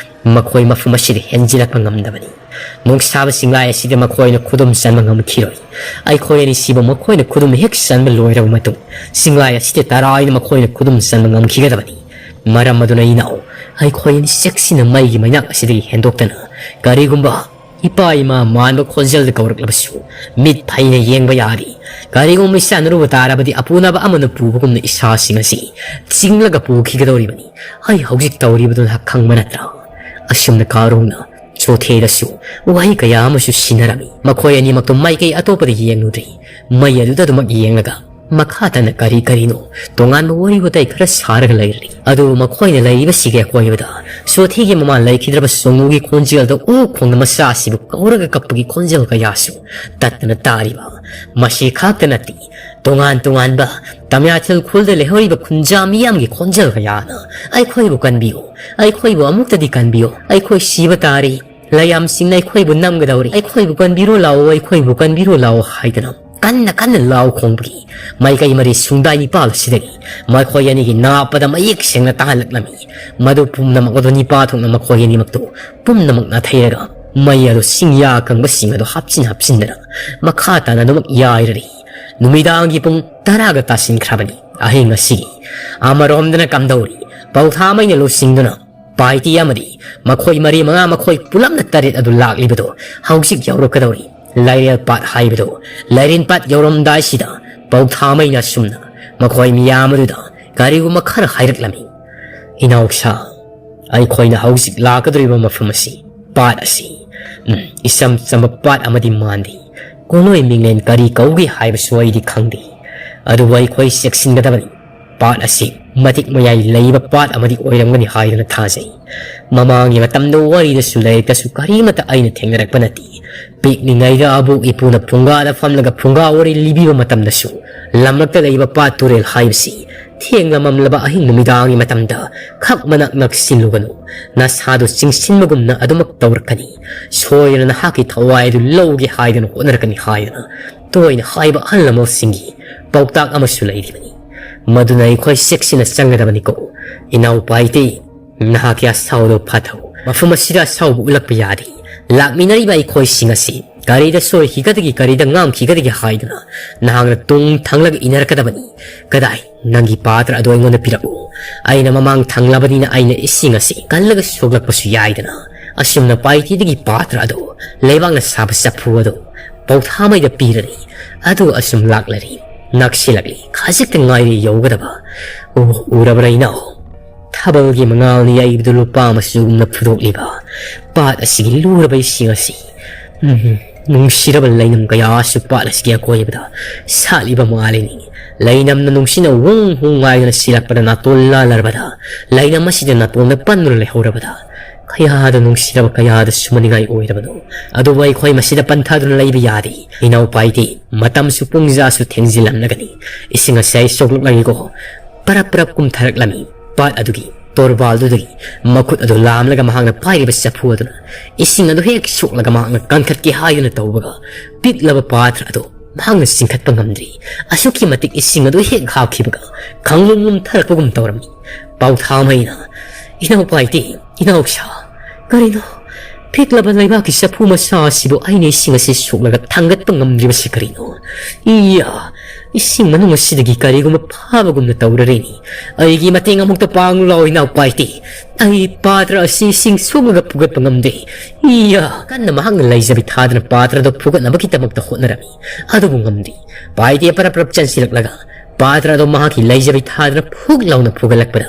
ꯃꯈꯣꯏ ꯃꯐꯝ ꯑꯁꯤꯗ ꯍꯦꯟꯖꯤꯜꯂꯛꯄ ꯉꯝꯗꯕꯅꯤ꯫ ꯅꯨꯡꯁꯥꯕ ꯆꯤꯡꯂꯥꯏ ꯑꯁꯤꯗ ꯃꯈꯣꯏꯅ ꯈꯨꯗꯨꯝ ꯆꯟꯕ ꯉꯝꯈꯤꯔꯣꯏ꯫ ꯑꯩꯈꯣꯏ ꯑꯅꯤꯁꯤꯕꯨ ꯃꯈꯣꯏꯅ ꯈꯨꯗꯨꯝ ꯍꯦꯛ ꯆꯟꯕ ꯂꯣꯏꯔꯕ ꯃꯇꯨꯡ, ꯆꯤꯡꯂꯥꯏ ꯑꯁꯤꯗ ꯇꯔꯥꯏꯅ ꯃꯈꯣꯏꯅ ꯈꯨꯗꯨꯝ ꯆꯟꯕ ꯉꯝꯈꯤꯒꯗꯕꯅꯤ꯫ ꯃꯔꯝ ꯑꯗꯨꯅ ꯏꯅꯥꯎ, ꯑꯩꯈꯣꯏ ꯑꯅꯤ ꯆꯦꯛꯁꯤꯟꯅ ꯃꯩꯒꯤ ꯃꯩꯅꯥꯛ ꯑꯁꯤꯗꯒꯤ ꯍꯦꯟꯗꯣꯛꯇꯅ, ꯀꯔꯤꯒꯨꯝꯕ ꯏꯄꯥ ꯏꯃꯥ ꯃꯥꯟꯕ ꯈꯣꯟꯖꯦꯜꯗ ꯀꯧꯔꯛꯂꯕꯁꯨ, ꯃꯤꯠ ꯐꯩꯅ ꯌꯦꯡꯕ ꯌꯥꯔꯤ꯫ ꯀꯔꯤꯒꯨꯝꯕ ꯏꯆꯥꯅꯔꯨꯕ ꯇꯥꯔꯕꯗꯤ, ꯑꯄꯨꯅꯕ ꯑꯃꯅ ꯄꯨꯕꯒꯨꯝꯅ ꯏꯁꯥꯁꯤꯡ ꯑꯁꯤ ꯆꯤꯡꯂꯒ ꯄꯨꯈꯤꯒꯗꯧꯔꯤꯕꯅꯤ꯫ ꯑꯩ ꯍꯧꯖꯤꯛ ꯇꯧꯔꯤꯕꯗꯨ ꯅꯍꯥꯛ ꯈꯪꯕ ꯅꯠꯇ꯭ꯔꯥ?" ꯑꯁꯨꯝꯅ ꯀꯥꯔꯣꯡꯅ ꯆꯣꯊꯦꯗꯁꯨ ꯋꯥꯍꯩ ꯀꯌꯥ ꯑꯃꯁꯨ ꯁꯤꯟꯅꯔꯝꯃꯤ꯫ ꯃꯈꯣꯏ ꯑꯅꯤꯃꯛꯇꯣ ꯃꯥꯏꯀꯩ ꯑꯇꯣꯞꯄꯗ ꯌꯦꯡꯂꯨꯗ꯭ꯔꯤ꯫ ꯃꯩ ꯑꯗꯨꯗ ꯑꯗꯨꯃꯛ ꯌꯦꯡꯂꯒ ꯃꯈꯥ ꯇꯥꯅ ꯀꯔꯤ ꯀꯔꯤꯅꯣ ꯇꯣꯉꯥꯟꯕ ꯋꯥꯔꯤ ꯋꯥꯇꯥꯏ ꯈꯔ ꯁꯥꯔꯒ ꯂꯩꯔꯤ꯫ ꯑꯗꯨꯕꯨ ꯃꯈꯣꯏꯅ ꯂꯩꯔꯤꯕꯁꯤꯒꯤ ꯑꯀꯣꯏꯕꯗ ꯁꯣꯊꯤꯒꯤ ꯃꯃꯥ ꯂꯩꯈꯤꯗ꯭ꯔꯕ ꯁꯣꯅꯨꯒꯤ ꯈꯣꯟꯖꯦꯜꯗ ꯑꯣꯛ ꯈꯣꯡꯅ ꯃꯆꯥ ꯑꯁꯤꯕꯨ ꯀꯧꯔꯒ ꯀꯞꯄꯒꯤ ꯈꯣꯟꯖꯦꯜ ꯀꯌꯥꯁꯨ ꯇꯠꯇꯅ ꯇꯥꯔꯤꯕ꯫ ꯃꯁꯤ ꯈꯛꯇ ꯅꯠꯇꯦ, ꯇꯣꯉꯥꯟ ꯇꯣꯉꯥꯟꯕ ꯇꯃꯤꯌꯥꯊꯤꯜ ꯈꯨꯜꯗ ꯂꯩꯍꯧꯔꯤꯕ ꯈꯨꯟꯖꯥ ꯃꯤꯌꯥꯝꯒꯤ ꯈꯣꯟꯖꯦꯜ ꯀꯌꯥꯅ, "ꯑꯩꯈꯣꯏꯕꯨ ꯀꯟꯕꯤꯌꯨ, ꯑꯩꯈꯣꯏꯕꯨ ꯑꯃꯨꯛꯇꯗꯤ ꯀꯟꯕꯤꯌꯨ, ꯑꯩꯈꯣꯏ ꯁꯤꯕ ꯇꯥꯔꯦ, ꯂꯌꯥꯝꯁꯤꯡꯅ ꯑꯩꯈꯣꯏꯕꯨ ꯅꯝꯒꯗꯧꯔꯤ, ꯑꯩꯈꯣꯏꯕꯨ ꯀꯟꯕꯤꯔꯣ ꯂꯥꯛꯑꯣ, ꯑꯩꯈꯣꯏꯕꯨ ꯀꯟꯕꯤꯔꯣ ꯂꯥꯛꯑꯣ" ꯍꯥꯏꯗꯨꯅ ꯀꯟꯅ ꯀꯟꯅ ꯂꯥꯎ ꯈꯣꯡꯕꯒꯤ ꯃꯥꯏꯀꯩ ꯃꯔꯤ ꯁꯨꯡꯗꯥꯏ ꯅꯤꯄꯥꯜ ꯑꯁꯤꯗꯒꯤ ꯃꯈꯣꯏ ꯑꯅꯤꯒꯤ ꯅꯥꯞꯄꯗ ꯃꯌꯦꯛ ꯁꯦꯡꯅ ꯇꯥꯍꯜꯂꯛꯂꯝꯃꯤ꯫ ꯃꯗꯨ ꯄꯨꯝꯅꯃꯛ ꯑꯗꯨ ꯅꯤꯄꯥ ꯊꯣꯛꯅ ꯃꯈꯣꯏ ꯑꯅꯤꯃꯛꯇꯨ ꯄꯨꯝꯅꯃꯛ ꯅꯥꯊꯩꯔꯒ ꯃꯩ ꯑꯗꯨ ꯁꯤꯡꯌꯥ ꯀꯪꯕꯁꯤꯡ ꯑꯗꯨ ꯍꯥꯞꯆꯤꯟ ꯍꯥꯞꯆꯤꯟꯗꯅ ꯃꯈꯥ ꯇꯥꯅ ꯑꯗꯨꯃꯛ ꯌꯥꯏꯔꯔꯤ꯫ ꯅꯨꯃꯤꯗꯥꯡꯒꯤ ꯄꯨꯡ ꯇꯔꯥꯒ ꯇꯥꯁꯤꯟꯈ꯭ꯔꯕꯅꯤ꯫ ꯑꯍꯤꯡ ꯑꯁꯤꯒꯤ ꯑꯃꯔꯣꯝꯗꯅ ꯀꯝꯗꯧꯔꯤ ꯄꯧꯊꯥ ꯃꯩꯅ ꯂꯨꯆꯤꯡꯗꯨꯅ ꯄꯥꯏꯇꯤ ꯑꯃꯗꯤ ꯃꯈꯣꯏ ꯃꯔꯤ ꯃꯉꯥ, ꯃꯈꯣꯏ ꯄꯨꯂꯞꯅ ꯇꯔꯦꯠ ꯑꯗꯨ ꯂꯥꯛꯂꯤꯕꯗꯣ ꯍꯧꯖꯤꯛ ꯌꯧꯔꯛꯀꯗꯧꯔꯤ꯫ ꯂꯥꯏꯔꯦꯜ ꯄꯥꯠ ꯍꯥꯏꯕꯗꯣ, ꯂꯥꯏꯔꯦꯟ ꯄꯥꯠ ꯌꯧꯔꯝꯗꯥꯏꯁꯤꯗ ꯄꯧꯊꯥꯃꯩꯅ ꯑꯁꯨꯝꯅ ꯃꯈꯣꯏ ꯃꯤꯌꯥꯝ ꯑꯗꯨꯗ ꯀꯔꯤꯒꯨꯝꯕ ꯈꯔ ꯍꯥꯏꯔꯛꯂꯝꯃꯤ꯫ "ꯏꯅꯥꯎꯁꯥ, ꯑꯩꯈꯣꯏꯅ ꯍꯧꯖꯤꯛ ꯂꯥꯛꯀꯗꯧꯔꯤꯕ ꯃꯐꯝ ꯑꯁꯤ, ꯄꯥꯠ ꯑꯁꯤ, ꯎꯝ, ꯏꯆꯝ ꯆꯝꯕ ꯄꯥꯠ ꯑꯃꯗꯤ ꯃꯥꯟꯗꯦ꯫ ꯀꯣꯅꯣꯏ ꯃꯤꯡꯂꯦꯟ ꯀꯔꯤ ꯀꯧꯒꯦ ꯍꯥꯏꯕꯁꯨ ꯑꯩꯗꯤ ꯈꯪꯗꯦ꯫ ꯑꯗꯨꯕꯨ ꯑꯩꯈꯣꯏ ꯆꯦꯛꯁꯤꯟꯒꯗꯕꯅꯤ꯫ ꯄꯥꯠ ꯑꯁꯤ ꯃꯇꯤꯛ ꯃꯌꯥꯏ ꯂꯩꯕ ꯄꯥꯠ ꯑꯃꯗꯤ ꯑꯣꯏꯔꯝꯒꯅꯤ ꯍꯥꯏꯗꯨꯅ ꯊꯥꯖꯩ꯫ ꯃꯃꯥꯡꯒꯤ ꯃꯇꯝꯗ ꯋꯥꯔꯤꯗꯁꯨ ꯂꯥꯏꯔꯤꯛꯇꯁꯨ ꯀꯔꯤꯃꯠꯇ ꯑꯩꯅ ꯊꯦꯡꯅꯔꯛꯄ ꯅꯠꯇꯦ꯫ ꯄꯤꯛꯂꯤꯉꯩꯗ ꯑꯕꯣꯛ ꯏꯄꯨꯅ ꯐꯨꯡꯒꯥꯗ ꯐꯝꯂꯒ ꯐꯨꯡꯒꯥ ꯋꯥꯔꯤ ꯂꯤꯕꯤꯕ ꯃꯇꯝꯗꯁꯨ ꯂꯝꯂꯛꯇ ꯂꯩꯕ ꯄꯥꯠ ꯇꯨꯔꯦꯜ ꯍꯥꯏꯕꯁꯤ ꯊꯦꯡꯂ ꯃꯝꯂꯕ ꯑꯍꯤꯡ ꯅꯨꯃꯤꯗꯥꯡꯒꯤ ꯃꯇꯝꯗ ꯈꯛ ꯃꯅꯥꯛ ꯅꯛꯁꯤꯜꯂꯨꯒꯅꯨ꯫ ꯅꯁꯥꯗꯨ ꯆꯤꯡꯁꯤꯟꯕꯒꯨꯝꯅ ꯑꯗꯨꯃꯛ ꯇꯧꯔꯛꯀꯅꯤ꯫ ꯁꯣꯏꯗꯅ ꯅꯍꯥꯛꯀꯤ ꯊꯋꯥꯏ ꯑꯗꯨ ꯂꯧꯒꯦ ꯍꯥꯏꯗꯨꯅ ꯍꯣꯠꯅꯔꯛꯀꯅꯤ" ꯍꯥꯏꯗꯨꯅ ꯇꯣꯏꯅ ꯍꯥꯏꯕ ꯑꯍꯜ ꯂꯃꯟꯁꯤꯡꯒꯤ ꯄꯥꯎꯇꯥꯛ ꯑꯃꯁꯨ ꯂꯩꯔꯤꯕꯅꯤ꯫ ꯃꯗꯨꯅ ꯑꯩꯈꯣꯏ ꯆꯦꯛꯁꯤꯟꯅ ꯆꯪꯒꯗꯕꯅꯤꯀꯣ꯫ ꯏꯅꯥꯎ ꯄꯥꯏꯇꯦ, ꯅꯍꯥꯛꯀꯤ ꯑꯁꯥꯎꯗꯣ ꯐꯥꯊꯧ꯫ ꯃꯐꯝ ꯑꯁꯤꯗ ꯑꯁꯥꯎꯕ ꯎꯠꯂꯛꯄ ꯌꯥꯗꯦ꯫ ꯂꯥꯛꯃꯤꯟꯅꯔꯤꯕ ꯑꯩꯈꯣꯏꯁꯤꯡ ꯑꯁꯤ ꯀꯔꯤꯗ ꯁꯣꯏꯈꯤꯒꯗꯒꯦ, ꯀꯔꯤꯗ ꯉꯥꯡꯈꯤꯒꯗꯒꯦ ꯍꯥꯏꯗꯨꯅ ꯅꯍꯥꯛꯅ ꯇꯨꯡ ꯊꯪꯂꯒ ꯏꯟꯅꯔꯛꯀꯗꯕꯅꯤ꯫ ꯀꯗꯥꯏ? ꯅꯪꯒꯤ ꯄꯥꯇ꯭ꯔ ꯑꯗꯨ ꯑꯩꯉꯣꯟꯗ ꯄꯤꯔꯛꯎ꯫ ꯑꯩꯅ ꯃꯃꯥꯡ ꯊꯪꯂꯕꯅꯤꯅ ꯑꯩꯅ ꯏꯁꯤꯡ ꯑꯁꯤ ꯀꯜꯂꯒ ꯁꯣꯛꯂꯛꯄꯁꯨ ꯌꯥꯏꯗꯅ꯫ ꯑꯁꯨꯝꯅ ꯄꯥꯏꯇꯤꯗꯒꯤ ꯄꯥꯇ꯭ꯔ ꯑꯗꯨ ꯂꯩꯕꯥꯛꯅ ꯁꯥꯕ ꯆꯐꯨ ꯑꯗꯨ ꯄꯧꯊꯥꯃꯩꯗ ꯄꯤꯔꯅꯤ꯫ ꯑꯗꯨ ꯑꯁꯨꯝ ꯂꯥꯛꯂꯔꯤ꯫ ꯅꯛꯁꯤꯜꯂꯛꯂꯤ꯫ ꯈꯖꯤꯛꯇ ꯉꯥꯏꯔꯦ ꯌꯧꯒꯗꯕ꯫ ꯑꯣ, ꯎꯔꯕ꯭ꯔꯥ ꯏꯅꯥꯎ? ꯊꯥꯕꯜꯒꯤ ꯃꯉꯥꯜꯅ ꯌꯩꯕꯗꯨ ꯂꯨꯄꯥ ꯃꯆꯨꯒꯨꯝꯅ ꯐꯨꯗꯣꯛꯂꯤꯕ ꯄꯥꯠ ꯑꯁꯤꯒꯤ ꯂꯨꯔꯕ ꯏꯁꯤꯡ ꯑꯁꯤ, ꯎꯝ, ꯅꯨꯡꯁꯤꯔꯕ ꯂꯩꯅꯝ ꯀꯌꯥꯁꯨ ꯄꯥꯠ ꯑꯁꯤꯒꯤ ꯑꯀꯣꯏꯕꯗ ꯁꯥꯠꯂꯤꯕ ꯃꯥꯜꯂꯤꯅꯤ꯫ ꯂꯩꯅꯝꯅ ꯅꯨꯡꯁꯤꯅ ꯍꯨꯝ ꯍꯨꯝ ꯉꯥꯏꯗꯨꯅ ꯁꯤꯔꯛꯄꯗ ꯅꯥꯇꯣꯟ ꯂꯥꯜꯂꯔꯕꯗ, ꯂꯩꯅꯝ ꯑꯁꯤꯗ ꯅꯥꯇꯣꯟꯗ ꯄꯟꯗꯨꯅ ꯂꯩꯍꯧꯔꯕꯗ, ꯀꯌꯥꯗ ꯅꯨꯡꯁꯤꯔꯕ, ꯀꯌꯥꯗ ꯁꯨꯝꯍꯠꯅꯤꯡꯉꯥꯏ ꯑꯣꯏꯔꯕꯅꯣ꯫ ꯑꯗꯨꯕꯨ ꯑꯩꯈꯣꯏ ꯃꯁꯤꯗ ꯄꯟꯊꯗꯨꯅ ꯂꯩꯕ ꯌꯥꯗꯦ꯫ ꯏꯅꯥꯎ ꯄꯥꯏꯗꯦ, ꯃꯇꯝꯁꯨ ꯄꯨꯡꯖꯥꯁꯨ ꯊꯦꯡꯖꯤꯜꯂꯝꯂꯒꯅꯤ꯫ ꯏꯁꯤꯡ ꯑꯁꯤ ꯑꯩ ꯁꯣꯛꯂꯛꯂꯒꯦꯀꯣ꯫ ꯄꯔꯞ ꯄꯔꯞ ꯀꯨꯝꯊꯔꯛꯂꯝꯃꯤ꯫ ꯄꯥꯠ ꯑꯗꯨꯒꯤ ꯇꯣꯔꯕꯥꯜꯗꯨꯗꯒꯤ ꯃꯈꯨꯠ ꯑꯗꯨ ꯂꯥꯝꯂꯒ ꯃꯍꯥꯛꯅ ꯄꯥꯏꯔꯤꯕ ꯆꯐꯨ ꯑꯗꯨꯅ ꯏꯁꯤꯡ ꯑꯗꯨ ꯍꯦꯛ ꯁꯣꯛꯂꯒ ꯃꯍꯥꯛꯅ ꯀꯟꯈꯠꯀꯦ ꯍꯥꯏꯗꯨꯅ ꯇꯧꯕꯒ, ꯄꯤꯛꯂꯕ ꯄꯥꯇ꯭ꯔ ꯑꯗꯨ ꯃꯍꯥꯛꯅ ꯆꯤꯡꯈꯠꯄ ꯉꯝꯗ꯭ꯔꯤ꯫ ꯑꯁꯨꯛꯀꯤ ꯃꯇꯤꯛ ꯏꯁꯤꯡ ꯑꯗꯨ ꯍꯦꯛ ꯍꯥꯞꯈꯤꯕꯒ ꯈꯪꯂꯨꯝ ꯂꯨꯝꯊꯔꯛꯄꯒꯨꯝ ꯇꯧꯔꯝꯃꯤ꯫ ꯄꯥꯎꯊꯥꯃꯩꯅ, "ꯏꯅꯥꯎ ꯄꯥꯏꯇꯦ, ꯏꯅꯥꯎꯁꯥ, ꯀꯔꯤꯅꯣ? ꯄꯤꯛꯂꯕ ꯂꯩꯕꯥꯛꯀꯤ ꯆꯐꯨ ꯃꯆꯥ ꯑꯁꯤꯕꯨ ꯑꯩꯅ ꯏꯁꯤꯡ ꯑꯁꯤ ꯁꯣꯛꯂꯒ ꯊꯥꯡꯒꯠꯄ ꯉꯝꯗ꯭ꯔꯤꯕꯁꯤ ꯀꯔꯤꯅꯣ? ꯏꯌꯥ! ꯏꯁꯤꯡ ꯃꯅꯨꯡ ꯑꯁꯤꯗꯒꯤ ꯀꯔꯤꯒꯨꯝꯕ ꯐꯥꯕꯒꯨꯝꯅ ꯇꯧꯔꯔꯦꯅꯤ꯫ ꯑꯩꯒꯤ ꯃꯇꯦꯡ ꯑꯃꯨꯛꯇ ꯄꯥꯡꯂꯨ ꯂꯥꯎ, ꯏꯅꯥꯎ ꯄꯥꯏꯇꯤ꯫ ꯑꯩ ꯄꯥꯇ꯭ꯔ ꯑꯁꯤ ꯏꯁꯤꯡ ꯁꯣꯛꯂꯒ ꯄꯨꯈꯠꯄ ꯉꯝꯗꯦ꯫ ꯏꯌꯥ! ꯀꯟꯅ ꯃꯍꯥꯛꯅ ꯂꯩꯖꯕꯤ ꯊꯥꯗꯅ ꯄꯥꯇ꯭ꯔ ꯑꯗꯨ ꯐꯨꯒꯠꯅꯕꯒꯤꯗꯃꯛꯇ ꯍꯣꯠꯅꯔꯝꯃꯤ꯫ ꯑꯗꯨꯕꯨ ꯉꯝꯗꯦ꯫ ꯄꯥꯏꯇꯤ ꯄꯔꯞ ꯄꯔꯞ ꯆꯦꯟꯁꯤꯜꯂꯛꯂꯒ ꯄꯥꯇ꯭ꯔ ꯑꯗꯨ ꯃꯍꯥꯛꯀꯤ ꯂꯩꯖꯕꯤ ꯊꯥꯗꯅ ꯐꯨꯛ ꯂꯥꯎꯅ ꯐꯨꯒꯠꯂꯛꯄꯗ,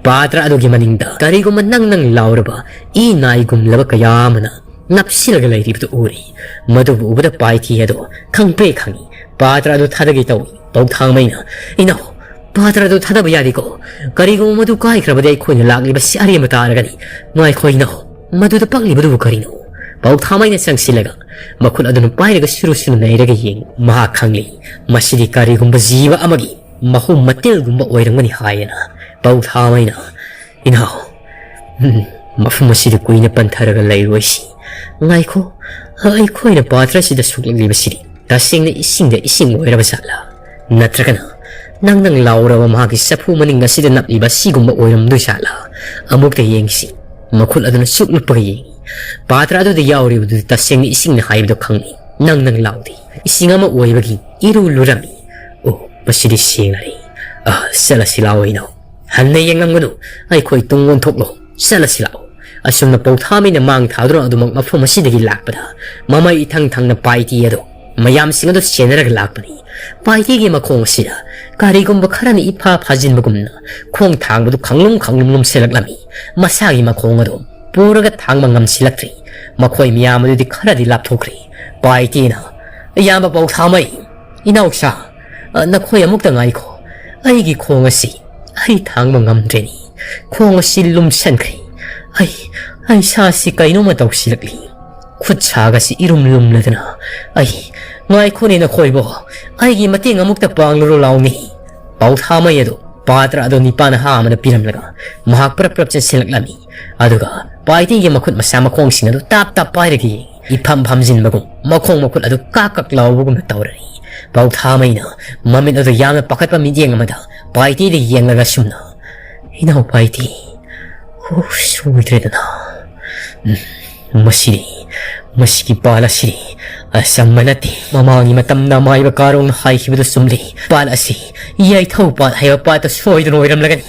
ꯄꯥꯇ꯭ꯔ ꯑꯗꯨꯒꯤ ꯃꯅꯤꯡꯗ ꯀꯔꯤꯒꯨꯝꯕ ꯅꯪ ꯅꯪ ꯂꯥꯎꯔꯕ ꯏ ꯅꯥꯏꯒꯨꯝꯂꯕ ꯀꯌꯥ ꯑꯃꯅ ꯅꯞꯁꯤꯜꯂꯒ ꯂꯩꯔꯤꯕꯗꯨ ꯎꯔꯤ꯫ ꯃꯗꯨꯕꯨ ꯎꯕꯗ ꯄꯥꯏꯇꯤ ꯑꯗꯨ ꯈꯪꯄ꯭ꯔꯦ ꯈꯪꯏ꯫ ꯄꯥꯇ꯭ꯔ ꯑꯗꯨ ꯊꯥꯗꯒꯦ ꯇꯧꯏ꯫ ꯄꯧꯊꯥꯡꯃꯩꯅ, "ꯏꯅꯥꯎ, ꯄꯥꯇ꯭ꯔ ꯑꯗꯨ ꯊꯥꯗꯕ ꯌꯥꯗꯦꯀꯣ꯫ ꯀꯔꯤꯒꯨꯝꯕ ꯃꯗꯨ ꯀꯥꯏꯈ꯭ꯔꯕꯗꯤ ꯑꯩꯈꯣꯏꯅ ꯂꯥꯛꯂꯤꯕꯁꯤ ꯑꯔꯦꯝꯕ ꯇꯥꯔꯒꯅꯤ꯫ ꯉꯥꯏꯈꯣ ꯏꯅꯥꯎ, ꯃꯗꯨꯗ ꯄꯛꯂꯤꯕꯗꯨꯕꯨ ꯀꯔꯤꯅꯣ?" ꯄꯧꯊꯥꯃꯩꯅ ꯆꯪꯁꯤꯜꯂꯒ ꯃꯈꯨꯠ ꯑꯗꯨꯅ ꯄꯥꯏꯔꯒ ꯁꯨꯔꯨ ꯁꯨꯔꯨ ꯅꯩꯔꯒ ꯌꯦꯡꯏ꯫ ꯃꯍꯥꯛ ꯈꯪꯂꯤ, ꯃꯁꯤꯗꯤ ꯀꯔꯤꯒꯨꯝꯕ ꯖꯤꯕ ꯑꯃꯒꯤ ꯃꯍꯨꯝ ꯃꯇꯤꯜꯒꯨꯝꯕ ꯑꯣꯏꯔꯝꯒꯅꯤ ꯍꯥꯏꯅ꯫ ꯄꯧꯊꯥꯃꯩꯅ, "ꯏꯅꯥꯎ, ꯎꯝ, ꯃꯐꯝ ꯑꯁꯤꯗ ꯀꯨꯏꯅ ꯄꯟꯊꯔꯒ ꯂꯩꯔꯣꯏꯁꯤ꯫ ꯉꯥꯏꯈꯣ, ꯑꯩꯈꯣꯏꯅ ꯄꯥꯇ꯭ꯔ ꯑꯁꯤꯗ ꯁꯣꯛꯂꯛꯂꯤꯕꯁꯤꯗꯤ ꯇꯁꯦꯡꯅ ꯏꯁꯤꯡꯗ ꯏꯁꯤꯡ ꯑꯣꯏꯔꯕ ꯖꯥꯠꯂꯥ? ꯅꯠꯇ꯭ꯔꯒꯅ ꯅꯪ ꯅꯪ ꯂꯥꯎꯔꯕ ꯃꯍꯥꯛꯀꯤ ꯆꯐꯨ ꯃꯅꯤꯡ ꯑꯁꯤꯗ ꯅꯞꯂꯤꯕ ꯑꯁꯤꯒꯨꯝꯕ ꯑꯣꯏꯔꯝꯗꯣꯏ ꯖꯥꯠꯂꯥ? ꯑꯃꯨꯛꯇ ꯌꯦꯡꯁꯤ꯫" ꯃꯈꯨꯠ ꯑꯗꯨꯅ ꯆꯨꯞ ꯂꯨꯞꯄꯒ ꯌꯦꯡꯏ꯫ ꯄꯥꯇ꯭ꯔ ꯑꯗꯨꯗ ꯌꯥꯎꯔꯤꯕꯗꯨꯗꯤ ꯇꯁꯦꯡꯅ ꯏꯁꯤꯡꯅꯤ ꯍꯥꯏꯕꯗꯨ ꯈꯪꯏ꯫ ꯅꯪ ꯅꯪ ꯂꯥꯎꯗꯦ꯫ ꯏꯁꯤꯡ ꯑꯃ ꯑꯣꯏꯕꯒꯤ ꯏꯔꯨ ꯂꯨꯔꯝꯃꯤ꯫ ꯑꯣ, ꯃꯁꯤꯗꯤ ꯁꯦꯡꯂꯔꯦ꯫ ꯑ, ꯆꯠꯂꯁꯤ ꯂꯥꯎ ꯏꯅꯥꯎ꯫ ꯍꯟꯅ ꯌꯦꯡꯂꯝꯒꯅꯨ꯫ ꯑꯩꯈꯣꯏ ꯇꯨꯡ ꯑꯣꯟꯊꯣꯛꯂꯣ꯫ ꯆꯠꯂꯁꯤ ꯂꯥꯎ꯫ ꯑꯁꯨꯝꯅ ꯄꯧꯊꯥꯃꯩꯅ ꯃꯥꯡ ꯊꯥꯗꯨꯅ ꯑꯗꯨꯃꯛ ꯃꯐꯝ ꯑꯁꯤꯗꯒꯤ ꯂꯥꯛꯄꯗ, ꯃꯃꯩ ꯏꯊꯪ ꯊꯪꯅ ꯄꯥꯏꯇꯤ ꯑꯗꯨ ꯃꯌꯥꯝꯁꯤꯡ ꯑꯗꯨ ꯁꯦꯟꯅꯔꯒ ꯂꯥꯛꯄꯅꯤ꯫ ꯄꯥꯏꯇꯤꯒꯤ ꯃꯈꯣꯡ ꯑꯁꯤꯗ ꯀꯔꯤꯒꯨꯝꯕ ꯈꯔꯅ ꯏꯐꯥ ꯐꯥꯖꯤꯟꯕꯒꯨꯝꯅ ꯈꯣꯡ ꯊꯥꯡꯕꯗꯨ ꯈꯪꯂꯨꯝ ꯈꯪꯂꯨꯝ ꯂꯨꯝꯁꯤꯜꯂꯛꯂꯝꯃꯤ꯫ ꯃꯁꯥꯒꯤ ꯃꯈꯣꯡ ꯑꯗꯨ ꯄꯨꯔꯒ ꯊꯥꯡꯕ ꯉꯝꯁꯤꯜꯂꯛꯇ꯭ꯔꯤ꯫ ꯃꯈꯣꯏ ꯃꯌꯥꯝ ꯑꯗꯨꯗꯤ ꯈꯔꯗꯤ ꯂꯥꯞꯊꯣꯛꯈ꯭ꯔꯦ꯫ ꯄꯥꯏꯇꯤꯅ, "ꯏꯌꯥꯝꯕ ꯄꯧꯊꯥꯃꯩ, ꯏꯅꯥꯎꯆꯥ, ꯑ, ꯅꯈꯣꯏ ꯑꯃꯨꯛꯇ ꯉꯥꯏꯈꯣ꯫ ꯑꯩꯒꯤ ꯈꯣꯡ ꯑꯁꯤ ꯑꯩ ꯊꯥꯡꯕ ꯉꯝꯗ꯭ꯔꯦꯅꯤ꯫ ꯈꯣꯡ ꯑꯁꯤ ꯂꯨꯝꯁꯟꯈ꯭ꯔꯦ꯫ ꯑꯩ, ꯑꯩ ꯁꯥꯁꯤ ꯀꯩꯅꯣꯝꯃ ꯇꯧꯁꯤꯜꯂꯛꯂꯤ꯫ ꯈꯨꯠ ꯁꯥꯒꯁꯤ ꯏꯔꯨꯝ ꯂꯨꯝꯂꯗꯅ꯫ ꯑꯩ, ꯉꯥꯏꯈꯣꯅꯦ ꯅꯈꯣꯏꯕꯣ, ꯑꯩꯒꯤ ꯃꯇꯦꯡ ꯑꯃꯨꯛꯇ ꯄꯥꯡꯂꯨꯔꯣ ꯂꯥꯎꯅꯤ꯫" ꯄꯧꯊꯥꯃꯩ ꯑꯗꯨ ꯄꯥꯇ꯭ꯔ ꯑꯗꯨ ꯅꯤꯄꯥꯅ ꯍꯥ ꯑꯃꯗ ꯄꯤꯔꯝꯂꯒ ꯃꯍꯥꯛ ꯄ꯭ꯔꯞ ꯄ꯭ꯔꯞ ꯆꯦꯟꯁꯤꯜꯂꯛꯂꯝꯃꯤ꯫ ꯑꯗꯨꯒ ꯄꯥꯏꯇꯤꯒꯤ ꯃꯈꯨꯠ ꯃꯁꯥ ꯃꯈꯣꯡꯁꯤꯡ ꯑꯗꯨ ꯇꯥꯞ ꯇꯥꯞ ꯄꯥꯏꯔꯒ ꯌꯦꯡꯏ꯫ ꯏꯐꯝ ꯐꯝꯖꯤꯟꯕꯒꯨꯝ, ꯃꯈꯣꯡ ꯃꯈꯨꯠ ꯑꯗꯨ ꯀꯥꯛ ꯀꯥꯛ ꯂꯥꯎꯕꯒꯨꯝꯅ ꯇꯧꯔꯛꯏ꯫ ꯄꯧꯊꯥꯃꯩꯅ ꯃꯃꯤꯠ ꯑꯗꯨ ꯌꯥꯝꯅ ꯄꯥꯈꯠꯄ ꯃꯤꯠꯌꯦꯡ ꯑꯃꯗ ꯄꯥꯏꯇꯤꯗ ꯌꯦꯡꯂꯒ ꯁꯨꯝꯅ, "ꯏꯅꯥꯎ ꯄꯥꯏꯇꯤ, ꯍꯨ, ꯁꯣꯏꯗ꯭ꯔꯦꯗꯅ꯫ ꯎꯝ, ꯃꯁꯤꯗꯤ, ꯃꯁꯤꯒꯤ ꯄꯥꯠ ꯑꯁꯤꯗꯤ ꯑꯆꯝꯕ ꯅꯠꯇꯦ꯫ ꯃꯃꯥꯡꯒꯤ ꯃꯇꯝꯗ ꯃꯥꯏꯕ ꯀꯥꯔꯣꯡꯅ ꯍꯥꯏꯈꯤꯕꯗꯨ ꯆꯨꯝꯂꯤ꯫ ꯄꯥꯠ ꯑꯁꯤ ꯌꯥꯏꯊꯧ ꯄꯥꯠ ꯍꯥꯏꯕ ꯄꯥꯠꯇ ꯁꯣꯏꯗꯅ ꯑꯣꯏꯔꯝꯂꯒꯅꯤ꯫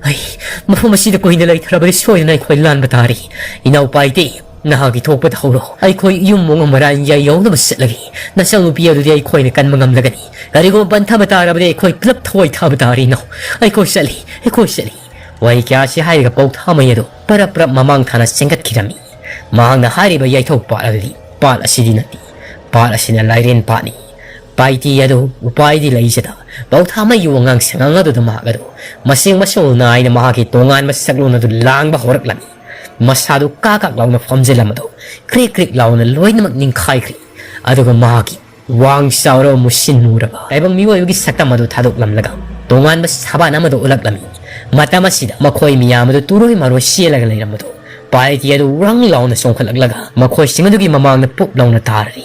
ꯑꯩ ꯃꯐꯝ ꯑꯁꯤꯗ ꯀꯨꯏꯅ ꯂꯩꯊꯔꯕꯗꯤ ꯁꯣꯏꯗꯅ ꯑꯩꯈꯣꯏ ꯂꯥꯟꯕ ꯇꯥꯔꯤ꯫ ꯏꯅꯥꯎ ꯄꯥꯏꯇꯦ, ꯅꯍꯥꯛꯀꯤ ꯊꯣꯛꯄ ꯇꯧꯍꯧꯔꯣ꯫ ꯑꯩꯈꯣꯏ ꯌꯨꯝ ꯃꯑꯣꯡ ꯃꯔꯥꯟ ꯌꯥꯏ ꯌꯧꯅꯕ ꯆꯠꯂꯒꯦ꯫ ꯅꯆꯜꯅꯨꯄꯤ ꯑꯗꯨꯗꯤ ꯑꯩꯈꯣꯏꯅ ꯀꯟꯕ ꯉꯝꯂꯒꯅꯤ꯫ ꯀꯔꯤꯒꯨꯝꯕ ꯄꯟꯊꯕ ꯇꯥꯔꯕꯗꯤ ꯑꯩꯈꯣꯏ ꯄꯨꯂꯞ ꯊꯋꯥꯏ ꯊꯥꯕ ꯇꯥꯔꯤ꯫ ꯏꯅꯥꯎ, ꯑꯩꯈꯣꯏ ꯆꯠꯂꯤ, ꯑꯩꯈꯣꯏ ꯆꯠꯂꯤ꯫ ꯋꯥꯍꯩ ꯀꯌꯥ ꯑꯁꯤ ꯍꯥꯏꯔꯒ ꯄꯧꯊꯥꯃꯩ ꯑꯗꯨ ꯄꯔꯞ ꯄꯔꯞ ꯃꯃꯥꯡ ꯊꯥꯅ ꯆꯦꯟꯒꯠꯈꯤꯔꯝꯃꯤ꯫ ꯃꯍꯥꯛꯅ ꯍꯥꯏꯔꯤꯕ ꯌꯥꯏꯊꯧ ꯄꯥꯠ ꯑꯗꯨꯗꯤ ꯄꯥꯠ ꯑꯁꯤꯗꯤ ꯅꯠꯇꯦ꯫ ꯄꯥꯠ ꯑꯁꯤꯅ ꯂꯥꯏꯔꯦꯟ ꯄꯥꯠꯅꯤ꯫ ꯄꯥꯏꯇꯤ ꯑꯗꯨ ꯎꯄꯥꯏꯗꯤ ꯂꯩꯖꯗ, ꯄꯧꯊꯥꯃꯩꯒꯤ ꯋꯥꯉꯥꯡ ꯁꯉꯥꯡ ꯑꯗꯨꯗ ꯃꯍꯥꯛ ꯑꯗꯨ ꯃꯁꯤꯡ ꯃꯁꯧ ꯅꯥꯏꯅ ꯃꯍꯥꯛꯀꯤ ꯇꯣꯉꯥꯟꯕ ꯁꯛꯂꯣꯟ ꯑꯗꯨ ꯂꯥꯡꯕ ꯍꯧꯔꯛꯂꯝꯃꯤ꯫ ꯃꯁꯥꯗꯨ ꯀꯥꯛ ꯀꯥꯛ ꯂꯥꯎꯅ ꯐꯝꯖꯤꯜꯂꯝꯕꯗꯨ ꯀ꯭ꯔꯤꯛ ꯀ꯭ꯔꯤꯛ ꯂꯥꯎꯅ ꯂꯣꯏꯅꯃꯛ ꯅꯤꯡꯈꯥꯏꯈ꯭ꯔꯦ꯫ ꯑꯗꯨꯒ ꯃꯍꯥꯛꯀꯤ ꯋꯥꯡ ꯆꯥꯎꯔꯕ ꯃꯨꯁꯤꯟ ꯃꯨꯔꯕ ꯇꯥꯏꯕꯪ ꯃꯤꯑꯣꯏꯕꯒꯤ ꯁꯛꯇꯝ ꯑꯗꯨ ꯊꯥꯗꯣꯛꯂꯝꯂꯒ ꯇꯣꯉꯥꯟꯕ ꯁꯥꯕꯥꯟ ꯑꯃꯗ ꯎꯠꯂꯛꯂꯝꯃꯤ꯫ ꯃꯇꯝ ꯑꯁꯤꯗ ꯃꯈꯣꯏ ꯃꯤꯌꯥꯝ ꯑꯗꯨ ꯇꯨꯔꯣꯏ ꯃꯔꯣꯏ ꯆꯦꯜꯂꯒ ꯂꯩꯔꯝꯕꯗꯨ ꯄꯥꯏꯇꯤ ꯑꯗꯨ ꯔꯪ ꯂꯥꯎꯅ ꯆꯣꯡꯈꯠꯂꯛꯂꯒ ꯃꯈꯣꯏꯁꯤꯡ ꯑꯗꯨꯒꯤ ꯃꯃꯥꯡꯗ ꯄꯨꯞ ꯂꯥꯎꯅ ꯇꯥꯔꯔꯤ꯫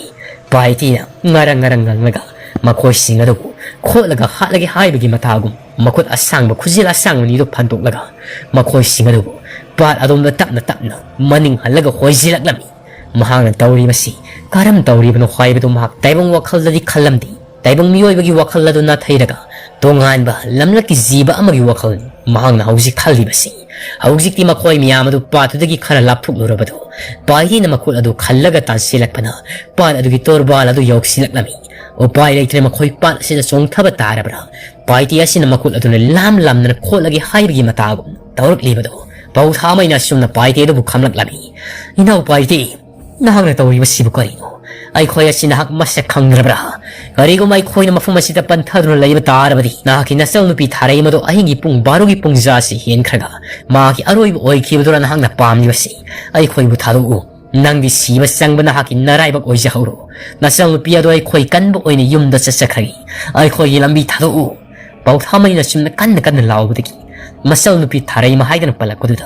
ꯄꯥꯏꯇꯤꯅ ꯉꯔꯪ ꯉꯔꯪ ꯉꯪꯂꯒ ꯃꯈꯣꯏꯁꯤꯡ ꯑꯗꯨꯕꯨ ꯈꯣꯠꯂꯒ ꯍꯥꯠꯂꯒꯦ ꯍꯥꯏꯕꯒꯤ ꯃꯇꯥꯒꯨꯝ ꯃꯈꯨꯠ ꯑꯁꯥꯡꯕ ꯈꯨꯖꯤꯜ ꯑꯁꯥꯡꯕ ꯑꯅꯤꯗꯨ ꯐꯟꯗꯣꯛꯂꯒ ꯃꯈꯣꯏꯁꯤꯡ ꯑꯗꯨꯕꯨ ꯄꯥꯠ ꯑꯗꯣꯝꯗ ꯇꯞꯅ ꯇꯞꯅ ꯃꯅꯤꯡ ꯍꯜꯂꯒ ꯍꯣꯏꯖꯤꯜꯂꯛꯂꯝꯃꯤ꯫ ꯃꯍꯥꯛꯅ ꯇꯧꯔꯤꯕꯁꯤ ꯀꯔꯝ ꯇꯧꯔꯤꯕꯅꯣ ꯍꯥꯏꯕꯗꯨ ꯃꯍꯥꯛ ꯇꯥꯏꯕꯪ ꯋꯥꯈꯜꯗꯗꯤ ꯈꯜꯂꯝꯗꯦ꯫ ꯇꯥꯏꯕꯪ ꯃꯤꯑꯣꯏꯕꯒꯤ ꯋꯥꯈꯜ ꯑꯗꯨ ꯅꯥꯊꯩꯔꯒ ꯇꯣꯉꯥꯟꯕ ꯂꯝꯂꯛꯀꯤ ꯖꯤꯕ ꯑꯃꯒꯤ ꯋꯥꯈꯜꯅꯤ ꯃꯍꯥꯛꯅ ꯍꯧꯖꯤꯛ ꯈꯜꯂꯤꯕꯁꯤ꯫ ꯍꯧꯖꯤꯛꯇꯤ ꯃꯈꯣꯏ ꯃꯤꯌꯥꯝ ꯑꯗꯨ ꯄꯥꯠꯇꯨꯗꯒꯤ ꯈꯔ ꯂꯥꯞꯊꯣꯛꯂꯨꯔꯕꯗꯨ ꯄꯥꯏꯇꯤꯅ ꯃꯈꯨꯠ ꯑꯗꯨ ꯈꯜꯂꯒ ꯇꯥꯟꯁꯤꯜꯂꯛꯄꯅ ꯄꯥꯠ ꯑꯗꯨꯒꯤ ꯇꯣꯔꯕꯥꯟ ꯑꯗꯨ ꯌꯧꯁꯤꯜꯂꯛꯂꯝꯃꯤ꯫ ꯎꯄꯥꯏ ꯂꯩꯇ꯭ꯔꯦ, ꯃꯈꯣꯏ ꯄꯥꯠ ꯑꯁꯤꯗ ꯆꯣꯡꯊꯕ ꯇꯥꯔꯕ꯭ꯔꯥ? ꯄꯥꯏꯇꯤ ꯑꯁꯤꯅ ꯃꯈꯨꯠ ꯑꯗꯨꯅ ꯂꯥꯝ ꯂꯥꯝꯗꯅ ꯈꯣꯠꯂꯒꯦ ꯍꯥꯏꯕꯒꯤ ꯃꯇꯥꯒꯨꯝ ꯇꯧꯔꯛꯂꯤꯕꯗꯨ ꯄꯧꯊꯥꯃꯩꯅ ꯑꯁꯨꯝꯅ ꯄꯥꯏꯇꯤ ꯑꯗꯨꯕꯨ ꯈꯝꯂꯛꯂꯝꯃꯤ꯫ "ꯏꯅꯥꯎ ꯄꯥꯏꯇꯤ, ꯅꯍꯥꯛꯅ ꯇꯧꯔꯤꯕꯁꯤꯕꯨ ꯀꯔꯤꯅꯣ? ꯑꯩꯈꯣꯏ ꯑꯁꯤ ꯅꯍꯥꯛ ꯃꯁꯛ ꯈꯪꯗ꯭ꯔꯕ꯭ꯔꯥ? ꯀꯔꯤꯒꯨꯝꯕ ꯑꯩꯈꯣꯏꯅ ꯃꯐꯝ ꯑꯁꯤꯗ ꯄꯟꯊꯗꯨꯅ ꯂꯩꯕ ꯇꯥꯔꯕꯗꯤ ꯅꯍꯥꯛꯀꯤ ꯅꯆꯜꯅꯨꯄꯤ ꯊꯥꯔꯩ ꯃꯗꯨ ꯑꯍꯤꯡꯒꯤ ꯄꯨꯡ ꯕꯥꯔꯣꯒꯤ ꯄꯨꯡꯖꯥ ꯑꯁꯤ ꯍꯦꯟꯈ꯭ꯔꯒ ꯃꯍꯥꯛꯀꯤ ꯑꯔꯣꯏꯕ ꯑꯣꯏꯈꯤꯕꯗꯨꯔ ꯅꯍꯥꯛꯅ ꯄꯥꯝꯂꯤꯕꯁꯤ? ꯑꯩꯈꯣꯏꯕꯨ ꯊꯥꯗꯣꯛꯎ꯫ ꯅꯪꯗꯤ ꯁꯤꯕ ꯆꯪꯕ ꯅꯍꯥꯛꯀꯤ ꯅꯔꯥꯏꯕꯛ ꯑꯣꯏꯖꯍꯧꯔꯣ꯫ ꯅꯆꯜꯅꯨꯄꯤ ꯑꯗꯨ ꯑꯩꯈꯣꯏ ꯀꯟꯕ ꯑꯣꯏꯅ ꯌꯨꯝꯗ ꯆꯠꯆꯈ꯭ꯔꯒꯦ꯫ ꯑꯩꯈꯣꯏꯒꯤ ꯂꯝꯕꯤ ꯊꯥꯗꯣꯛꯎ꯫" ꯄꯧꯊꯥꯃꯩꯅ ꯆꯨꯝꯅ ꯀꯟꯅ ꯀꯟꯅ ꯂꯥꯎꯕꯗꯒꯤ ꯃꯆꯜꯅꯨꯄꯤ ꯊꯥꯔꯩꯃ ꯍꯥꯏꯗꯅ ꯄꯜꯂꯛꯄꯗꯨꯗ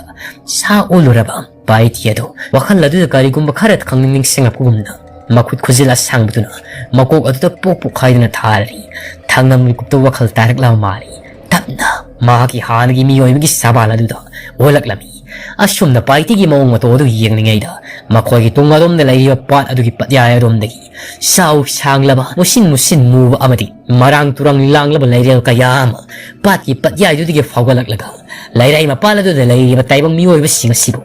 ꯁꯥ ꯑꯣꯜꯂꯨꯔꯕ ꯄꯥꯏꯇꯤ ꯑꯗꯨ ꯋꯥꯈꯜ ꯑꯗꯨꯗ ꯀꯔꯤꯒꯨꯝꯕ ꯈꯔ ꯈꯪꯅꯤꯡ ꯅꯤꯡꯁꯤꯡꯂꯛꯄꯒꯨꯝꯅ ꯃꯈꯨꯠ ꯈꯨꯖꯤꯜ ꯑꯁꯥꯡꯕꯗꯨꯅ ꯃꯀꯣꯛ ꯑꯗꯨꯗ ꯄꯣꯛ ꯄꯣꯛ ꯈꯥꯏꯗꯨꯅ ꯊꯥꯔꯤ꯫ ꯊꯥꯡꯅꯝ ꯃꯤꯀꯨꯞꯇ ꯋꯥꯈꯜ ꯇꯥꯔꯛꯂꯕ ꯃꯥꯜꯂꯤ꯫ ꯇꯞꯅ ꯃꯍꯥꯛꯀꯤ ꯍꯥꯟꯅꯒꯤ ꯃꯤꯑꯣꯏꯕꯒꯤ ꯁꯕꯥꯜ ꯑꯗꯨꯗ ꯑꯣꯜꯂꯛꯂꯝꯃꯤ꯫ ꯑꯁꯨꯝꯅ ꯄꯥꯏꯇꯤꯒꯤ ꯃꯑꯣꯡ ꯃꯇꯧ ꯑꯗꯨ ꯌꯦꯡꯂꯤꯉꯩꯗ ꯃꯈꯣꯏꯒꯤ ꯇꯨꯡ ꯑꯗꯣꯝꯗ ꯂꯩꯔꯤꯕ ꯄꯥꯠ ꯑꯗꯨꯒꯤ ꯄꯠꯌꯥꯏ ꯑꯗꯣꯝꯗꯒꯤ ꯆꯥꯎ ꯁꯥꯡꯂꯕ, ꯃꯨꯁꯤꯟ ꯃꯨꯁꯤꯟ ꯃꯨꯕ ꯑꯃꯗꯤ ꯃꯔꯥꯡ ꯇꯨꯔꯥꯡ ꯂꯥꯡꯂꯕ ꯂꯩꯔꯦꯜ ꯀꯌꯥ ꯑꯃ ꯄꯥꯠꯀꯤ ꯄꯠꯌꯥꯏꯗꯨꯗꯒꯤ ꯐꯥꯎꯒꯠꯂꯛꯂꯒ ꯂꯩꯔꯥꯏ ꯃꯄꯥꯟ ꯑꯗꯨꯗ ꯂꯩꯔꯤꯕ ꯇꯥꯏꯕꯪ ꯃꯤꯑꯣꯏꯕꯁꯤꯡ ꯑꯁꯤꯕꯨ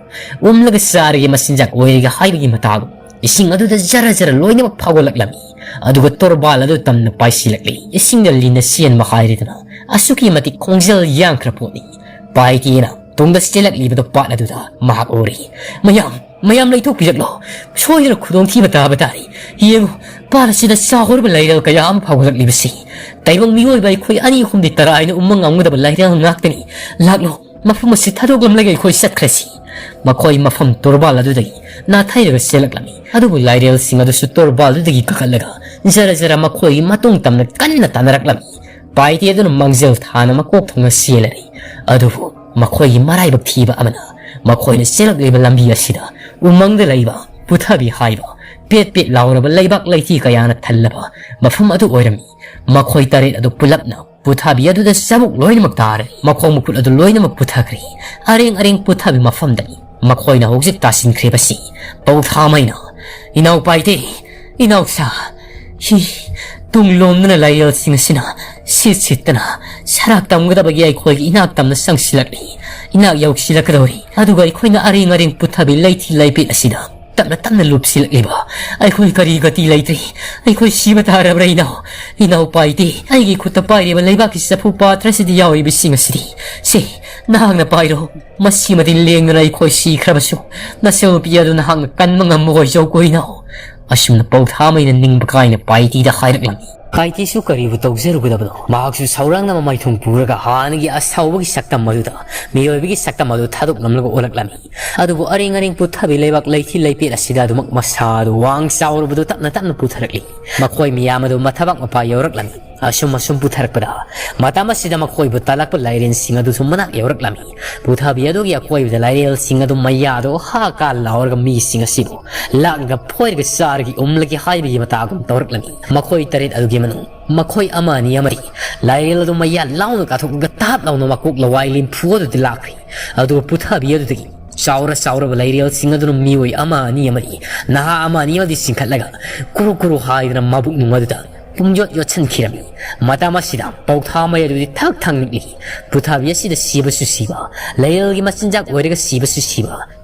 ꯎꯝꯂꯒ ꯆꯥꯔꯒꯦ ꯃꯆꯤꯟꯖꯥꯛ ꯑꯣꯏꯔꯒꯦ ꯍꯥꯏꯕꯒꯤ ꯃꯇꯥꯒꯨꯝ ꯏꯁꯤꯡ ꯑꯗꯨꯗ ꯖꯔ ꯖꯔ ꯂꯣꯏꯅꯃꯛ ꯐꯥꯎꯒꯠꯂꯛꯂꯝꯃꯤ꯫ ꯑꯗꯨꯒ ꯇꯣꯔꯕꯥꯜ ꯑꯗꯨ ꯇꯝꯅ ꯄꯥꯏꯁꯤꯜꯂꯛꯂꯤ꯫ ꯏꯁꯤꯡꯗ ꯂꯤꯟꯅ ꯆꯦꯟꯕ ꯍꯥꯏꯔꯗꯅ ꯑꯁꯨꯛꯀꯤ ꯃꯇꯤꯛ ꯈꯣꯡꯖꯦꯜ ꯌꯥꯡꯈ꯭ꯔ ꯄꯣꯠꯅꯤ꯫ ꯄꯥꯏꯇꯦꯅ ꯇꯨꯡꯗ ꯆꯦꯜꯂꯛꯂꯤꯕꯗꯨ ꯄꯥꯠ ꯑꯗꯨꯗ ꯃꯍꯥꯛ ꯎꯔꯤ꯫ "ꯃꯌꯥꯝ, ꯃꯌꯥꯝ ꯂꯩꯊꯣꯛꯄꯤꯔꯛꯂꯣ꯫ ꯁꯣꯏꯗꯅ ꯈꯨꯗꯣꯡꯊꯤꯕ ꯇꯥꯕ ꯇꯥꯔꯦ꯫ ꯌꯦꯡꯉꯨ, ꯄꯥꯠ ꯑꯁꯤꯗ ꯆꯥ ꯍꯧꯔꯕ ꯂꯩꯔꯦꯜ ꯀꯌꯥ ꯑꯃ ꯐꯥꯎꯒꯠꯂꯛꯂꯤꯕꯁꯤ꯫ ꯇꯥꯏꯕꯪ ꯃꯤꯑꯣꯏꯕ ꯑꯩꯈꯣꯏ ꯑꯅꯤ ꯑꯍꯨꯝꯗꯤ ꯇꯔꯥꯏꯅ ꯎꯝꯕ ꯉꯝꯒꯗꯕ ꯂꯩꯔꯦꯜ ꯉꯥꯛꯇꯅꯤ꯫ ꯂꯥꯛꯂꯣ, ꯃꯐꯝ ꯑꯁꯤ ꯊꯥꯗꯣꯛꯂꯝꯂꯒ ꯑꯩꯈꯣꯏ ꯆꯠꯈ꯭ꯔꯁꯤ꯫" ꯃꯈꯣꯏ ꯃꯐꯝ ꯇꯣꯔꯕꯥꯜ ꯑꯗꯨꯗꯒꯤ ꯅꯥꯊꯩꯔꯒ ꯆꯦꯜꯂꯛꯂꯝꯃꯤ꯫ ꯑꯗꯨꯕꯨ ꯂꯥꯏꯔꯦꯜꯁꯤꯡ ꯑꯗꯨꯁꯨ ꯇꯣꯔꯕꯥꯜꯗꯨꯗꯒꯤ ꯀꯥꯈꯠꯂꯒ ꯖꯔ ꯖꯔ ꯃꯈꯣꯏꯒꯤ ꯃꯇꯨꯡ ꯇꯝꯅ ꯀꯟꯅ ꯇꯥꯟꯅꯔꯛꯂꯝꯃꯤ꯫ ꯄꯥꯏꯇꯦ ꯑꯗꯨꯅ ꯃꯥꯡꯖꯤꯜ ꯊꯥꯅ ꯃꯀꯣꯛ ꯊꯣꯡꯅ ꯆꯦꯜꯂꯔꯤ꯫ ꯑꯗꯨꯕꯨ ꯃꯈꯣꯏꯒꯤ ꯃꯔꯥꯏꯕꯛ ꯊꯤꯕ ꯑꯃꯅ ꯃꯈꯣꯏꯅ ꯆꯦꯜꯂꯛꯂꯤꯕ ꯂꯝꯕꯤ ꯑꯁꯤꯗ ꯎꯃꯪꯗ ꯂꯩꯕ ꯄꯨꯊꯕꯤ ꯍꯥꯏꯕ ꯄꯦꯠ ꯄꯦꯠ ꯂꯥꯎꯔꯕ ꯂꯩꯕꯥꯛ ꯂꯩꯊꯤ ꯀꯌꯥꯅ ꯊꯜꯂꯕ ꯃꯐꯝ ꯑꯗꯨ ꯑꯣꯏꯔꯝꯃꯤ꯫ ꯃꯈꯣꯏ ꯇꯔꯦꯠ ꯑꯗꯨ ꯄꯨꯂꯞꯅ ꯄꯨꯊꯥꯕꯤ ꯑꯗꯨꯗ ꯆꯥꯕꯨꯛ ꯂꯣꯏꯅꯃꯛ ꯇꯥꯔꯦ꯫ ꯃꯈꯣꯡ ꯃꯈꯨꯠ ꯑꯗꯨ ꯂꯣꯏꯅꯃꯛ ꯄꯨꯊꯈ꯭ꯔꯦ꯫ ꯑꯔꯦꯡ ꯑꯔꯦꯡ ꯄꯨꯊꯥꯕꯤ ꯃꯐꯝꯗꯅꯤ ꯃꯈꯣꯏꯅ ꯍꯧꯖꯤꯛ ꯇꯥꯁꯤꯟꯈ꯭ꯔꯤꯕꯁꯤ꯫ ꯄꯧꯊꯥꯃꯩꯅ, "ꯏꯅꯥꯎ ꯄꯥꯏꯇꯦ, ꯏꯅꯥꯎꯆꯥ, ꯍꯤ, ꯇꯨꯡꯂꯣꯝꯗꯅ ꯂꯥꯏꯔꯦꯜꯁꯤꯡ ꯑꯁꯤꯅ ꯁꯤꯠ ꯁꯤꯠꯇꯅ ꯁꯔꯥꯛ ꯇꯝꯒꯗꯕꯒꯤ ꯑꯩꯈꯣꯏꯒꯤ ꯏꯅꯥꯛ ꯇꯝꯅ ꯆꯪꯁꯤꯜꯂꯛꯂꯤ꯫ ꯏꯅꯥꯛ ꯌꯧꯁꯤꯜꯂꯛꯀꯗꯧꯔꯤ꯫ ꯑꯗꯨꯒ ꯑꯩꯈꯣꯏꯅ ꯑꯔꯦꯡ ꯑꯔꯦꯡ ꯄꯨꯊꯥꯕꯤ ꯂꯩꯊꯤ ꯂꯩꯄꯦꯠ ꯑꯁꯤꯗ ꯇꯞꯅ ꯇꯞꯅ ꯂꯨꯞꯁꯤꯜꯂꯛꯂꯤꯕ꯫ ꯑꯩꯈꯣꯏ ꯀꯔꯤ ꯒꯇꯤ ꯂꯩꯇ꯭ꯔꯤ꯫ ꯑꯩꯈꯣꯏ ꯁꯤꯕ ꯇꯥꯔꯕ꯭ꯔꯥ ꯏꯅꯥꯎ? ꯏꯅꯥꯎ ꯄꯥꯏꯇꯦ, ꯑꯩꯒꯤ ꯈꯨꯠꯇ ꯄꯥꯏꯔꯤꯕ ꯂꯩꯕꯥꯛꯀꯤ ꯆꯐꯨ ꯄꯥꯇ꯭ꯔꯁꯤꯗ ꯌꯥꯎꯔꯤꯕꯁꯤꯡ ꯑꯁꯤꯗꯤ꯫ ꯁꯦ, ꯅꯍꯥꯛꯅ ꯄꯥꯏꯔꯣ꯫ ꯃꯁꯤꯃꯗꯤ ꯂꯦꯡꯗꯅ ꯑꯩꯈꯣꯏ ꯁꯤꯈ꯭ꯔꯕꯁꯨ ꯅꯆꯟꯅꯨꯄꯤ ꯑꯗꯨ ꯅꯍꯥꯛꯅ ꯀꯟꯕ ꯉꯝꯕ ꯑꯣꯏꯖꯧꯀꯣ ꯏꯅꯥꯎ꯫" ꯑꯁꯨꯝꯅ ꯄꯧꯊꯥꯃꯩꯅ ꯅꯤꯡꯕ ꯀꯥꯏꯅ ꯄꯥꯏꯇꯤꯗ ꯍꯥꯏꯔꯛꯂꯝꯃꯤ꯫ ꯄꯥꯏꯇꯤꯁꯨ ꯀꯔꯤꯕꯨ ꯇꯧꯖꯔꯨꯒꯗꯕꯅꯣ? ꯃꯍꯥꯛꯁꯨ ꯁꯧꯔꯥꯡꯅ ꯃꯃꯥꯏꯊꯣꯡ ꯄꯨꯔꯒ ꯍꯥꯟꯅꯒꯤ ꯑꯁꯥꯎꯕꯒꯤ ꯁꯛꯇꯝ ꯑꯗꯨꯗ, ꯃꯤꯑꯣꯏꯕꯒꯤ ꯁꯛꯇꯝ ꯑꯗꯨ ꯊꯥꯗꯣꯛꯂꯝꯂꯒ ꯑꯣꯜꯂꯛꯂꯝꯃꯤ꯫ ꯑꯗꯨꯕꯨ ꯑꯔꯦꯡ ꯑꯔꯦꯡ ꯄꯨꯊꯕꯤ ꯂꯩꯕꯥꯛ ꯂꯩꯊꯤ ꯂꯩꯄꯦꯠ ꯑꯁꯤꯗ ꯑꯗꯨꯃꯛ ꯃꯁꯥ ꯑꯗꯨ ꯋꯥꯡ ꯆꯥꯎꯔꯕꯗꯨ ꯇꯞꯅ ꯇꯞꯅ ꯄꯨꯊꯔꯛꯂꯤ꯫ ꯃꯈꯣꯏ ꯃꯤꯌꯥꯝ ꯑꯗꯨ ꯃꯊꯕꯥꯛ ꯃꯄꯥ ꯌꯧꯔꯛꯂꯝꯃꯤ꯫ ꯑꯁꯨꯝ ꯑꯁꯨꯝ ꯄꯨꯊꯔꯛꯄꯗ, ꯃꯇꯝ ꯑꯁꯤꯗ ꯃꯈꯣꯏꯕꯨ ꯇꯥꯜꯂꯛꯄ ꯂꯥꯏꯔꯦꯟꯁꯤꯡ ꯑꯗꯨꯁꯨ ꯃꯅꯥꯛ ꯌꯧꯔꯛꯂꯝꯃꯤ꯫ ꯄꯨꯊꯕꯤ ꯑꯗꯨꯒꯤ ꯑꯀꯣꯏꯕꯗ ꯂꯥꯏꯔꯦꯜꯁꯤꯡ ꯑꯗꯨ ꯃꯩꯌꯥꯗꯣ ꯍꯥ ꯀꯥ ꯂꯥꯎꯔꯒ ꯃꯤꯁꯤꯡ ꯑꯁꯤꯕꯨ ꯂꯥꯛꯂꯒ ꯐꯣꯏꯔꯒ ꯆꯥꯔꯒ ꯎꯝꯂꯒꯦ ꯍꯥꯏꯕꯒꯤ ꯃꯇꯥꯒꯨꯝ ꯇꯧꯔꯛꯂꯝꯃꯤ꯫ ꯃꯈꯣꯏ ꯇꯔꯦꯠ ꯑꯗꯨꯒꯤ ꯃꯅꯨꯡ ꯃꯈꯣꯏ ꯑꯃ ꯑꯅꯤ ꯑꯃꯗꯤ ꯂꯥꯏꯔꯦꯜ ꯑꯗꯨ ꯃꯩꯌꯥ ꯂꯥꯎꯅ ꯀꯥꯊꯣꯛꯂꯒ ꯇꯥꯞ ꯂꯥꯎꯅ ꯃꯀꯣꯛ ꯂꯋꯥꯏ ꯂꯦꯝꯐꯨ ꯑꯗꯨꯗ ꯂꯥꯛꯈ꯭ꯔꯦ꯫ ꯑꯗꯨꯒ ꯄꯨꯊꯕꯤ ꯑꯗꯨꯗꯒꯤ ꯆꯥꯎꯔ ꯆꯥꯎꯔꯕ ꯂꯥꯏꯔꯦꯜꯁꯤꯡ ꯑꯗꯨꯅ ꯃꯤꯑꯣꯏ ꯑꯃ ꯑꯅꯤ ꯑꯃꯗꯤ ꯅꯍꯥ ꯑꯃ ꯑꯅꯤ ꯑꯃꯗꯤ ꯆꯤꯡꯈꯠꯂꯒ ꯀꯨꯔꯨ ꯀꯨꯔꯨ ꯍꯥꯏꯗꯅ ꯃꯕꯨꯛ ꯅꯨꯡ ꯑꯗꯨꯗ ꯄꯨꯝꯌꯣꯠ ꯌꯣꯠꯁꯤꯟꯈꯤꯔꯝꯃꯤ꯫ ꯃꯇꯝ ꯑꯁꯤꯗ ꯄꯧꯊꯥ ꯃꯩ ꯑꯗꯨꯗꯤ ꯊꯛ ꯊꯛ ꯅꯤꯛꯂꯤ꯫ ꯄꯨꯊꯕꯤ ꯑꯁꯤꯗ ꯁꯤꯕꯁꯨ ꯁꯤꯕ, ꯂꯥꯏꯔꯦꯜꯒꯤ ꯃꯆꯤꯟꯖꯥꯛ ꯑꯣꯏꯔꯒ ꯁꯤꯕꯁꯨ ꯁꯤꯕ,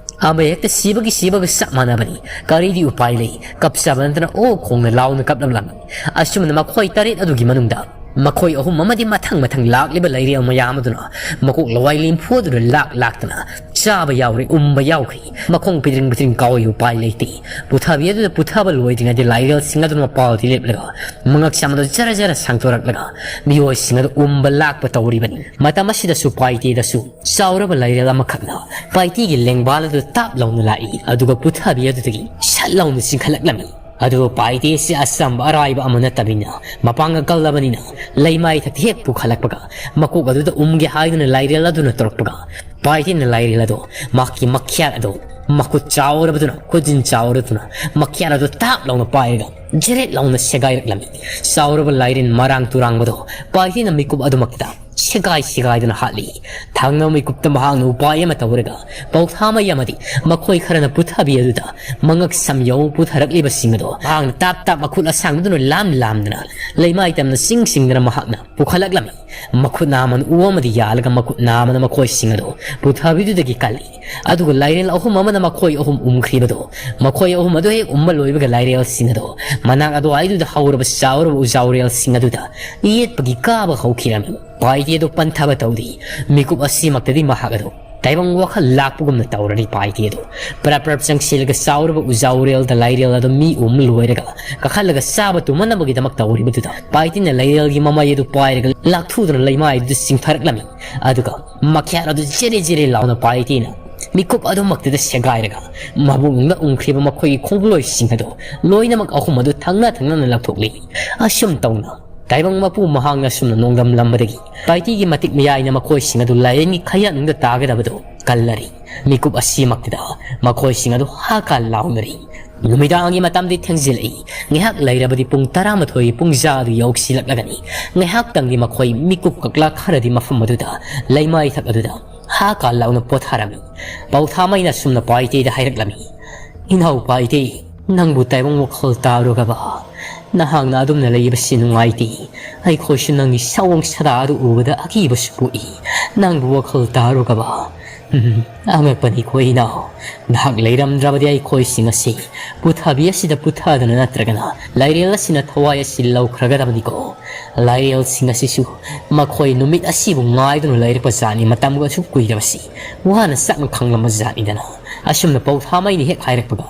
ꯑꯃ ꯍꯦꯛꯇ ꯁꯤꯕꯒꯤ ꯁꯤꯕꯒ ꯆꯞ ꯃꯥꯟꯅꯕꯅꯤ꯫ ꯀꯔꯤꯗꯤ ꯎꯄꯥꯏ ꯂꯩ? ꯀꯞꯆꯕ ꯅꯠꯇꯅ ꯑꯣ ꯈꯣꯡꯅ ꯂꯥꯎꯅ ꯀꯞꯂꯝꯂꯝꯃꯤ꯫ ꯑꯁꯨꯝꯅ ꯃꯈꯣꯏ ꯇꯔꯦꯠ ꯑꯗꯨꯒꯤ ꯃꯅꯨꯡꯗ ꯃꯈꯣꯏ ꯑꯍꯨꯝ ꯑꯃꯗꯤ ꯃꯊꯪ ꯃꯊꯪ ꯂꯥꯛꯂꯤꯕ ꯂꯥꯏꯔꯦꯜ ꯃꯌꯥꯝ ꯑꯗꯨꯅ ꯃꯀꯣꯛ ꯂꯋꯥꯏ ꯂꯦꯝꯐꯨ ꯑꯗꯨꯗ ꯂꯥꯛ ꯂꯥꯛꯇꯅ ꯆꯥꯕ ꯌꯥꯎꯔꯦ, ꯎꯝꯕ ꯌꯥꯎꯈ꯭ꯔꯦ꯫ ꯃꯈꯣꯡ ꯄꯤꯗ꯭ꯔꯤꯡ ꯄꯤꯗ꯭ꯔꯤꯡ ꯀꯥꯎꯏ, ꯎꯄꯥꯏ ꯂꯩꯇꯦ꯫ ꯄꯨꯊꯕꯤ ꯑꯗꯨꯗ ꯄꯨꯊꯕ ꯂꯣꯏꯗ꯭ꯔꯤꯉꯩꯗ ꯂꯥꯏꯔꯦꯜꯁꯤꯡ ꯑꯗꯨꯅ ꯃꯄꯥꯜꯗꯤ ꯂꯦꯞꯂꯒ ꯃꯉꯛ ꯁꯝ ꯑꯗꯨ ꯖꯔ ꯖꯔ ꯁꯥꯡꯗꯣꯔꯛꯂꯒ ꯃꯤꯑꯣꯏꯁꯤꯡ ꯑꯗꯨ ꯎꯝꯕ ꯂꯥꯛꯄ ꯇꯧꯔꯤꯕꯅꯤ꯫ ꯃꯇꯝ ꯑꯁꯤꯗꯁꯨ ꯄꯥꯏꯇꯦꯗꯁꯨ ꯆꯥꯎꯔꯕ ꯂꯥꯏꯔꯦꯜ ꯑꯃꯈꯛꯅ ꯄꯥꯏꯇꯦꯒꯤ ꯂꯦꯡꯕꯥꯜ ꯑꯗꯨ ꯇꯥꯞ ꯂꯥꯎꯅ ꯂꯥꯛꯏ, ꯑꯗꯨꯒ ꯄꯨꯊꯕꯤ ꯑꯗꯨꯗꯒꯤ ꯁꯠ ꯂꯥꯎꯅ ꯆꯤꯡꯈꯠꯂꯛꯂꯝꯃꯤ꯫ ꯑꯗꯨꯕꯨ ꯄꯥꯏꯇꯦꯁꯤ ꯑꯆꯝꯕ ꯑꯔꯥꯏꯕ ꯑꯃ ꯅꯠꯇꯕꯅꯤꯅ, ꯃꯄꯥꯡꯒꯜ ꯀꯜꯂꯕꯅꯤꯅ, ꯂꯩꯃꯥꯏ ꯊꯛꯇ ꯍꯦꯛ ꯄꯨꯈꯠꯂꯛꯄꯒ ꯃꯀꯣꯛ ꯑꯗꯨꯗ ꯎꯝꯒꯦ ꯍꯥꯏꯗꯨꯅ ꯂꯥꯏꯔꯦꯜ ꯑꯗꯨꯅ ꯇꯧꯔꯛꯄꯒ, ꯄꯥꯏꯇꯦꯅ ꯂꯥꯏꯔꯦꯜ ꯑꯗꯣ, ꯃꯍꯥꯛꯀꯤ ꯃꯈ꯭ꯌꯥꯠ ꯑꯗꯣ, ꯃꯈꯨꯠ ꯆꯥꯎꯔꯕꯗꯨꯅ, ꯈꯨꯖꯤꯟ ꯆꯥꯎꯔꯗꯨꯅ ꯃꯈ꯭ꯌꯥꯠ ꯑꯗꯨ ꯇꯥꯞ ꯂꯥꯎꯅ ꯄꯥꯏꯔꯒ ꯖꯦꯔꯦꯠ ꯂꯥꯎꯅ ꯁꯦꯒꯥꯏꯔꯛꯂꯝꯃꯤ꯫ ꯆꯥꯎꯔꯕ ꯂꯥꯏꯔꯦꯟ ꯃꯔꯥꯡ ꯇꯨꯔꯥꯡꯕꯗꯣ ꯄꯥꯏꯇꯦꯅ ꯃꯤꯀꯨꯞ ꯑꯗꯨꯃꯛꯇ ꯁꯦꯒꯥꯏ ꯁꯦꯒꯥꯏꯗꯨꯅ ꯍꯥꯠꯂꯤ꯫ ꯊꯪꯅꯕ ꯃꯤꯀꯨꯞꯇ ꯃꯍꯥꯛꯅ ꯎꯄꯥꯏ ꯑꯃ ꯇꯧꯔꯒ ꯄꯧꯊꯥꯃꯩ ꯑꯃꯗꯤ ꯃꯈꯣꯏ ꯈꯔꯅ ꯄꯨꯊꯕꯤ ꯑꯗꯨꯗ ꯃꯉꯛ ꯁꯝ ꯌꯧ ꯄꯨꯊꯔꯛꯂꯤꯕꯁꯤꯡ ꯑꯗꯣ ꯃꯍꯥꯛꯅ ꯇꯥꯞ ꯇꯥꯞ ꯃꯈꯨꯠ ꯑꯁꯥꯡꯕꯗꯨꯅ ꯂꯥꯝ ꯂꯥꯝꯗꯅ ꯂꯩꯃꯥꯏ ꯇꯝꯅ ꯆꯤꯡ ꯆꯤꯡꯗꯨꯅ ꯃꯍꯥꯛꯅ ꯄꯨꯈꯠꯂꯛꯂꯝꯃꯤ꯫ ꯃꯈꯨꯠ ꯅꯥꯝꯃꯅ ꯎ ꯑꯃꯗ ꯌꯥꯜꯂꯒ ꯃꯈꯨꯠ ꯅꯥꯝꯃꯅ ꯃꯈꯣꯏꯁꯤꯡ ꯑꯗꯨ ꯄꯨꯊꯕꯤꯗꯨꯗꯒꯤ ꯀꯜꯂꯤ꯫ ꯑꯗꯨꯒ ꯂꯥꯏꯔꯦꯜ ꯑꯍꯨꯝ ꯑꯃꯅ ꯃꯈꯣꯏ ꯑꯍꯨꯝ ꯎꯝꯈ꯭ꯔꯤꯕꯗꯣ, ꯃꯈꯣꯏ ꯑꯍꯨꯝ ꯑꯗꯨ ꯍꯦꯛ ꯎꯝꯕ ꯂꯣꯏꯕꯒ ꯂꯥꯏꯔꯦꯜꯁꯤꯡ ꯑꯗꯣ ꯃꯅꯥꯛ ꯑꯗꯨꯋꯥꯏꯗꯨꯗ ꯍꯧꯔꯕ ꯆꯥꯎꯔꯕ ꯎꯖꯥꯎꯔꯦꯜꯁꯤꯡ ꯑꯗꯨꯗ ꯌꯦꯠꯄꯒꯤ ꯀꯥꯕ ꯍꯧꯈꯤꯔꯝꯃꯤ꯫ ꯄꯥꯏꯇꯦ ꯑꯗꯨ ꯄꯟꯊꯕ ꯇꯧꯗꯦ꯫ ꯃꯤꯀꯨꯞ ꯑꯁꯤꯃꯛꯇꯗꯤ ꯃꯍꯥꯛ ꯑꯗꯨ ꯇꯥꯏꯕꯪ ꯋꯥꯈꯜ ꯂꯥꯛꯄꯒꯨꯝꯅ ꯇꯧꯔꯅꯤ꯫ ꯄꯥꯏꯇꯦ ꯑꯗꯨ ꯄ꯭ꯔꯞ ꯄ꯭ꯔꯞ ꯆꯪꯁꯤꯜꯂꯒ ꯆꯥꯎꯔꯕ ꯎꯖꯥꯎꯔꯦꯜꯗ ꯂꯥꯏꯔꯦꯜ ꯑꯗꯨ ꯃꯤ ꯎꯝ ꯂꯣꯏꯔꯒ ꯀꯥꯈꯠꯂꯒ ꯆꯥꯕ ꯇꯨꯝꯍꯟꯅꯕꯒꯤꯗꯃꯛ ꯇꯧꯔꯤꯕꯗꯨꯗ ꯄꯥꯏꯇꯦꯅ ꯂꯥꯏꯔꯦꯜꯒꯤ ꯃꯃꯩ ꯑꯗꯨ ꯄꯥꯏꯔꯒ ꯂꯥꯛꯊꯨꯗꯨꯅ ꯂꯩꯃꯥꯏꯗꯨꯗ ꯆꯤꯡꯊꯔꯛꯂꯝꯃꯤ꯫ ꯑꯗꯨꯒ ꯃꯈ꯭ꯌꯥꯠ ꯑꯗꯨ ꯖꯦꯔꯦ ꯖꯦꯔꯦ ꯂꯥꯎꯅ ꯄꯥꯏꯇꯦꯅ ꯃꯤꯀꯨꯞ ꯑꯗꯨꯃꯛꯇꯨꯗ ꯁꯦꯒꯥꯏꯔꯒ ꯃꯕꯨꯡꯗ ꯎꯝꯈ꯭ꯔꯤꯕ ꯃꯈꯣꯏꯒꯤ ꯈꯣꯡꯂꯣꯏꯁꯤꯡ ꯑꯗꯨ ꯂꯣꯏꯅꯃꯛ ꯑꯍꯨꯝ ꯑꯗꯨ ꯊꯪꯅ ꯊꯪꯅꯅ ꯂꯧꯊꯣꯛꯂꯤ꯫ ꯑꯁꯨꯝ ꯇꯧꯅ ꯇꯥꯏꯕꯪ ꯃꯄꯨ ꯃꯍꯥꯛꯅ ꯁꯨꯝꯅ ꯅꯣꯡꯗꯝꯂꯝꯕꯗꯒꯤ ꯄꯥꯏꯇꯤꯒꯤ ꯃꯇꯤꯛ ꯃꯌꯥꯏꯅ ꯃꯈꯣꯏꯁꯤꯡ ꯑꯗꯨ ꯂꯥꯏꯌꯦꯡꯒꯤ ꯈꯌꯥꯠꯅꯨꯡꯗ ꯇꯥꯒꯗꯕꯗꯨ ꯀꯜꯂꯔꯤ꯫ ꯃꯤꯀꯨꯞ ꯑꯁꯤꯃꯛꯇꯗ ꯃꯈꯣꯏꯁꯤꯡ ꯑꯗꯨ ꯍꯥ ꯀꯥ ꯂꯥꯎꯅꯔꯤ꯫ ꯅꯨꯃꯤꯗꯥꯡꯒꯤ ꯃꯇꯝꯗꯤ ꯊꯦꯡꯖꯤꯜꯂꯛꯏ꯫ ꯉꯥꯏꯍꯥꯛ ꯂꯩꯔꯕꯗꯤ ꯄꯨꯡ ꯇꯔꯥꯃꯥꯊꯣꯏꯒꯤ ꯄꯨꯡꯖꯥ ꯑꯗꯨ ꯌꯧꯁꯤꯜꯂꯛꯂꯒꯅꯤ꯫ ꯉꯥꯏꯍꯥꯛꯇꯪꯗꯤ ꯃꯈꯣꯏ ꯃꯤꯀꯨꯞ ꯀꯛꯂꯥ ꯈꯔꯗꯤ ꯃꯐꯝ ꯑꯗꯨꯗ ꯂꯩꯃꯥꯏꯊꯛ ꯑꯗꯨꯗ ꯍꯥ ꯀꯥ ꯂꯥꯎꯅ ꯄꯣꯊꯥꯔꯝꯃꯤ꯫ ꯄꯥꯎꯊꯥꯃꯩꯅ ꯁꯨꯝꯅ ꯄꯥꯏꯇꯦꯗ ꯍꯥꯏꯔꯛꯂꯝꯃꯤ, "ꯏꯅꯥꯎ ꯄꯥꯏꯇꯦ, ꯅꯪꯕꯨ ꯇꯥꯏꯕꯪ ꯋꯥꯈꯜ ꯇꯥꯔꯨꯔꯒꯕ? ꯅꯍꯥꯛꯅ ꯑꯗꯨꯝꯅ ꯂꯩꯕꯁꯤ ꯅꯨꯡꯉꯥꯏꯇꯦ꯫ ꯑꯩꯈꯣꯏꯁꯨ ꯅꯪꯒꯤ ꯁꯑꯣꯡ ꯁꯥꯗꯥ ꯑꯗꯨ ꯎꯕꯗ ꯑꯀꯤꯕꯁꯨ ꯄꯣꯛꯏ꯫ ꯅꯪꯕꯨ ꯋꯥꯈꯜ ꯇꯥꯔꯨꯔꯒꯕ?" ꯎꯝ, ꯑꯉꯛꯄꯅꯤꯀꯣ ꯏꯅꯥꯎ꯫ ꯅꯍꯥꯛ ꯂꯩꯔꯝꯗ꯭ꯔꯕꯗꯤ ꯑꯩꯈꯣꯏꯁꯤꯡ ꯑꯁꯤ ꯄꯨꯊꯕꯤ ꯑꯁꯤꯗ ꯄꯨꯊꯗꯨꯅ ꯅꯠꯇ꯭ꯔꯒꯅ ꯂꯥꯏꯔꯦꯜ ꯑꯁꯤꯅ ꯊꯋꯥꯏ ꯑꯁꯤ ꯂꯧꯈ꯭ꯔꯒꯗꯕꯅꯤꯀꯣ꯫ ꯂꯥꯏꯔꯦꯜꯁꯤꯡ ꯑꯁꯤꯁꯨ ꯃꯈꯣꯏ ꯅꯨꯃꯤꯠ ꯑꯁꯤꯕꯨ ꯉꯥꯏꯗꯨꯅ ꯂꯩꯔꯛꯄ ꯖꯥꯠꯅꯤ, ꯃꯇꯝꯒ ꯑꯁꯨꯛ ꯀꯨꯏꯔꯕꯁꯤ꯫ ꯋꯥꯅ ꯁꯛꯅ ꯈꯪꯂꯝꯕ ꯖꯥꯠꯅꯤꯗꯅ꯫ ꯑꯁꯨꯝꯅ ꯄꯥꯎꯊꯥꯃꯩꯅ ꯍꯦꯛ ꯍꯥꯏꯔꯛꯄꯒ,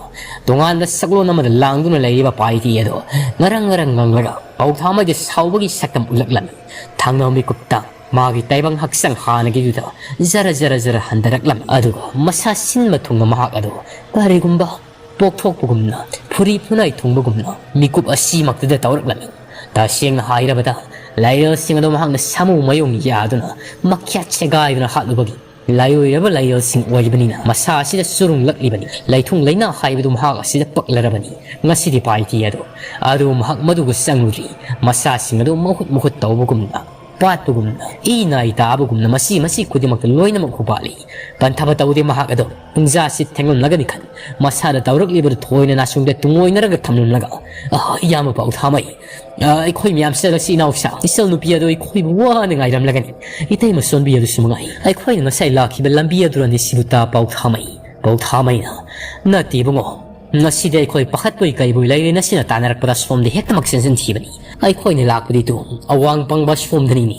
ꯇꯣꯉꯥꯟꯕ ꯁꯛꯂꯣꯟ ꯑꯃꯗ ꯂꯥꯡꯗꯨꯅ ꯂꯩꯔꯤꯕ ꯄꯥꯏꯇꯤ ꯑꯗꯣ ꯉꯔꯪ ꯉꯔꯪ ꯉꯪꯂꯒ ꯄꯥꯎꯊꯥꯃꯩꯗ ꯁꯥꯎꯕꯒꯤ ꯁꯛꯇꯝ ꯎꯠꯂꯛꯂꯝꯃꯤ꯫ ꯊꯪꯅꯕ ꯃꯤꯀꯨꯞꯇ ꯃꯥꯒꯤ ꯇꯥꯏꯕꯪ ꯍꯛꯆꯥꯡ ꯍꯥꯟꯅꯒꯤꯗꯨꯗ ꯖꯔ ꯖꯔ ꯖꯔ ꯍꯟꯊꯔꯛꯂꯝꯃꯤ꯫ ꯑꯗꯨꯒ ꯃꯁꯥ ꯁꯤꯟꯕ ꯊꯨꯡꯅ ꯃꯍꯥꯛ ꯑꯗꯣ ꯀꯔꯤꯒꯨꯝꯕ ꯄꯣꯛꯊꯣꯛꯄꯒꯨꯝꯅ, ꯐꯨꯔꯤ ꯐꯨꯅꯥꯏ ꯊꯨꯡꯕꯒꯨꯝꯅ ꯃꯤꯀꯨꯞ ꯑꯁꯤꯃꯛꯇꯗ ꯇꯧꯔꯛꯂꯝꯃꯤ꯫ ꯇꯁꯦꯡꯅ ꯍꯥꯏꯔꯕꯗ, ꯂꯥꯏꯔꯦꯜꯁꯤꯡ ꯑꯗꯣ ꯃꯍꯥꯛꯅ ꯁꯥꯃꯨ ꯃꯌꯨꯡ ꯌꯥꯗꯨꯅ ꯃꯈ꯭ꯌꯥꯠ ꯁꯦꯒꯥꯏꯗꯨꯅ ꯍꯥꯠꯂꯨꯕꯒꯤ ꯂꯥꯏꯑꯣꯏꯔꯕ ꯂꯥꯏꯔꯦꯜꯁꯤꯡ ꯑꯣꯏꯔꯤꯕꯅꯤꯅ ꯃꯁꯥ ꯑꯁꯤꯗ ꯆꯨꯔꯨꯡꯂꯛꯂꯤꯕꯅꯤ꯫ ꯂꯩꯊꯨꯡ ꯂꯩꯅꯥ ꯍꯥꯏꯕꯗꯨ ꯃꯍꯥꯛ ꯑꯁꯤꯗ ꯄꯛꯂꯔꯕꯅꯤ꯫ ꯉꯁꯤꯗꯤ ꯄꯥꯏꯇꯤ ꯑꯗꯣ, ꯑꯗꯨ ꯃꯍꯥꯛ ꯃꯗꯨꯒ ꯆꯪꯂꯨꯗ꯭ꯔꯤ꯫ ꯃꯁꯥꯁꯤꯡ ꯑꯗꯨ ꯃꯍꯨꯠ ꯃꯍꯨꯠ ꯇꯧꯕꯒꯨꯝꯅ, ꯄꯥꯠꯄꯒꯨꯝꯅ, ꯏ ꯅꯥꯏ ꯇꯥꯕꯒꯨꯝꯅ ꯃꯁꯤ ꯃꯁꯤ ꯈꯨꯗꯤꯡꯃꯛꯇ ꯂꯣꯏꯅꯃꯛ ꯍꯨꯕꯥꯠꯂꯤ꯫ ꯄꯟꯊꯕ ꯇꯧꯗꯦ ꯃꯍꯥꯛ ꯑꯗꯣ꯫ ꯄꯨꯡꯖꯥꯁꯤ ꯊꯦꯡꯂꯝꯂꯒꯅꯤ ꯈꯟ ꯃꯁꯥꯗ ꯇꯧꯔꯛꯂꯤꯕꯗꯨ ꯊꯣꯏꯅ ꯅꯥꯆꯨꯡꯗ ꯇꯨꯡꯑꯣꯏꯅꯔꯒ ꯊꯝꯂꯝꯂꯒ, "ꯑꯥ, ꯏꯌꯥꯝꯕ ꯄꯥꯎꯊꯥꯃꯩ, ꯑꯥ, ꯑꯩꯈꯣꯏ ꯃꯌꯥꯝ ꯆꯠꯂꯁꯤ ꯏꯅꯥꯎꯁꯥ꯫ ꯏꯆꯜ ꯅꯨꯄꯤ ꯑꯗꯣ ꯑꯩꯈꯣꯏꯕꯨ ꯋꯥꯅ ꯉꯥꯏꯔꯝꯂꯒꯅꯤ꯫ ꯏꯇꯩꯃ ꯁꯣꯟꯕꯤ ꯑꯗꯨꯁꯨ ꯃꯉꯥꯏ꯫ ꯑꯩꯈꯣꯏꯅ ꯉꯁꯥꯏ ꯂꯥꯛꯈꯤꯕ ꯂꯝꯕꯤ ꯑꯗꯨꯔꯅꯤ ꯁꯤꯕꯨ ꯇꯥ ꯄꯥꯎꯊꯥꯃꯩ?" ꯄꯥꯎꯊꯥꯃꯩꯅ, "ꯅꯠꯇꯦ ꯏꯕꯨꯡꯉꯣ꯫ ꯉꯁꯤꯗꯤ ꯑꯩꯈꯣꯏ ꯄꯥꯈꯠꯄꯣꯏ ꯀꯩꯕꯣꯏ ꯂꯩꯔꯦ ꯅꯁꯤꯅ ꯇꯥꯟꯅꯔꯛꯄꯗ ꯁꯣꯝꯗ ꯍꯦꯛꯇꯃꯛ ꯆꯦꯟꯁꯤꯟꯈꯤꯕꯅꯤ꯫ ꯑꯩꯈꯣꯏꯅ ꯂꯥꯛꯄꯗꯤ ꯇꯨ ꯑꯋꯥꯡ ꯄꯪꯕ ꯁꯣꯝꯗꯅꯤꯅꯦ꯫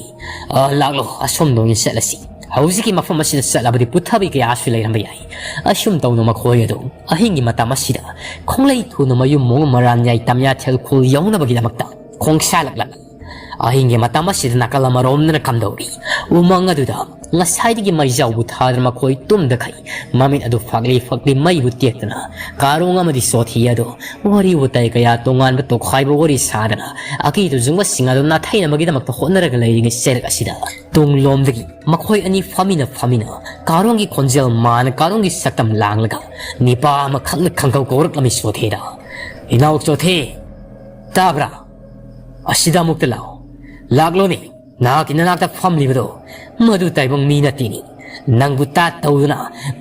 ꯑ, ꯂꯥꯛꯂꯣ, ꯑꯁꯣꯝꯗ ꯑꯣꯏꯅ ꯆꯠꯂꯁꯤ꯫ ꯍꯧꯖꯤꯛꯀꯤ ꯃꯐꯝ ꯑꯁꯤꯗ ꯆꯠꯂꯕꯗꯤ ꯄꯨꯊꯕꯤ ꯀꯌꯥꯁꯨ ꯂꯩꯔꯝꯕ ꯌꯥꯏ꯫" ꯑꯁꯨꯝ ꯇꯧꯅ ꯃꯈꯣꯏ ꯑꯗꯨ ꯑꯍꯤꯡꯒꯤ ꯃꯇꯝ ꯑꯁꯤꯗ ꯈꯣꯡꯂꯩ ꯊꯨꯅ ꯃꯌꯨꯝ ꯃꯣꯡ ꯃꯔꯥꯟ ꯌꯥꯏ ꯇꯝꯌꯥꯊꯦꯜ ꯈꯨꯜ ꯌꯧꯅꯕꯒꯤꯗꯃꯛꯇ ꯈꯣꯡꯁꯥꯜꯂꯛꯂꯝꯃꯤ꯫ ꯑꯍꯤꯡꯒꯤ ꯃꯇꯝ ꯑꯁꯤꯗ ꯅꯥꯀꯜ ꯑꯃꯔꯣꯝꯗꯅ ꯀꯝꯗꯧꯔꯤ? ꯎꯃꯪ ꯑꯗꯨꯗ ꯉꯁꯥꯏꯗꯒꯤ ꯃꯩꯖꯥꯎꯕꯨ ꯊꯥꯗꯅ ꯃꯈꯣꯏ ꯇꯨꯝꯗꯈꯩ ꯃꯃꯤꯠ ꯑꯗꯨ ꯐꯥꯛꯂꯤ ꯐꯥꯛꯂꯤ ꯃꯩꯕꯨ ꯇꯦꯛꯇꯅ ꯀꯥꯔꯣꯡ ꯑꯃꯗꯤ ꯆꯣꯊꯤ ꯑꯗꯨ ꯋꯥꯔꯤ ꯋꯥꯇꯥꯏ ꯀꯌꯥ, ꯇꯣꯉꯥꯟꯕ ꯇꯣꯈꯥꯏꯕ ꯋꯥꯔꯤ ꯁꯥꯗꯅ ꯑꯀꯤ ꯇꯨꯖꯨꯡꯕꯁꯤꯡ ꯑꯗꯨ ꯅꯥꯊꯩꯅꯕꯒꯤꯗꯃꯛꯇ ꯍꯣꯠꯅꯔꯒ ꯂꯩꯔꯤꯉꯩ ꯆꯩꯔꯛ ꯑꯁꯤꯗ ꯇꯨꯡꯂꯣꯝꯗꯒꯤ ꯃꯈꯣꯏ ꯑꯅꯤ ꯐꯝꯃꯤꯟꯅ ꯐꯝꯃꯤꯟꯅ ꯀꯥꯔꯣꯡꯒꯤ ꯈꯣꯟꯖꯦꯜ ꯃꯥꯅ ꯀꯥꯔꯣꯡꯒꯤ ꯁꯛꯇꯝ ꯂꯥꯡꯂꯒ ꯅꯤꯄꯥ ꯑꯃꯈꯛꯅ ꯈꯪꯀꯧ ꯀꯧꯔꯛꯂꯝꯃꯤ ꯆꯣꯊꯤꯗ꯫ "ꯏꯅꯥꯎ ꯆꯣꯊꯤ, ꯇꯥꯕ꯭ꯔꯥ? ꯑꯁꯤꯗ ꯑꯃꯨꯛꯇ ꯂꯥꯛꯑꯣ꯫ ꯂꯥꯛꯂꯣꯅꯦ꯫ ꯅꯍꯥꯛꯀꯤ ꯅꯅꯥꯛꯇ ꯐꯝꯂꯤꯕꯗꯣ ꯃꯗꯨ ꯇꯥꯏꯕꯪ ꯃꯤ ꯅꯠꯇꯦꯅꯤ꯫ ꯅꯪꯕꯨ ꯇꯥꯠ ꯇꯧꯗꯨꯅ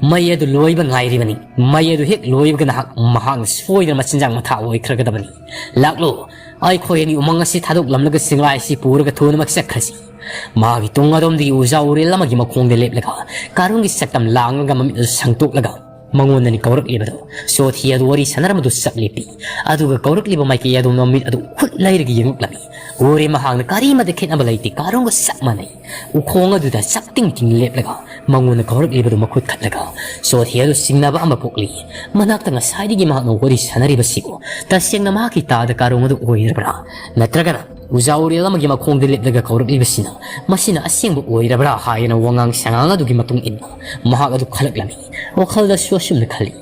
ꯃꯩ ꯑꯗꯨ ꯂꯣꯏꯕ ꯉꯥꯏꯔꯤꯕꯅꯤ꯫ ꯃꯩ ꯑꯗꯨ ꯍꯦꯛ ꯂꯣꯏꯕꯒ ꯅꯍꯥꯛ ꯃꯍꯥꯛꯅ ꯁꯣꯏꯗꯅ ꯃꯆꯤꯟꯖꯥꯛ ꯃꯊꯥ ꯑꯣꯏꯈ꯭ꯔꯒꯗꯕꯅꯤ꯫ ꯂꯥꯛꯂꯣ, ꯑꯩꯈꯣꯏ ꯑꯅꯤ ꯎꯃꯪ ꯑꯁꯤ ꯊꯥꯗꯣꯛꯂꯝꯂꯒ ꯆꯤꯡꯂꯥꯏ ꯑꯁꯤ ꯄꯨꯔꯒ ꯊꯨꯅꯃꯛ ꯆꯠꯈ꯭ꯔꯁꯤ꯫" ꯃꯥꯒꯤ ꯇꯨꯡ ꯑꯗꯣꯝꯗꯒꯤ ꯎꯖꯥ ꯎꯔꯦꯜ ꯑꯃꯒꯤ ꯃꯈꯣꯡꯗ ꯂꯦꯞꯂꯒ ꯀꯥꯔꯣꯡꯒꯤ ꯁꯛꯇꯝ ꯂꯥꯡꯂꯒ ꯃꯃꯤꯠ ꯑꯗꯨ ꯁꯪꯇꯣꯛꯂꯒ ꯃꯉꯣꯟꯗꯅꯤ ꯀꯧꯔꯛꯂꯤꯕꯗꯨ꯫ ꯆꯣꯊꯤ ꯑꯗꯨ ꯋꯥꯔꯤ ꯁꯥꯟꯅꯔꯝꯕꯗꯨ ꯆꯞ ꯂꯦꯞꯄꯤ꯫ ꯑꯗꯨꯒ ꯀꯧꯔꯛꯂꯤꯕ ꯃꯥꯏꯀꯩ ꯑꯗꯨ ꯃꯃꯤꯠ ꯑꯗꯨ ꯍꯨꯠ ꯂꯩꯔꯒ ꯌꯦꯡꯂꯛꯂꯝꯃꯤ꯫ ꯎꯔꯦ ꯃꯍꯥꯛꯅ ꯀꯔꯤꯃꯇ ꯈꯦꯠꯅꯕ ꯂꯩꯇꯦ, ꯀꯥꯔꯣꯡꯒ ꯆꯞ ꯃꯥꯟꯅꯩ꯫ ꯎꯈꯣꯡ ꯑꯗꯨꯗ ꯆꯞ ꯇꯤꯡ ꯇꯤꯡ ꯂꯦꯞꯂꯒ ꯃꯉꯣꯟꯗ ꯀꯧꯔꯛꯂꯤꯕꯗꯨ ꯃꯈꯨꯠ ꯈꯠꯂꯒ ꯆꯣꯊꯤ ꯑꯗꯨ ꯆꯤꯡꯅꯕ ꯑꯃ ꯄꯣꯛꯂꯤ꯫ ꯃꯅꯥꯛꯇ ꯉꯁꯥꯏꯗꯒꯤ ꯃꯍꯥꯛꯅ ꯋꯥꯔꯤ ꯁꯥꯟꯅꯔꯤꯕꯁꯤꯕꯨ ꯇꯁꯦꯡꯅ ꯃꯍꯥꯛꯀꯤ ꯇꯥꯗ ꯀꯥꯔꯣꯡ ꯑꯗꯨ ꯑꯣꯏꯔꯕ꯭ꯔꯥ? ꯅꯠꯇ꯭ꯔꯒꯅ ꯎꯖꯥ ꯎꯔꯦꯜ ꯑꯃꯒꯤ ꯃꯈꯣꯡꯗ ꯂꯦꯞꯂꯒ ꯀꯧꯔꯛꯂꯤꯕꯁꯤꯅ ꯃꯁꯤꯅ ꯑꯁꯦꯡꯕ ꯑꯣꯏꯔꯕ꯭ꯔꯥ ꯍꯥꯏꯅ ꯋꯥꯉꯥꯡ ꯁꯉꯥꯡ ꯑꯗꯨꯒꯤ ꯃꯇꯨꯡ ꯏꯟꯅ ꯃꯍꯥꯛ ꯑꯗꯨ ꯈꯜꯂꯛꯂꯝꯃꯤ꯫ ꯋꯥꯈꯜꯗꯁꯨ ꯑꯁꯨꯝꯅ ꯈꯜꯂꯤ,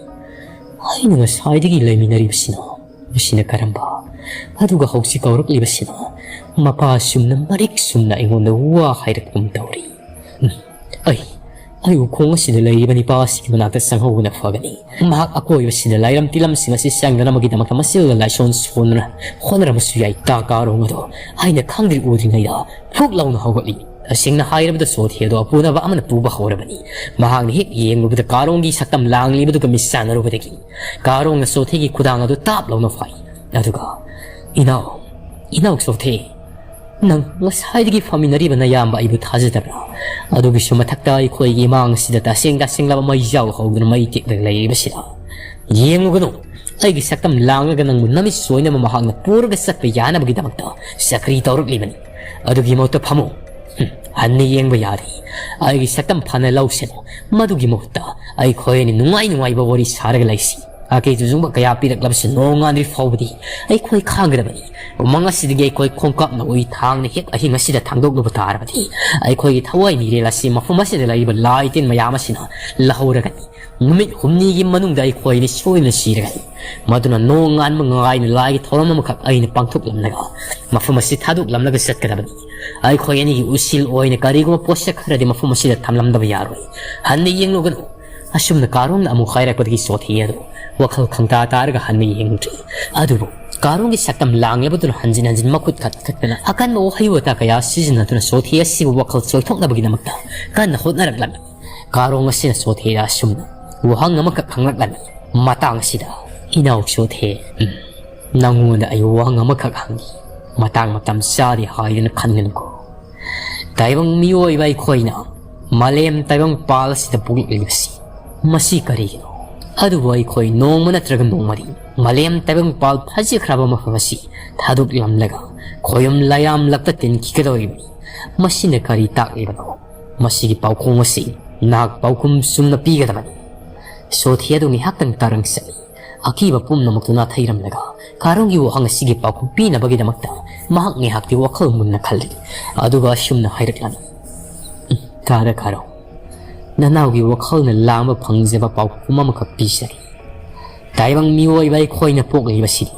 "ꯑꯩꯅ ꯉꯁꯥꯏꯗꯒꯤ ꯂꯩꯃꯤꯟꯅꯔꯤꯕꯁꯤꯅ ꯃꯁꯤꯅ ꯀꯔꯝꯕ? ꯑꯗꯨꯒ ꯍꯧꯖꯤꯛ ꯀꯧꯔꯛꯂꯤꯕꯁꯤꯅ ꯃꯄꯥ ꯆꯨꯝꯅ ꯃꯔꯤꯛ ꯆꯨꯝꯅ ꯑꯩꯉꯣꯟꯗ ꯋꯥ ꯍꯥꯏꯔꯛꯄꯒꯨꯝ ꯇꯧꯔꯤ꯫ ꯎꯝ, ꯑꯩ, ꯑꯩ ꯎꯈꯣꯡ ꯑꯁꯤꯗ ꯂꯩꯔꯤꯕ ꯅꯤꯄꯥ ꯑꯁꯤꯒꯤ ꯃꯅꯥꯛꯇ ꯆꯪꯍꯧꯕꯅ ꯐꯒꯅꯤ꯫ ꯃꯍꯥꯛ ꯑꯀꯣꯏꯕꯁꯤꯗ ꯂꯥꯏꯔꯝ ꯇꯤꯂꯝꯁꯤꯡ ꯑꯁꯤ ꯆꯪꯗꯅꯕꯒꯤꯗꯃꯛꯇ ꯃꯆꯤꯜꯒ ꯂꯥꯏꯁꯣꯟ ꯁꯣꯟꯗꯨꯅ ꯍꯣꯠꯅꯔꯝꯕꯁꯨ ꯌꯥꯏ꯫ ꯇꯥ ꯀꯥꯔꯣꯡ ꯑꯗꯣ ꯑꯩꯅ ꯈꯪꯗ꯭ꯔꯤ ꯎꯗ꯭ꯔꯤꯉꯩꯗ ꯐꯨꯛ ꯂꯥꯎꯅ ꯍꯧꯒꯠꯂꯤ꯫ ꯇꯁꯦꯡꯅ ꯍꯥꯏꯔꯕꯗ ꯆꯣꯊꯤ ꯑꯗꯣ ꯑꯄꯨꯅꯕ ꯑꯃꯅ ꯄꯨꯕ ꯍꯧꯔꯕꯅꯤ꯫" ꯃꯍꯥꯛꯅ ꯍꯦꯛ ꯌꯦꯡꯂꯨꯕꯗ ꯀꯥꯔꯣꯡꯒꯤ ꯁꯛꯇꯝ ꯂꯥꯡꯂꯤꯕꯗꯨꯒ ꯃꯤꯠ ꯆꯥꯟꯅꯔꯨꯕꯗꯒꯤ ꯀꯥꯔꯣꯡꯅ ꯆꯣꯊꯤꯒꯤ ꯈꯨꯗꯥꯡ ꯑꯗꯨ ꯇꯥꯞ ꯂꯥꯎꯅ ꯐꯥꯏ꯫ ꯑꯗꯨꯒ, "ꯏꯅꯥꯎ, ꯏꯅꯥꯎ ꯆꯣꯊꯤ, ꯅꯪ ꯉꯁꯥꯏꯗꯒꯤ ꯐꯝꯃꯤꯟꯅꯔꯤꯕ ꯅꯌꯥꯝꯕ ꯑꯩꯕꯨ ꯊꯥꯖꯗꯕ꯭ꯔꯥ? ꯑꯗꯨꯒꯤꯁꯨ ꯃꯊꯛꯇ ꯑꯩꯈꯣꯏꯒꯤ ꯏꯃꯥꯡ ꯑꯁꯤꯗ ꯇꯁꯦꯡ ꯇꯁꯦꯡꯂꯕ ꯃꯩꯖꯥꯎ ꯍꯧꯗꯨꯅ ꯃꯩ ꯇꯦꯛꯂꯒ ꯂꯩꯔꯤꯕꯁꯤꯗ ꯌꯦꯡꯂꯨꯒꯅꯨ꯫ ꯑꯩꯒꯤ ꯁꯛꯇꯝ ꯂꯥꯡꯂꯒ ꯅꯪꯕꯨ ꯅꯃꯤꯠ ꯁꯣꯏꯅꯕ ꯃꯍꯥꯛꯅ ꯄꯨꯔꯒ ꯆꯠꯄ ꯌꯥꯅꯕꯒꯤꯗꯃꯛꯇ ꯆꯀ꯭ꯔꯤ ꯇꯧꯔꯛꯂꯤꯕꯅꯤ꯫ ꯑꯗꯨꯒꯤ ꯃꯍꯨꯠꯇ ꯐꯝꯃꯨ꯫ ꯍꯨꯝ, ꯍꯟꯅ ꯌꯦꯡꯕ ꯌꯥꯔꯦ꯫ ꯑꯩꯒꯤ ꯁꯛꯇꯝ ꯐꯅ ꯂꯧꯁꯅꯨ꯫ ꯃꯗꯨꯒꯤ ꯃꯍꯨꯠꯇ ꯑꯩꯈꯣꯏ ꯑꯅꯤ ꯅꯨꯡꯉꯥꯏ ꯅꯨꯡꯉꯥꯏꯕ ꯋꯥꯔꯤ ꯁꯥꯔꯒ ꯂꯩꯁꯤ꯫ ꯑꯀꯤ ꯇꯨꯖꯨꯡꯕ ꯀꯌꯥ ꯄꯤꯔꯛꯂꯕꯁꯨ ꯅꯣꯡꯉꯥꯟꯗ꯭ꯔꯤ ꯐꯥꯎꯕꯗꯤ ꯑꯩꯈꯣꯏ ꯈꯥꯡꯒꯗꯕꯅꯤ꯫ ꯎꯃꯪ ꯑꯁꯤꯗꯒꯤ ꯑꯩꯈꯣꯏ ꯈꯣꯡꯀꯥꯞꯅ ꯎꯏ ꯊꯥꯡꯅ ꯍꯦꯛ ꯑꯍꯤꯡ ꯑꯁꯤꯗ ꯊꯥꯡꯗꯣꯛꯂꯨꯕ ꯇꯥꯔꯕꯗꯤ ꯑꯩꯈꯣꯏꯒꯤ ꯊꯋꯥꯏ ꯃꯤꯔꯦꯜ ꯑꯁꯤ ꯃꯐꯝ ꯑꯁꯤꯗ ꯂꯩꯔꯤꯕ ꯂꯥꯏ ꯇꯤꯟ ꯃꯌꯥꯝ ꯑꯁꯤꯅ ꯂꯧꯍꯧꯔꯒꯅꯤ꯫ ꯅꯨꯃꯤꯠ ꯍꯨꯝꯅꯤꯒꯤ ꯃꯅꯨꯡꯗ ꯑꯩꯈꯣꯏ ꯑꯅꯤ ꯁꯣꯏꯗꯅ ꯁꯤꯔꯒꯅꯤ꯫ ꯃꯗꯨꯅ ꯅꯣꯡꯉꯥꯟꯕ ꯉꯥꯏꯅ ꯂꯥꯏꯒꯤ ꯊꯧꯔꯝ ꯑꯃꯈꯛ ꯑꯩꯅ ꯄꯥꯡꯊꯣꯛꯂꯝꯂꯒ ꯃꯐꯝ ꯑꯁꯤ ꯊꯥꯗꯣꯛꯂꯝꯂꯒ ꯆꯠꯀꯗꯕꯅꯤ꯫ ꯑꯩꯈꯣꯏ ꯑꯅꯤꯒꯤ ꯎꯁꯤꯜ ꯑꯣꯏꯅ ꯀꯔꯤꯒꯨꯝꯕ ꯄꯣꯠꯁꯛ ꯈꯔꯗꯤ ꯃꯐꯝ ꯑꯁꯤꯗ ꯊꯝꯂꯝꯗꯕ ꯌꯥꯔꯣꯏ꯫ ꯍꯟꯅ ꯌꯦꯡꯂꯨꯒꯅꯨ꯫ ꯑꯁꯨꯝꯅ ꯀꯥꯔꯣꯡꯅ ꯑꯃꯨꯛ ꯍꯥꯏꯔꯛꯄꯗꯒꯤ ꯆꯣꯊꯦ ꯑꯗꯨ ꯋꯥꯈꯜ ꯈꯪꯇꯥ ꯇꯥꯔꯒ ꯍꯟꯅ ꯌꯦꯡꯗ꯭ꯔꯤ꯫ ꯑꯗꯨꯕꯨ ꯀꯥꯔꯣꯡꯒꯤ ꯁꯛꯇꯝ ꯂꯥꯡꯂꯕꯗꯨꯅ ꯍꯟꯖꯤꯟ ꯍꯟꯖꯤꯟ ꯃꯈꯨꯠ ꯈꯠ ꯈꯠꯇꯅ ꯑꯀꯟꯕ ꯋꯥꯍꯩ ꯋꯥꯇꯥ ꯀꯌꯥ ꯁꯤꯖꯤꯟꯅꯗꯨꯅ ꯆꯣꯊꯦ ꯑꯁꯤꯕꯨ ꯋꯥꯈꯜ ꯆꯣꯏꯊꯣꯛꯅꯕꯒꯤꯗꯃꯛꯇ ꯀꯟꯅ ꯍꯣꯠꯅꯔꯛꯂꯝꯃꯤ꯫ ꯀꯥꯔꯣꯡ ꯑꯁꯤꯅ ꯆꯣꯊꯦꯗ ꯑꯁꯨꯝꯅ ꯋꯥꯍꯪ ꯑꯃꯈꯛ ꯍꯪꯂꯛꯂꯝꯃꯤ꯫ ꯃꯇꯥꯡ ꯑꯁꯤꯗ, "ꯏꯅꯥꯎ ꯆꯣꯊꯦ, ꯎꯝ, ꯅꯪꯉꯣꯟꯗ ꯑꯩ ꯋꯥꯍꯪ ꯑꯃꯈꯛ ꯍꯪꯒꯦ꯫ ꯃꯇꯥꯡ ꯃꯇꯝ ꯆꯥꯗꯦ ꯍꯥꯏꯗꯨꯅ ꯈꯟꯒꯅꯨꯀꯣ꯫ ꯇꯥꯏꯕꯪ ꯃꯤꯑꯣꯏꯕ ꯑꯩꯈꯣꯏꯅ ꯃꯥꯂꯦꯝ ꯇꯥꯏꯕꯪꯄꯥꯜ ꯑꯁꯤꯗ ꯄꯣꯛꯂꯛꯂꯤꯕꯁꯤ ꯃꯁꯤ ꯀꯔꯤꯒꯤꯅꯣ? ꯑꯗꯨꯕꯨ ꯑꯩꯈꯣꯏ ꯅꯣꯡꯃ ꯅꯠꯇ꯭ꯔꯒ ꯅꯣꯡꯃꯗꯤ ꯃꯥꯂꯦꯝ ꯇꯥꯏꯕꯪꯄꯥꯜ ꯐꯖꯈ꯭ꯔꯕ ꯃꯐꯝ ꯑꯁꯤ ꯊꯥꯗꯣꯛꯂꯝꯂꯒ ꯈꯣꯌꯨꯝ ꯂꯥꯏꯌꯥꯝꯂꯛꯇ ꯇꯤꯟꯈꯤꯒꯗꯧꯔꯤꯕꯅꯤ꯫ ꯃꯁꯤꯅ ꯀꯔꯤ ꯇꯥꯛꯂꯤꯕꯅꯣ?" ꯃꯁꯤꯒꯤ ꯄꯥꯎꯈꯨꯝ ꯑꯁꯤ ꯅꯍꯥꯛ ꯄꯥꯎꯈꯨꯝ ꯆꯨꯝꯅ ꯄꯤꯒꯗꯕꯅꯤ꯫ ꯆꯣꯊꯦ ꯑꯗꯨ ꯉꯥꯏꯍꯥꯛꯇꯪ ꯇꯥꯔꯪ ꯆꯠꯂꯤ꯫ ꯑꯀꯤꯕ ꯄꯨꯝꯅꯃꯛꯇꯨ ꯅꯥꯊꯩꯔꯝꯂꯒ ꯀꯥꯔꯣꯡꯒꯤ ꯋꯥꯍꯪ ꯑꯁꯤꯒꯤ ꯄꯥꯎꯈꯨꯝ ꯄꯤꯅꯕꯒꯤꯗꯃꯛꯇ ꯃꯍꯥꯛ ꯉꯥꯏꯍꯥꯛꯇꯤ ꯋꯥꯈꯜ ꯃꯨꯟꯅ ꯈꯜꯂꯤ꯫ ꯑꯗꯨꯒ ꯑꯁꯨꯝꯅ ꯍꯥꯏꯔꯛꯂꯝꯃꯤ, "ꯎꯝ, ꯇꯥꯗ ꯀꯥꯔꯣꯡ, ꯅꯅꯥꯎꯒꯤ ꯋꯥꯈꯜꯅ ꯂꯥꯝꯕ ꯐꯪꯖꯕ ꯄꯥꯎꯈꯨꯝ ꯑꯃꯈꯛ ꯄꯤꯖꯔꯤ꯫ ꯇꯥꯏꯕꯪ ꯃꯤꯑꯣꯏꯕ ꯑꯩꯈꯣꯏꯅ ꯄꯣꯛꯂꯤꯕꯁꯤꯗꯤ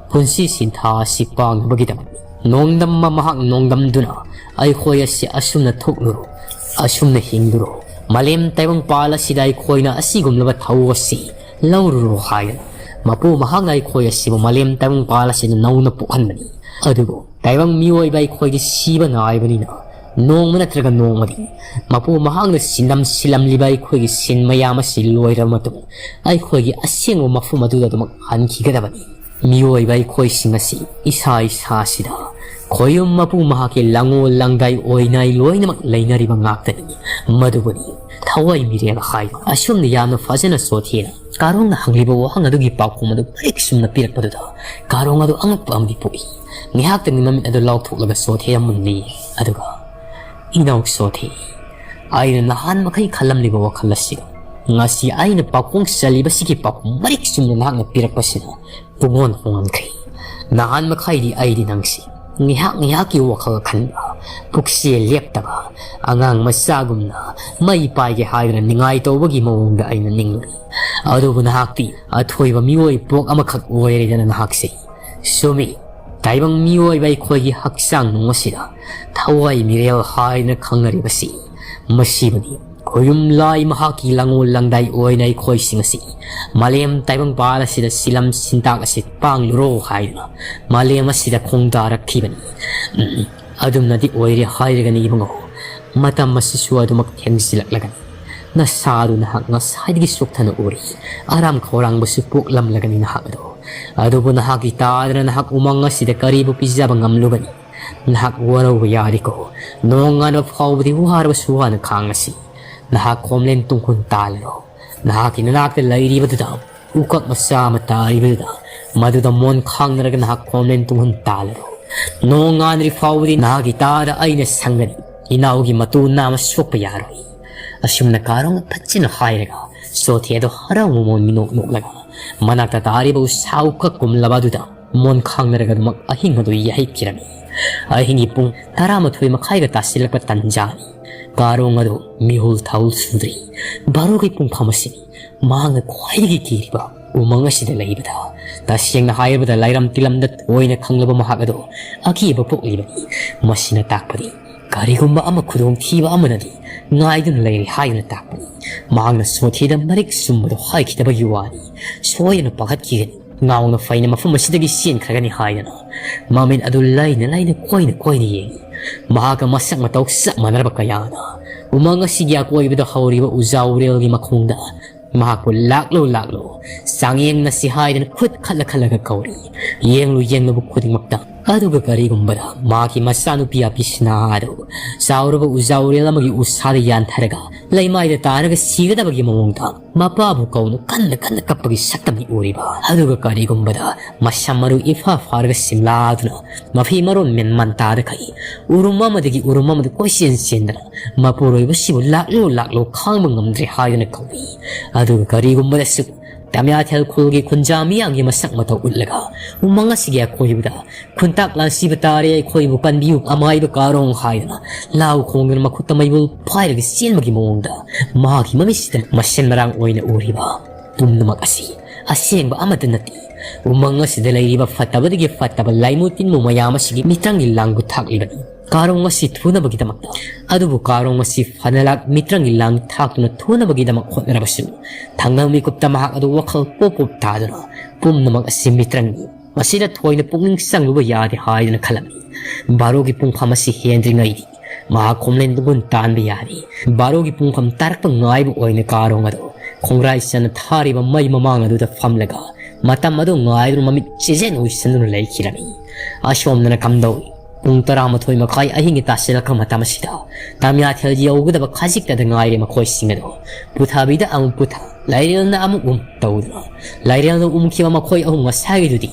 ꯄꯨꯟꯁꯤ ꯁꯤꯟꯊꯥ ꯑꯁꯤ ꯄꯥꯡꯅꯕꯒꯤꯗꯃꯛꯅꯤ꯫ ꯅꯣꯡꯗꯝꯕ ꯃꯍꯥꯛ ꯅꯣꯡꯗꯝꯗꯨꯅ ꯑꯩꯈꯣꯏ ꯑꯁꯤ ꯑꯁꯨꯝꯅ ꯊꯣꯛꯂꯨꯔꯣ, ꯑꯁꯨꯝꯅ ꯍꯤꯡꯂꯨꯔꯣ, ꯃꯥꯂꯦꯝ ꯇꯥꯏꯕꯪꯄꯥꯜ ꯑꯁꯤꯗ ꯑꯩꯈꯣꯏꯅ ꯑꯁꯤꯒꯨꯝꯂꯕ ꯊꯧ ꯑꯁꯤ ꯂꯧꯔꯨꯔꯣ" ꯍꯥꯏꯗꯅ ꯃꯄꯨ ꯃꯍꯥꯛꯅ ꯑꯩꯈꯣꯏ ꯑꯁꯤꯕꯨ ꯃꯥꯂꯦꯝ ꯇꯥꯏꯕꯪꯄꯥꯜ ꯑꯁꯤꯗ ꯅꯧꯅ ꯄꯣꯛꯍꯟꯕꯅꯤ꯫ ꯑꯗꯨꯕꯨ ꯇꯥꯏꯕꯪ ꯃꯤꯑꯣꯏꯕ ꯑꯩꯈꯣꯏꯒꯤ ꯁꯤꯕ ꯅꯥꯏꯕꯅꯤꯅ ꯅꯣꯡꯃ ꯅꯠꯇ꯭ꯔꯒ ꯅꯣꯡꯃꯗꯤ ꯃꯄꯨ ꯃꯍꯥꯛꯅ ꯁꯤꯟꯅꯝ ꯁꯤꯜꯂꯝꯂꯤꯕ ꯑꯩꯈꯣꯏꯒꯤ ꯁꯤꯟ ꯃꯌꯥꯝ ꯑꯁꯤ ꯂꯣꯏꯔꯕ ꯃꯇꯨꯡ ꯑꯩꯈꯣꯏꯒꯤ ꯑꯁꯦꯡꯕ ꯃꯐꯝ ꯑꯗꯨꯗ ꯑꯗꯨꯃꯛ ꯍꯟꯈꯤꯒꯗꯕꯅꯤ꯫ ꯃꯤꯑꯣꯏꯕ ꯑꯩꯈꯣꯏꯁꯤꯡ ꯑꯁꯤ ꯏꯁꯥ ꯏꯁꯥꯁꯤꯗ ꯈꯣꯌꯨꯝ ꯃꯄꯨ ꯃꯍꯥꯛꯀꯤ ꯂꯪꯉꯣ ꯂꯪꯗꯥꯏ ꯑꯣꯏꯅꯥꯏ ꯂꯣꯏꯅꯃꯛ ꯂꯩꯅꯔꯤꯕ ꯉꯥꯛꯇꯅꯤ꯫ ꯃꯗꯨꯕꯨꯅꯤ ꯊꯋꯥꯏ ꯃꯤꯔꯦꯜ ꯍꯥꯏꯕ꯫ ꯑꯁꯨꯝꯅ ꯌꯥꯝꯅ ꯐꯖꯅ ꯆꯣꯊꯦꯅ ꯀꯥꯔꯣꯡꯅ ꯍꯪꯂꯤꯕ ꯋꯥꯍꯪ ꯑꯗꯨꯒꯤ ꯄꯥꯎꯈꯨꯝ ꯑꯗꯨ ꯃꯔꯤꯛ ꯆꯨꯝꯅ ꯄꯤꯔꯛꯄꯗꯨꯗ ꯀꯥꯔꯣꯡ ꯑꯗꯨ ꯑꯉꯛꯄ ꯑꯃꯗꯤ ꯄꯣꯛꯏ꯫ ꯉꯥꯏꯍꯥꯛꯇꯪꯒꯤ ꯃꯃꯤꯠ ꯑꯗꯨ ꯂꯥꯎꯊꯣꯛꯂꯒ ꯆꯣꯊꯦꯗ ꯃꯨꯟꯅ ꯌꯦꯡꯏ꯫ ꯑꯗꯨꯒ, "ꯏꯅꯥꯎ ꯆꯣꯊꯦ, ꯑꯩꯅ ꯅꯍꯥꯟ ꯃꯈꯩ ꯈꯜꯂꯝꯂꯤꯕ ꯋꯥꯈꯜ ꯑꯁꯤꯒ ꯉꯁꯤ ꯑꯩꯅ ꯄꯥꯈꯣꯡ ꯆꯜꯂꯤꯕꯁꯤꯒꯤ ꯄꯥꯎꯈꯨꯝ ꯃꯔꯤꯛ ꯆꯨꯝꯅ ꯅꯍꯥꯛꯅ ꯄꯤꯔꯛꯄꯁꯤꯅ ꯄꯨꯡꯍꯣꯟ ꯍꯣꯡꯍꯟꯈ꯭ꯔꯦ꯫ ꯅꯍꯥꯟ ꯃꯈꯩꯗꯤ ꯑꯩꯗꯤ ꯅꯪꯁꯤ ꯉꯥꯏꯍꯥꯛ ꯉꯥꯏꯍꯥꯛꯀꯤ ꯋꯥꯈꯜ ꯈꯟꯕ, ꯄꯨꯛꯁꯦ ꯂꯦꯞꯇꯕ, ꯑꯉꯥꯡ ꯃꯆꯥꯒꯨꯝꯅ ꯃꯩ ꯄꯥꯏꯒꯦ ꯍꯥꯏꯗꯨꯅ ꯅꯤꯡꯉꯥꯏ ꯇꯧꯕꯒꯤ ꯃꯑꯣꯡꯗ ꯑꯩꯅ ꯅꯤꯡꯂꯨꯔꯦ꯫ ꯑꯗꯨꯕꯨ ꯅꯍꯥꯛꯇꯤ ꯑꯊꯣꯏꯕ ꯃꯤꯑꯣꯏ ꯄꯣꯛ ꯑꯃꯈꯛ ꯑꯣꯏꯔꯦꯗꯅ ꯅꯍꯥꯛꯁꯤ꯫ ꯆꯨꯝꯃꯤ, ꯇꯥꯏꯕꯪ ꯃꯤꯑꯣꯏꯕ ꯑꯩꯈꯣꯏꯒꯤ ꯍꯛꯆꯥꯡ ꯅꯨꯡ ꯑꯁꯤꯗ ꯊꯋꯥꯏ ꯃꯤꯔꯦꯜ ꯍꯥꯏꯅ ꯈꯪꯅꯔꯤꯕꯁꯤ ꯃꯁꯤꯕꯨꯅꯤ꯫ ꯈꯣꯌꯨꯝ ꯂꯥꯏ ꯃꯍꯥꯛꯀꯤ ꯂꯥꯡꯑꯣꯜ ꯂꯥꯡꯗꯥꯏ ꯑꯣꯏꯅ ꯑꯩꯈꯣꯏꯁꯤꯡ ꯑꯁꯤ ꯃꯥꯂꯦꯝ ꯇꯥꯏꯕꯪꯄꯥꯜ ꯑꯁꯤꯗ ꯁꯤꯂꯝ ꯁꯤꯟꯇꯥꯛ ꯑꯁꯤ ꯄꯥꯡꯂꯨꯔꯣ ꯍꯥꯏꯗꯨꯅ ꯃꯥꯂꯦꯝ ꯑꯁꯤꯗ ꯈꯣꯡꯗꯥꯔꯛꯈꯤꯕꯅꯤ꯫ ꯎꯝ, ꯑꯗꯨꯝꯅꯗꯤ ꯑꯣꯏꯔꯦ ꯍꯥꯏꯔꯒꯅꯤ ꯏꯕꯨꯡꯉꯣ꯫ ꯃꯇꯝ ꯑꯁꯤꯁꯨ ꯑꯗꯨꯃꯛ ꯊꯦꯡꯖꯤꯜꯂꯛꯂꯒꯅꯤ꯫ ꯅꯁꯥꯗꯨ ꯅꯍꯥꯛ ꯉꯁꯥꯏꯗꯒꯤ ꯁꯣꯛꯊꯅ ꯎꯔꯤ꯫ ꯑꯔꯥꯝ ꯈꯧꯔꯥꯡꯕꯁꯨ ꯄꯣꯛꯂꯝꯂꯒꯅꯤ ꯅꯍꯥꯛ ꯑꯗꯣ꯫ ꯑꯗꯨꯕꯨ ꯅꯍꯥꯛꯀꯤ ꯇꯥꯗꯅ ꯅꯍꯥꯛ ꯎꯃꯪ ꯑꯁꯤꯗ ꯀꯔꯤꯕꯨ ꯄꯤꯖꯕ ꯉꯝꯂꯨꯒꯅꯤ? ꯅꯍꯥꯛ ꯋꯥꯔꯧꯕ ꯌꯥꯔꯤꯀꯣ꯫ ꯅꯣꯡ ꯉꯥꯟꯕ ꯐꯥꯎꯕꯗꯤ ꯋꯥꯔꯕꯁꯨ ꯋꯥꯅ ꯈꯥꯡꯉꯁꯤ꯫ ꯅꯍꯥꯛ ꯈꯣꯝꯂꯦꯟ ꯇꯨꯡꯈꯨꯟ ꯇꯥꯜꯂꯔꯣ꯫ ꯅꯍꯥꯛꯀꯤ ꯅꯅꯥꯛꯇ ꯂꯩꯔꯤꯕꯗꯨꯗ ꯎꯀꯛ ꯃꯆꯥ ꯑꯃ ꯇꯥꯔꯤꯕꯗꯨꯗ ꯃꯗꯨꯗ ꯃꯣꯟ ꯈꯥꯡꯅꯔꯒ ꯅꯍꯥꯛ ꯈꯣꯝꯂꯦꯟ ꯇꯨꯡꯈꯨꯟ ꯇꯥꯜꯂꯔꯣ꯫ ꯅꯣꯡ ꯉꯥꯟꯗ꯭ꯔꯤ ꯐꯥꯎꯕꯗꯤ ꯅꯍꯥꯛꯀꯤ ꯇꯥꯗ ꯑꯩꯅ ꯁꯪꯒꯅꯤ꯫ ꯏꯅꯥꯎꯒꯤ ꯃꯇꯨ ꯅꯥꯝꯃ ꯁꯣꯛꯄ ꯌꯥꯔꯣꯏ꯫ ꯑꯁꯨꯝꯅ ꯀꯥꯔꯣꯡꯅ ꯐꯠꯆꯤꯟꯅ ꯍꯥꯏꯔꯒ ꯆꯣꯊꯦ ꯑꯗꯨ ꯍꯔꯥꯎ ꯃꯃꯣꯟ ꯃꯤꯅꯣꯛ ꯅꯣꯛꯂꯒ ꯃꯅꯥꯛꯇ ꯇꯥꯔꯤꯕ ꯎꯁꯥ ꯎꯀꯛ ꯀꯨꯝꯂꯕ ꯑꯗꯨꯗ ꯃꯣꯟ ꯈꯥꯡꯅꯔꯒ ꯑꯗꯨꯃꯛ ꯑꯍꯤꯡ ꯑꯗꯨ ꯌꯥꯍꯩꯈꯤꯔꯝꯃꯤ꯫ ꯑꯍꯤꯡꯒꯤ ꯄꯨꯡ ꯇꯔꯥꯃꯥꯊꯣꯏ ꯃꯈꯥꯏꯒ ꯇꯥꯁꯤꯜꯂꯛꯄ ꯇꯟꯖꯥꯅꯤ꯫ ꯀꯥꯔꯣꯡ ꯑꯗꯨ ꯃꯤꯍꯨꯜ ꯊꯥꯍꯨꯜ ꯁꯨꯗ꯭ꯔꯤ꯫ ꯕꯥꯔꯣꯒꯤ ꯄꯨꯡꯐꯝ ꯑꯁꯤꯅꯤ꯫ ꯃꯍꯥꯛꯅ ꯈ꯭ꯋꯥꯏꯗꯒꯤ ꯀꯤꯔꯤꯕ ꯎꯃꯪ ꯑꯁꯤꯗ ꯂꯩꯕꯗ꯫ ꯇꯁꯦꯡꯅ ꯍꯥꯏꯔꯕꯗ ꯂꯥꯏꯔꯝ ꯇꯤꯂꯝꯗ ꯊꯣꯏꯅ ꯈꯪꯂꯕ ꯃꯍꯥꯛ ꯑꯗꯨ ꯑꯀꯤꯕ ꯄꯣꯛꯂꯤꯕꯅꯤ꯫ ꯃꯁꯤꯅ ꯇꯥꯛꯄꯗꯤ ꯀꯔꯤꯒꯨꯝꯕ ꯑꯃ ꯈꯨꯗꯣꯡꯊꯤꯕ ꯑꯃꯅꯗꯤ ꯉꯥꯏꯗꯨꯅ ꯂꯩꯔꯤ ꯍꯥꯏꯗꯨꯅ ꯇꯥꯛꯄꯅꯤ꯫ ꯃꯍꯥꯛꯅ ꯁꯣꯊꯤꯗ ꯃꯔꯤꯛ ꯆꯨꯝꯕꯗꯨ ꯍꯥꯏꯈꯤꯗꯕꯒꯤ ꯋꯥꯅꯤ꯫ ꯁꯣꯏꯗꯅ ꯄꯥꯈꯠꯈꯤꯒꯅꯤ꯫ ꯉꯥꯎꯅ ꯐꯩꯅ ꯃꯐꯝ ꯑꯁꯤꯗꯒꯤ ꯆꯦꯟꯈ꯭ꯔꯒꯅꯤ ꯍꯥꯏꯗꯅ ꯃꯃꯤꯠ ꯑꯗꯨ ꯂꯩꯅ ꯂꯩꯅ ꯀꯣꯏꯅ ꯀꯣꯏꯅ ꯌꯦꯡꯏ꯫ ꯃꯍꯥꯛꯀ ꯃꯁꯛ ꯃꯇꯧ ꯆꯞ ꯃꯥꯟꯅꯔꯕ ꯀꯌꯥꯅ ꯎꯃꯪ ꯑꯁꯤꯒꯤ ꯑꯀꯣꯏꯕꯗ ꯍꯧꯔꯤꯕ ꯎꯖꯥ ꯎꯔꯦꯜꯒꯤ ꯃꯈꯣꯡꯗ ꯃꯍꯥꯛꯄꯨ "ꯂꯥꯛꯂꯣ, ꯂꯥꯛꯂꯣ, ꯆꯥꯡꯌꯦꯡꯅꯁꯤ" ꯍꯥꯏꯗꯅ ꯈꯨꯠ ꯈꯠꯂ ꯈꯠꯂꯒ ꯀꯧꯔꯤ꯫ ꯌꯦꯡꯂꯨ ꯌꯦꯡꯂꯨꯕ ꯈꯨꯗꯤꯡꯃꯛꯇ ꯑꯗꯨꯒ ꯀꯔꯤꯒꯨꯝꯕꯗ ꯃꯍꯥꯛꯀꯤ ꯃꯆꯥꯅꯨꯄꯤ ꯑꯄꯤꯁꯤꯅꯥ ꯑꯗꯨ ꯆꯥꯎꯔꯕ ꯎꯖꯥꯎꯔꯦꯜ ꯑꯃꯒꯤ ꯎꯁꯥꯗ ꯌꯥꯟꯊꯔꯒ ꯂꯩꯃꯥꯏꯗ ꯇꯥꯔꯒ ꯁꯤꯒꯗꯕꯒꯤ ꯃꯑꯣꯡꯗ ꯃꯄꯥꯕꯨ ꯀꯧꯅ ꯀꯟꯅ ꯀꯟꯅ ꯀꯞꯄꯒꯤ ꯁꯛꯇꯝꯅꯤ ꯎꯔꯤꯕ꯫ ꯑꯗꯨꯒ ꯀꯔꯤꯒꯨꯝꯕꯗ ꯃꯁꯝ ꯃꯔꯨ ꯏꯐꯥ ꯐꯥꯔꯒ ꯁꯤꯝꯂꯥꯗꯨꯅ ꯃꯐꯤ ꯃꯔꯣꯟ ꯃꯦꯟ ꯃꯥꯟ ꯇꯥꯗꯈꯩ ꯎꯔꯨꯝ ꯑꯃꯗꯒꯤ ꯎꯔꯨꯝ ꯑꯃꯗ ꯀꯣꯏꯆꯦꯟ ꯆꯦꯟꯗꯅ ꯃꯄꯨꯔꯣꯏꯕꯁꯤꯕꯨ ꯂꯥꯛꯂꯣ ꯂꯥꯛꯂꯣ ꯈꯥꯡꯕ ꯉꯝꯗ꯭ꯔꯦ ꯍꯥꯏꯗꯨꯅ ꯀꯧꯏ꯫ ꯑꯗꯨꯒ ꯀꯔꯤꯒꯨꯝꯕꯗꯁꯨ ꯇꯃꯤꯌꯥꯊꯦꯜ ꯈꯨꯜꯒꯤ ꯈꯨꯟꯖꯥ ꯃꯤꯌꯥꯝꯒꯤ ꯃꯁꯛ ꯃꯇꯧ ꯎꯠꯂꯒ ꯎꯃꯪ ꯑꯁꯤꯒꯤ ꯑꯀꯣꯏꯕꯗ ꯈꯨꯟꯇꯥꯛ ꯂꯥꯟꯁꯤꯕ ꯇꯥꯔꯦ, ꯑꯩꯈꯣꯏꯕꯨ ꯀꯟꯕꯤꯌꯨ ꯑꯃꯥꯏꯕ ꯀꯥꯔꯣꯡ ꯍꯥꯏꯗꯨꯅ ꯂꯥꯎ ꯈꯣꯡꯗꯨꯅ ꯃꯈꯨꯠꯇ ꯃꯩꯕꯨꯜ ꯄꯥꯏꯔꯒ ꯆꯦꯟꯕꯒꯤ ꯃꯑꯣꯡꯗ ꯃꯍꯥꯛꯀꯤ ꯃꯃꯤꯠꯁꯤꯗ ꯃꯁꯦꯟ ꯃꯔꯥꯡ ꯑꯣꯏꯅ ꯎꯔꯤꯕ ꯄꯨꯝꯅꯃꯛ ꯑꯁꯤ ꯑꯁꯦꯡꯕ ꯑꯃꯠꯇ ꯅꯠꯇꯦ꯫ ꯎꯃꯪ ꯑꯁꯤꯗ ꯂꯩꯔꯤꯕ ꯐꯠꯇꯕꯗꯒꯤ ꯐꯠꯇꯕ ꯂꯥꯏꯃꯨ ꯇꯤꯟꯃꯨ ꯃꯌꯥꯝ ꯑꯁꯤꯒꯤ ꯃꯤꯇ꯭ꯔꯪꯒꯤ ꯂꯥꯡꯕꯨ ꯊꯥꯛꯂꯤꯕꯅꯤ꯫ ꯀꯥꯔꯣꯡ ꯑꯁꯤ ꯊꯨꯅꯕꯒꯤꯗꯃꯛꯇ꯫ ꯑꯗꯨꯕꯨ ꯀꯥꯔꯣꯡ ꯑꯁꯤ ꯐꯅ ꯂꯥꯛ ꯃꯤꯇ꯭ꯔꯪꯒꯤ ꯂꯥꯡ ꯊꯥꯛꯇꯨꯅ ꯊꯨꯅꯕꯒꯤꯗꯃꯛ ꯍꯣꯠꯅꯔꯕꯁꯨ ꯊꯥꯡꯒꯜ ꯃꯤꯀꯨꯞꯇ ꯃꯍꯥꯛ ꯑꯗꯨ ꯋꯥꯈꯜ ꯄꯣꯞ ꯄꯣꯞ ꯇꯥꯗꯨꯅ ꯄꯨꯝꯅꯃꯛ ꯑꯁꯤ ꯃꯤꯇ꯭ꯔꯪꯅꯤ꯫ ꯃꯁꯤꯗ ꯊꯣꯏꯅ ꯄꯨꯛꯅꯤꯡ ꯆꯪꯂꯨꯕ ꯌꯥꯗꯦ ꯍꯥꯏꯗꯨꯅ ꯈꯜꯂꯝꯃꯤ꯫ ꯕꯥꯔꯣꯒꯤ ꯄꯨꯡꯐꯝ ꯑꯁꯤ ꯍꯦꯟꯗ꯭ꯔꯤꯉꯩꯗꯤ ꯃꯍꯥꯛ ꯈꯣꯝꯂꯦꯟ ꯒꯨꯟ ꯇꯥꯟꯕ ꯌꯥꯔꯤ꯫ ꯕꯥꯔꯣꯒꯤ ꯄꯨꯡꯐꯝ ꯇꯥꯔꯛꯄ ꯉꯥꯏꯕ ꯑꯣꯏꯅ ꯀꯥꯔꯣꯡ ꯑꯗꯨ ꯈꯣꯡꯒ꯭ꯔꯥꯏ ꯆꯟꯅ ꯊꯥꯔꯤꯕ ꯃꯩ ꯃꯃꯥꯡ ꯑꯗꯨꯗ ꯐꯝꯂꯒ ꯃꯇꯝ ꯑꯗꯨ ꯉꯥꯏꯗꯨꯅ ꯃꯃꯤꯠ ꯆꯦꯖꯦꯟ ꯑꯣꯏꯁꯤꯟꯗꯨꯅ ꯂꯩꯈꯤꯔꯝꯃꯤ꯫ ꯑꯁꯣꯝꯗꯅ ꯀꯝꯗꯧꯏ? ꯄꯨꯡ ꯇꯔꯥꯃꯥꯊꯣꯏ ꯃꯈꯥꯏ ꯑꯍꯤꯡꯒꯤ ꯇꯥꯁꯤꯜꯂꯛꯄ ꯃꯇꯝ ꯑꯁꯤꯗ ꯇꯃꯤꯌꯥꯊꯦꯜ ꯌꯧꯒꯗꯕ ꯈꯖꯤꯛꯇꯗ ꯉꯥꯏꯔꯦ ꯃꯈꯣꯏꯁꯤꯡ ꯑꯗꯨ ꯄꯨꯊꯕꯤꯗ ꯑꯃꯨꯛ ꯄꯨꯊ, ꯂꯥꯏꯔꯦꯜꯅ ꯑꯃꯨꯛ ꯎꯝ ꯇꯧꯗꯨꯅ ꯂꯥꯏꯔꯦꯜꯅ ꯎꯝꯈꯤꯕ ꯃꯈꯣꯏ ꯑꯍꯨꯝ ꯉꯁꯥꯏꯒꯤꯗꯨꯗꯤ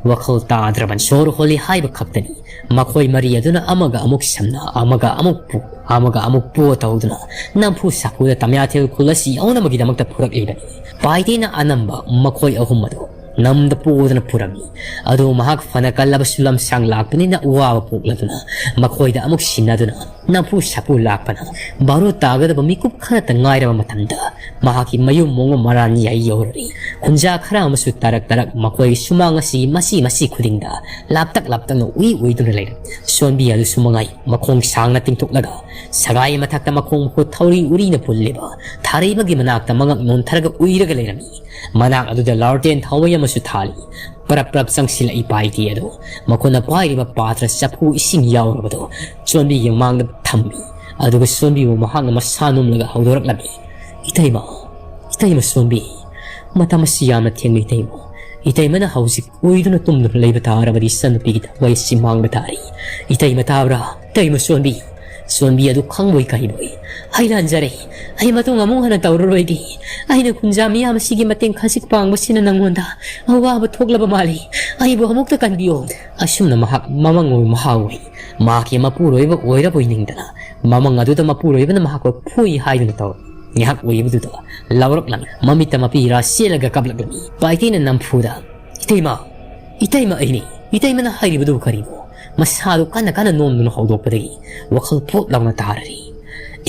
ꯋꯥꯈꯜ ꯇꯥꯗ꯭ꯔꯕꯅꯤ꯫ ꯁꯣꯔ ꯍꯣꯜꯂꯤ ꯍꯥꯏꯕ ꯈꯛꯇꯅꯤ꯫ ꯃꯈꯣꯏ ꯃꯔꯤ ꯑꯗꯨꯅ ꯑꯃꯒ ꯑꯃꯨꯛ ꯁꯝꯅ, ꯑꯃꯒ ꯑꯃꯨꯛ ꯄꯨ, ꯑꯃꯒ ꯑꯃꯨꯛ ꯄꯨ ꯇꯧꯗꯨꯅ ꯅꯝꯐꯨ ꯁꯥꯐꯨꯗ ꯇꯃꯤꯌꯥꯊꯦꯜ ꯈꯨꯜ ꯑꯁꯤ ꯌꯧꯅꯕꯒꯤꯗꯃꯛꯇ ꯄꯨꯔꯛꯂꯤꯕꯅꯤ꯫ ꯄꯥꯏꯇꯦꯅ ꯑꯅꯝꯕ ꯃꯈꯣꯏ ꯑꯍꯨꯝ ꯑꯗꯨ ꯅꯝꯗ ꯄꯨꯗꯨꯅ ꯄꯨꯔꯝꯃꯤ꯫ ꯑꯗꯨ ꯃꯍꯥꯛ ꯐꯅ ꯀꯜꯂꯕꯁꯨ ꯂꯝꯁꯥꯡ ꯂꯥꯛꯄꯅꯤꯅ ꯑꯋꯥꯕ ꯄꯣꯛꯂꯗꯨꯅ ꯃꯈꯣꯏꯗ ꯑꯃꯨꯛ ꯁꯤꯟꯅꯗꯨꯅ ꯅꯝꯐꯨ ꯁꯥꯐꯨ ꯂꯥꯛꯄꯅ ꯕꯥꯔꯣ ꯇꯥꯒꯗꯕ ꯃꯤꯀꯨꯞ ꯈꯔꯇ ꯉꯥꯏꯔꯕ ꯃꯇꯝꯗ ꯃꯍꯥꯛꯀꯤ ꯃꯌꯨꯝ ꯃꯣꯡꯉ ꯃꯔꯥꯟ ꯌꯥꯏ ꯌꯧꯔꯔꯤ꯫ ꯈꯨꯟꯖꯥ ꯈꯔ ꯑꯃꯁꯨ ꯇꯥꯔꯛ ꯇꯥꯔꯛ ꯃꯈꯣꯏꯒꯤ ꯁꯨꯃꯥꯡ ꯑꯁꯤꯒꯤ ꯃꯆꯤ ꯃꯆꯤ ꯈꯨꯗꯤꯡꯗ ꯂꯥꯞꯇꯛ ꯂꯥꯞꯇꯛꯅ ꯎꯏ ꯎꯏꯗꯨꯅ ꯂꯩꯔꯝꯃꯤ꯫ ꯁꯣꯟꯕꯤ ꯑꯗꯨꯁꯨ ꯃꯉꯥꯏ ꯃꯈꯣꯡ ꯁꯥꯡꯅ ꯇꯤꯡꯊꯣꯛꯂꯒ ꯁꯒꯥꯏ ꯃꯊꯛꯇ ꯃꯈꯣꯡ ꯃꯈꯨꯠ ꯊꯧꯔꯤ ꯎꯔꯤꯅ ꯄꯨꯜꯂꯤꯕ ꯊꯥꯔꯩꯕꯒꯤ ꯃꯅꯥꯛꯇ ꯃꯉꯛ ꯅꯣꯟꯊꯔꯒ ꯎꯏꯔꯒ ꯂꯩꯔꯝꯃꯤ꯫ ꯃꯅꯥꯛ ꯑꯗꯨꯗ ꯂꯥꯔꯇꯦꯟ ꯊꯥꯎꯃꯩ ꯑꯃꯁꯨ ꯊꯥꯜꯂꯤ꯫ ꯄꯔꯞ ꯄꯔꯞ ꯆꯪꯁꯤꯜꯂꯛꯏ ꯄꯥꯏꯇꯦ ꯑꯗꯨ ꯃꯈꯣꯏꯅ ꯄꯥꯏꯔꯤꯕ ꯄꯥꯇ꯭ꯔ ꯆꯐꯨ ꯏꯁꯤꯡ ꯌꯥꯎꯔꯕꯗꯨ ꯆꯣꯟꯕꯤꯒꯤ ꯃꯃꯥꯡꯗ ꯊꯝꯃꯤ꯫ ꯑꯗꯨꯒ ꯆꯣꯟꯕꯤꯕꯨ ꯃꯍꯥꯛꯅ ꯃꯁꯥ ꯅꯣꯝꯂꯒ ꯍꯧꯗꯣꯔꯛꯂꯝꯃꯤ꯫ "ꯏꯇꯩꯃ, ꯏꯇꯩꯃ ꯆꯣꯟꯕꯤ, ꯃꯇꯝ ꯑꯁꯤ ꯌꯥꯝꯅ ꯊꯦꯡꯂꯦ ꯏꯇꯩꯃ꯫ ꯏꯇꯩꯃꯅ ꯍꯧꯖꯤꯛ ꯎꯏꯗꯨꯅ ꯇꯨꯝꯗꯨꯅ ꯂꯩꯕ ꯇꯥꯔꯕꯗꯤ ꯏꯆꯟꯅꯨꯄꯤꯒꯤ ꯊꯋꯥꯏ ꯑꯁꯤ ꯃꯥꯡꯕ ꯇꯥꯔꯤ꯫ ꯏꯇꯩꯃ ꯇꯥꯕ꯭ꯔꯥ? ꯏꯇꯩꯃ ꯁꯣꯟꯕꯤ꯫ ꯁꯣꯟꯕꯤ ꯑꯗꯨ ꯈꯪꯕꯣꯏ ꯀꯔꯤꯕꯣꯏ꯫ ꯑꯩ ꯂꯥꯟꯖꯔꯦ꯫ ꯑꯩ ꯃꯇꯨꯡ ꯑꯃꯨꯛ ꯍꯟꯅ ꯇꯧꯔꯔꯣꯏꯒꯦ꯫ ꯑꯩꯅ ꯈꯨꯟꯖꯥ ꯃꯤꯌꯥꯝ ꯑꯁꯤꯒꯤ ꯃꯇꯦꯡ ꯈꯖꯤꯛ ꯄꯥꯡꯕꯁꯤꯅ ꯅꯪꯉꯣꯟꯗ ꯑꯋꯥꯕ ꯊꯣꯛꯂꯕ ꯃꯥꯜꯂꯤ꯫ ꯑꯩꯕꯨ ꯑꯃꯨꯛꯇ ꯀꯟꯕꯤꯌꯣ꯫ ꯑꯁꯨꯝꯅ ꯃꯍꯥꯛ ꯃꯃꯪ ꯑꯣꯏ ꯃꯍꯥ ꯑꯣꯏ꯫ ꯃꯍꯥꯛꯀꯤ ꯃꯄꯨꯔꯣꯏꯕ ꯑꯣꯏꯔꯕꯣꯏ ꯅꯤꯡꯗꯅ ꯃꯃꯪ ꯑꯗꯨꯗ ꯃꯄꯨꯔꯣꯏꯕꯅ ꯃꯍꯥꯛꯄꯨ ꯐꯨꯏ ꯍꯥꯏꯗꯨꯅ ꯇꯧꯔꯝꯃꯤ꯫ ꯉꯥꯏꯍꯥꯛ ꯑꯣꯏꯕꯗꯨꯗ ꯂꯥꯎꯔꯛꯂꯝꯃꯤ꯫ ꯃꯃꯤꯠꯇ ꯃꯄꯤ ꯏꯔꯥ ꯆꯦꯜꯂꯒ ꯀꯞꯂꯛꯂꯝꯃꯤ꯫ ꯄꯥꯏꯇꯦꯅ ꯅꯝꯐꯨꯗ, "ꯏꯇꯩꯃ, ꯏꯇꯩꯃ ꯑꯩꯅꯤ꯫ ꯏꯇꯩꯃꯅ ꯍꯥꯏꯔꯤꯕꯗꯨ ꯀꯔꯤꯅꯣ?" ꯃꯁꯥꯗꯨ ꯀꯟꯅ ꯀꯟꯅ ꯅꯣꯝꯗꯨꯅ ꯍꯧꯗꯣꯛꯄꯗꯒꯤ ꯋꯥꯈꯜ ꯄꯣꯞ ꯂꯥꯎꯅ ꯇꯥꯔꯔꯤ꯫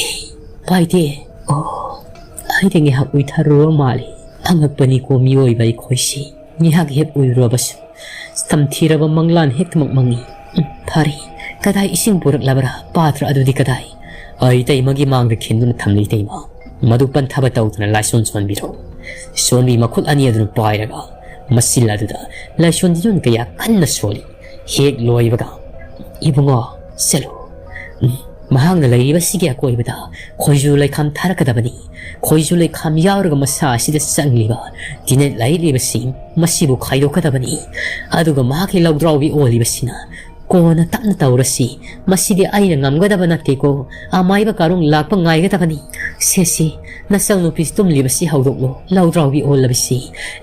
"ꯑꯦ, ꯄꯥꯏꯇꯦ꯫ ꯑꯣ, ꯑꯩꯗꯤ ꯉꯥꯏꯍꯥꯛ ꯎꯏꯊꯔꯨꯔꯕ ꯃꯥꯜꯂꯤ꯫ ꯑꯉꯛꯄꯅꯤꯀꯣ ꯃꯤꯑꯣꯏꯕ ꯑꯩꯈꯣꯏꯁꯤ꯫ ꯉꯥꯏꯍꯥꯛ ꯍꯦꯛ ꯎꯏꯔꯨꯔꯕꯁꯨ ꯇꯝꯊꯤꯔꯕ ꯃꯪꯂꯥꯟ ꯍꯦꯛꯇꯃꯛ ꯃꯪꯉꯤ꯫ ꯎꯝ, ꯐꯔꯦ꯫ ꯀꯗꯥꯏ ꯏꯁꯤꯡ ꯄꯨꯔꯛꯂꯕ꯭ꯔꯥ? ꯄꯥꯇ꯭ꯔ ꯑꯗꯨꯗꯤ ꯀꯗꯥꯏ?" ꯑꯩ ꯏꯇꯩꯃꯒꯤ ꯃꯥꯡꯗ ꯈꯤꯟꯗꯨꯅ ꯊꯝꯂꯤ ꯏꯇꯩꯃ꯫ ꯃꯗꯨ ꯄꯟꯊꯕ ꯇꯧꯗꯅ ꯂꯥꯏꯁꯣꯟ ꯁꯣꯟꯕꯤꯔꯣ꯫ ꯁꯣꯟꯕꯤ ꯃꯈꯨꯠ ꯑꯅꯤ ꯑꯗꯨꯅ ꯄꯥꯏꯔꯒ ꯃꯆꯤꯜ ꯑꯗꯨꯗ ꯂꯥꯏꯁꯣꯟ ꯇꯤꯟꯖꯣꯟ ꯀꯌꯥ ꯀꯟꯅ ꯁꯣꯜꯂꯤ꯫ ꯍꯦꯛ ꯂꯣꯏꯕꯒ, "ꯏꯕꯨꯡꯉꯣ, ꯆꯠꯂꯨ꯫ ꯎꯝ, ꯃꯍꯥꯛꯅ ꯂꯩꯔꯤꯕꯁꯤꯒꯤ ꯑꯀꯣꯏꯕꯗ ꯈꯣꯏꯖꯨ ꯂꯩꯈꯥꯝ ꯊꯥꯔꯛꯀꯗꯕꯅꯤ꯫ ꯈꯣꯏꯖꯨ ꯂꯩꯈꯥꯝ ꯌꯥꯎꯔꯒ ꯃꯁꯥ ꯑꯁꯤꯗ ꯆꯪꯂꯤꯕ ꯇꯤꯟꯅꯦꯠ ꯂꯥꯏꯌꯦꯠꯂꯤꯕꯁꯤꯡ ꯃꯁꯤꯕꯨ ꯈꯥꯏꯗꯣꯛꯀꯗꯕꯅꯤ꯫ ꯑꯗꯨꯒ ꯃꯍꯥꯛꯀꯤ ꯂꯧꯗ꯭ꯔꯥꯎꯕꯤ ꯑꯣꯜꯂꯤꯕꯁꯤꯅ ꯀꯣꯟꯅ ꯇꯞꯅ ꯇꯧꯔꯁꯤ꯫ ꯃꯁꯤꯗꯤ ꯑꯩꯅ ꯉꯝꯒꯗꯕ ꯅꯠꯇꯦꯀꯣ꯫ ꯑꯃꯥꯏꯕ ꯀꯥꯔꯣꯡ ꯂꯥꯛꯄ ꯉꯥꯏꯒꯗꯕꯅꯤ꯫ ꯁꯦ, ꯁꯦ, ꯅꯆꯜ ꯅꯨꯄꯤ ꯇꯨꯝꯂꯤꯕꯁꯤ ꯍꯧꯗꯣꯛꯂꯣ꯫ ꯂꯧꯗ꯭ꯔꯥꯎꯕꯤ ꯑꯣꯜꯂꯕꯁꯤ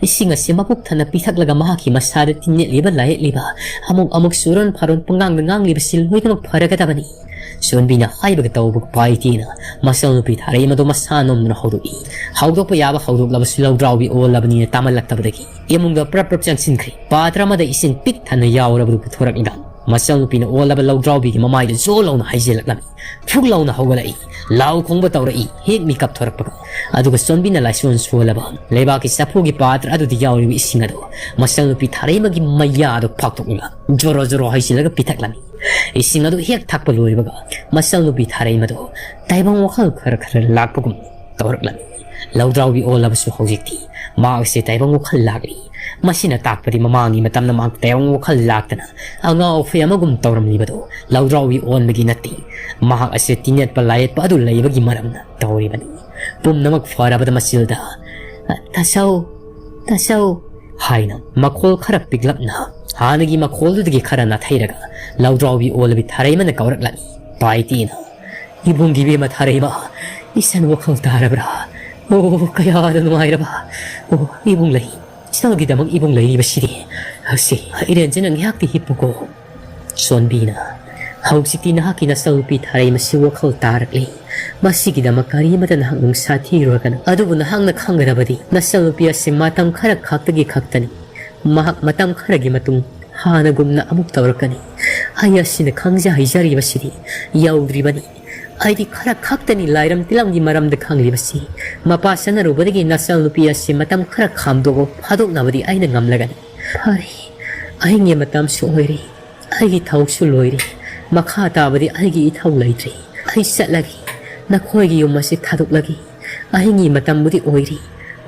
ꯏꯁꯤꯡ ꯑꯁꯤ ꯃꯄꯨꯛ ꯊꯟꯅ ꯄꯤꯊꯛꯂꯒ ꯃꯍꯥꯛꯀꯤ ꯃꯁꯥꯗ ꯇꯤꯟꯅꯦꯠꯂꯤꯕ ꯂꯥꯏꯌꯦꯠꯂꯤꯕ, ꯑꯃꯨꯛ ꯑꯃꯨꯛ ꯆꯨꯔꯣꯟ ꯐꯥꯔꯣꯟ ꯄꯉꯥꯡꯗ ꯉꯥꯡꯂꯤꯕꯁꯤ ꯂꯣꯏꯅꯃꯛ ꯐꯔꯒꯗꯕꯅꯤ꯫" ꯁꯣꯟꯕꯤꯅ ꯍꯥꯏꯕꯒ ꯇꯧꯕꯒ ꯄꯥꯏꯇꯦꯅ ꯃꯆꯜ ꯅꯨꯄꯤ ꯊꯥꯔꯩ ꯃꯗꯨ ꯃꯁꯥ ꯅꯣꯝꯗꯨꯅ ꯍꯧꯗꯣꯛꯏ꯫ ꯍꯧꯗꯣꯛꯄ ꯌꯥꯕ ꯍꯧꯗꯣꯛꯂꯕꯁꯨ ꯂꯧꯗ꯭ꯔꯥꯎꯕꯤ ꯑꯣꯜꯂꯕꯅꯤꯅ ꯇꯥꯃꯜꯂꯛꯇꯕꯗꯒꯤ ꯏꯃꯨꯡꯗ ꯄ꯭ꯔꯞ ꯄ꯭ꯔꯞ ꯆꯪꯁꯤꯟꯈ꯭ꯔꯦ꯫ ꯄꯥꯇ꯭ꯔ ꯑꯃꯗ ꯏꯁꯤꯡ ꯄꯤꯛ ꯊꯟꯅ ꯌꯥꯎꯔꯕꯗꯨ ꯄꯨꯊꯣꯔꯛꯂꯒ ꯃꯆꯜ ꯅꯨꯄꯤꯅ ꯑꯣꯜꯂꯕ ꯂꯧꯗ꯭ꯔꯥꯎꯕꯤꯒꯤ ꯃꯃꯥꯏꯗ ꯖꯣ ꯂꯥꯎꯅ ꯍꯩꯖꯤꯜꯂꯛꯂꯝꯃꯤ꯫ ꯐꯨꯛ ꯂꯥꯎꯅ ꯍꯧꯒꯠꯂꯛꯏ꯫ ꯂꯥꯎ ꯈꯣꯡꯕ ꯇꯧꯔꯛꯏ꯫ ꯍꯦꯛ ꯃꯤꯀꯞ ꯊꯣꯔꯛꯄꯒ ꯑꯗꯨꯒ ꯆꯣꯟꯕꯤꯅ ꯂꯥꯏꯁꯣꯟ ꯁꯣꯜꯂꯕ ꯂꯩꯕꯥꯛꯀꯤ ꯆꯐꯨꯒꯤ ꯄꯥꯇ꯭ꯔ ꯑꯗꯨꯗ ꯌꯥꯎꯔꯤꯕ ꯏꯁꯤꯡ ꯑꯗꯨ ꯃꯆꯜ ꯅꯨꯄꯤ ꯊꯥꯔꯩꯃꯒꯤ ꯃꯌꯥꯗꯨ ꯐꯥꯛꯇꯣꯛꯂꯒ ꯖꯣꯔꯣ ꯖꯣꯔꯣ ꯍꯩꯖꯤꯜꯂꯒ ꯄꯤꯊꯛꯂꯝꯃꯤ꯫ ꯏꯁꯤꯡ ꯑꯗꯨ ꯍꯦꯛ ꯊꯛꯄ ꯂꯣꯏꯕꯒ ꯃꯆꯜ ꯅꯨꯄꯤ ꯊꯥꯔꯩꯃꯗꯨ ꯇꯥꯏꯕꯪ ꯋꯥꯈꯜ ꯈꯔ ꯈꯔ ꯂꯥꯛꯄꯒꯨꯝ ꯇꯧꯔꯛꯂꯝꯃꯤ꯫ ꯂꯧꯗ꯭ꯔꯥꯎꯕꯤ ꯑꯣꯜꯂꯕꯁꯨ ꯍꯧꯖꯤꯛꯇꯤ ꯃꯍꯥꯛꯁꯦ ꯇꯥꯏꯕꯪ ꯋꯥꯈꯜ ꯂꯥꯛꯂꯤ꯫ ꯃꯁꯤꯅ ꯇꯥꯛꯄꯗꯤ ꯃꯃꯥꯡꯒꯤ ꯃꯇꯝꯗ ꯃꯍꯥꯛ ꯇꯥꯏꯕꯪ ꯋꯥꯈꯜ ꯂꯥꯛꯇꯅ ꯑꯉꯥꯎ ꯑꯐꯩ ꯑꯃꯒꯨꯝ ꯇꯧꯔꯝꯂꯤꯕꯗꯨ ꯂꯧꯗ꯭ꯔꯥꯎꯕꯤ ꯑꯣꯟꯕꯒꯤ ꯅꯠꯇꯦ꯫ ꯃꯍꯥꯛ ꯑꯁꯤ ꯇꯤꯟꯌꯦꯠꯄ ꯂꯥꯏꯌꯦꯠꯄ ꯑꯗꯨ ꯂꯩꯕꯒꯤ ꯃꯔꯝꯅ ꯇꯧꯔꯤꯕꯅꯤ꯫ ꯄꯨꯝꯅꯃꯛ ꯐꯔꯕꯗ ꯃꯆꯤꯜꯗ, "ꯇꯥꯆꯧ, ꯇꯥꯆꯧ, ꯍꯥꯏꯅ ꯃꯈꯣꯜ ꯈꯔ ꯄꯤꯛꯂꯞꯅ, ꯍꯥꯟꯅꯒꯤ ꯃꯈꯣꯜꯗꯨꯗꯒꯤ ꯈꯔ ꯅꯥꯊꯩꯔꯒ ꯂꯥꯎꯗ꯭ꯔꯥꯎꯕꯤ ꯑꯣꯜꯂꯕꯤ ꯊꯥꯔꯩꯃꯅ ꯀꯧꯔꯛꯂꯝꯃꯤ꯫ ꯄꯥꯏꯇꯦꯅ, "ꯏꯕꯨꯡꯒꯤ ꯏꯕꯦꯝꯃ ꯊꯥꯔꯩꯃ, ꯏꯆꯟ ꯋꯥꯈꯜ ꯇꯥꯔꯕ꯭ꯔꯥ? ꯑꯣ, ꯀꯌꯥꯗ ꯅꯨꯡꯉꯥꯏꯔꯕ! ꯑꯣ, ꯏꯕꯨꯡ ꯂꯩ, ꯏꯆꯟꯒꯤꯗꯃꯛ ꯏꯕꯨꯡ ꯂꯩꯔꯤꯕꯁꯤꯗꯤ꯫ ꯑꯁꯤ, ꯏꯔꯦꯟꯖꯅ ꯉꯥꯏꯍꯥꯛꯇꯤ ꯍꯤꯞꯄꯨꯀꯣ꯫" ꯁꯣꯟꯕꯤꯅ, "ꯍꯧꯖꯤꯛꯇꯤ ꯅꯍꯥꯛꯀꯤ ꯅꯆꯥꯅꯨꯄꯤ ꯊꯥꯔꯩꯃꯁꯤ ꯋꯥꯈꯜ ꯇꯥꯔꯛꯂꯦ꯫ ꯃꯁꯤꯒꯤꯗꯃꯛ ꯀꯔꯤꯃꯠꯇ ꯅꯍꯥꯛ ꯅꯨꯡꯁꯥ ꯊꯤꯔꯨꯔꯒꯅꯨ꯫ ꯑꯗꯨꯕꯨ ꯅꯍꯥꯛꯅ ꯈꯪꯒꯗꯕꯗꯤ, ꯅꯆꯥꯅꯨꯄꯤ ꯑꯁꯤ ꯃꯇꯝ ꯈꯔ ꯈꯛꯇꯒꯤ ꯈꯛꯇꯅꯤ꯫ ꯃꯍꯥꯛ ꯃꯇꯝ ꯈꯔꯒꯤ ꯃꯇꯨꯡ ꯍꯥꯟꯅꯒꯨꯝꯅ ꯑꯃꯨꯛ ꯇꯧꯔꯛꯀꯅꯤ꯫ ꯑꯩ ꯑꯁꯤꯅ ꯈꯪꯖ ꯍꯩꯖꯔꯤꯕꯁꯤꯗꯤ ꯌꯧꯗ꯭ꯔꯤꯕꯅꯤ꯫ ꯑꯩꯗꯤ ꯈꯔ ꯈꯛꯇꯅꯤ ꯂꯥꯏꯔꯝ ꯇꯤꯂꯝꯒꯤ ꯃꯔꯝꯗ ꯈꯪꯂꯤꯕꯁꯤ꯫ ꯃꯄꯥ ꯆꯠꯅꯔꯨꯕꯗꯒꯤ ꯅꯆꯥꯅꯨꯄꯤ ꯑꯁꯤ ꯃꯇꯝ ꯈꯔ ꯈꯥꯝꯗꯣꯛꯑꯣ, ꯐꯥꯗꯣꯛꯅꯕꯗꯤ ꯑꯩꯅ ꯉꯝꯂꯒꯅꯤ꯫" "ꯐꯔꯦ, ꯑꯍꯤꯡꯒꯤ ꯃꯇꯝꯁꯨ ꯑꯣꯏꯔꯦ꯫ ꯑꯩꯒꯤ ꯊꯧꯁꯨ ꯂꯣꯏꯔꯦ꯫ ꯃꯈꯥ ꯇꯥꯕꯗꯤ ꯑꯩꯒꯤ ꯏꯊꯧ ꯂꯩꯇ꯭ꯔꯦ꯫ ꯑꯩ ꯆꯠꯂꯒꯦ꯫ ꯅꯈꯣꯏꯒꯤ ꯌꯨꯝ ꯑꯁꯤ ꯊꯥꯗꯣꯛꯂꯒꯦ꯫ ꯑꯍꯤꯡꯒꯤ ꯃꯇꯝꯕꯨꯗꯤ ꯑꯣꯏꯔꯤ꯫"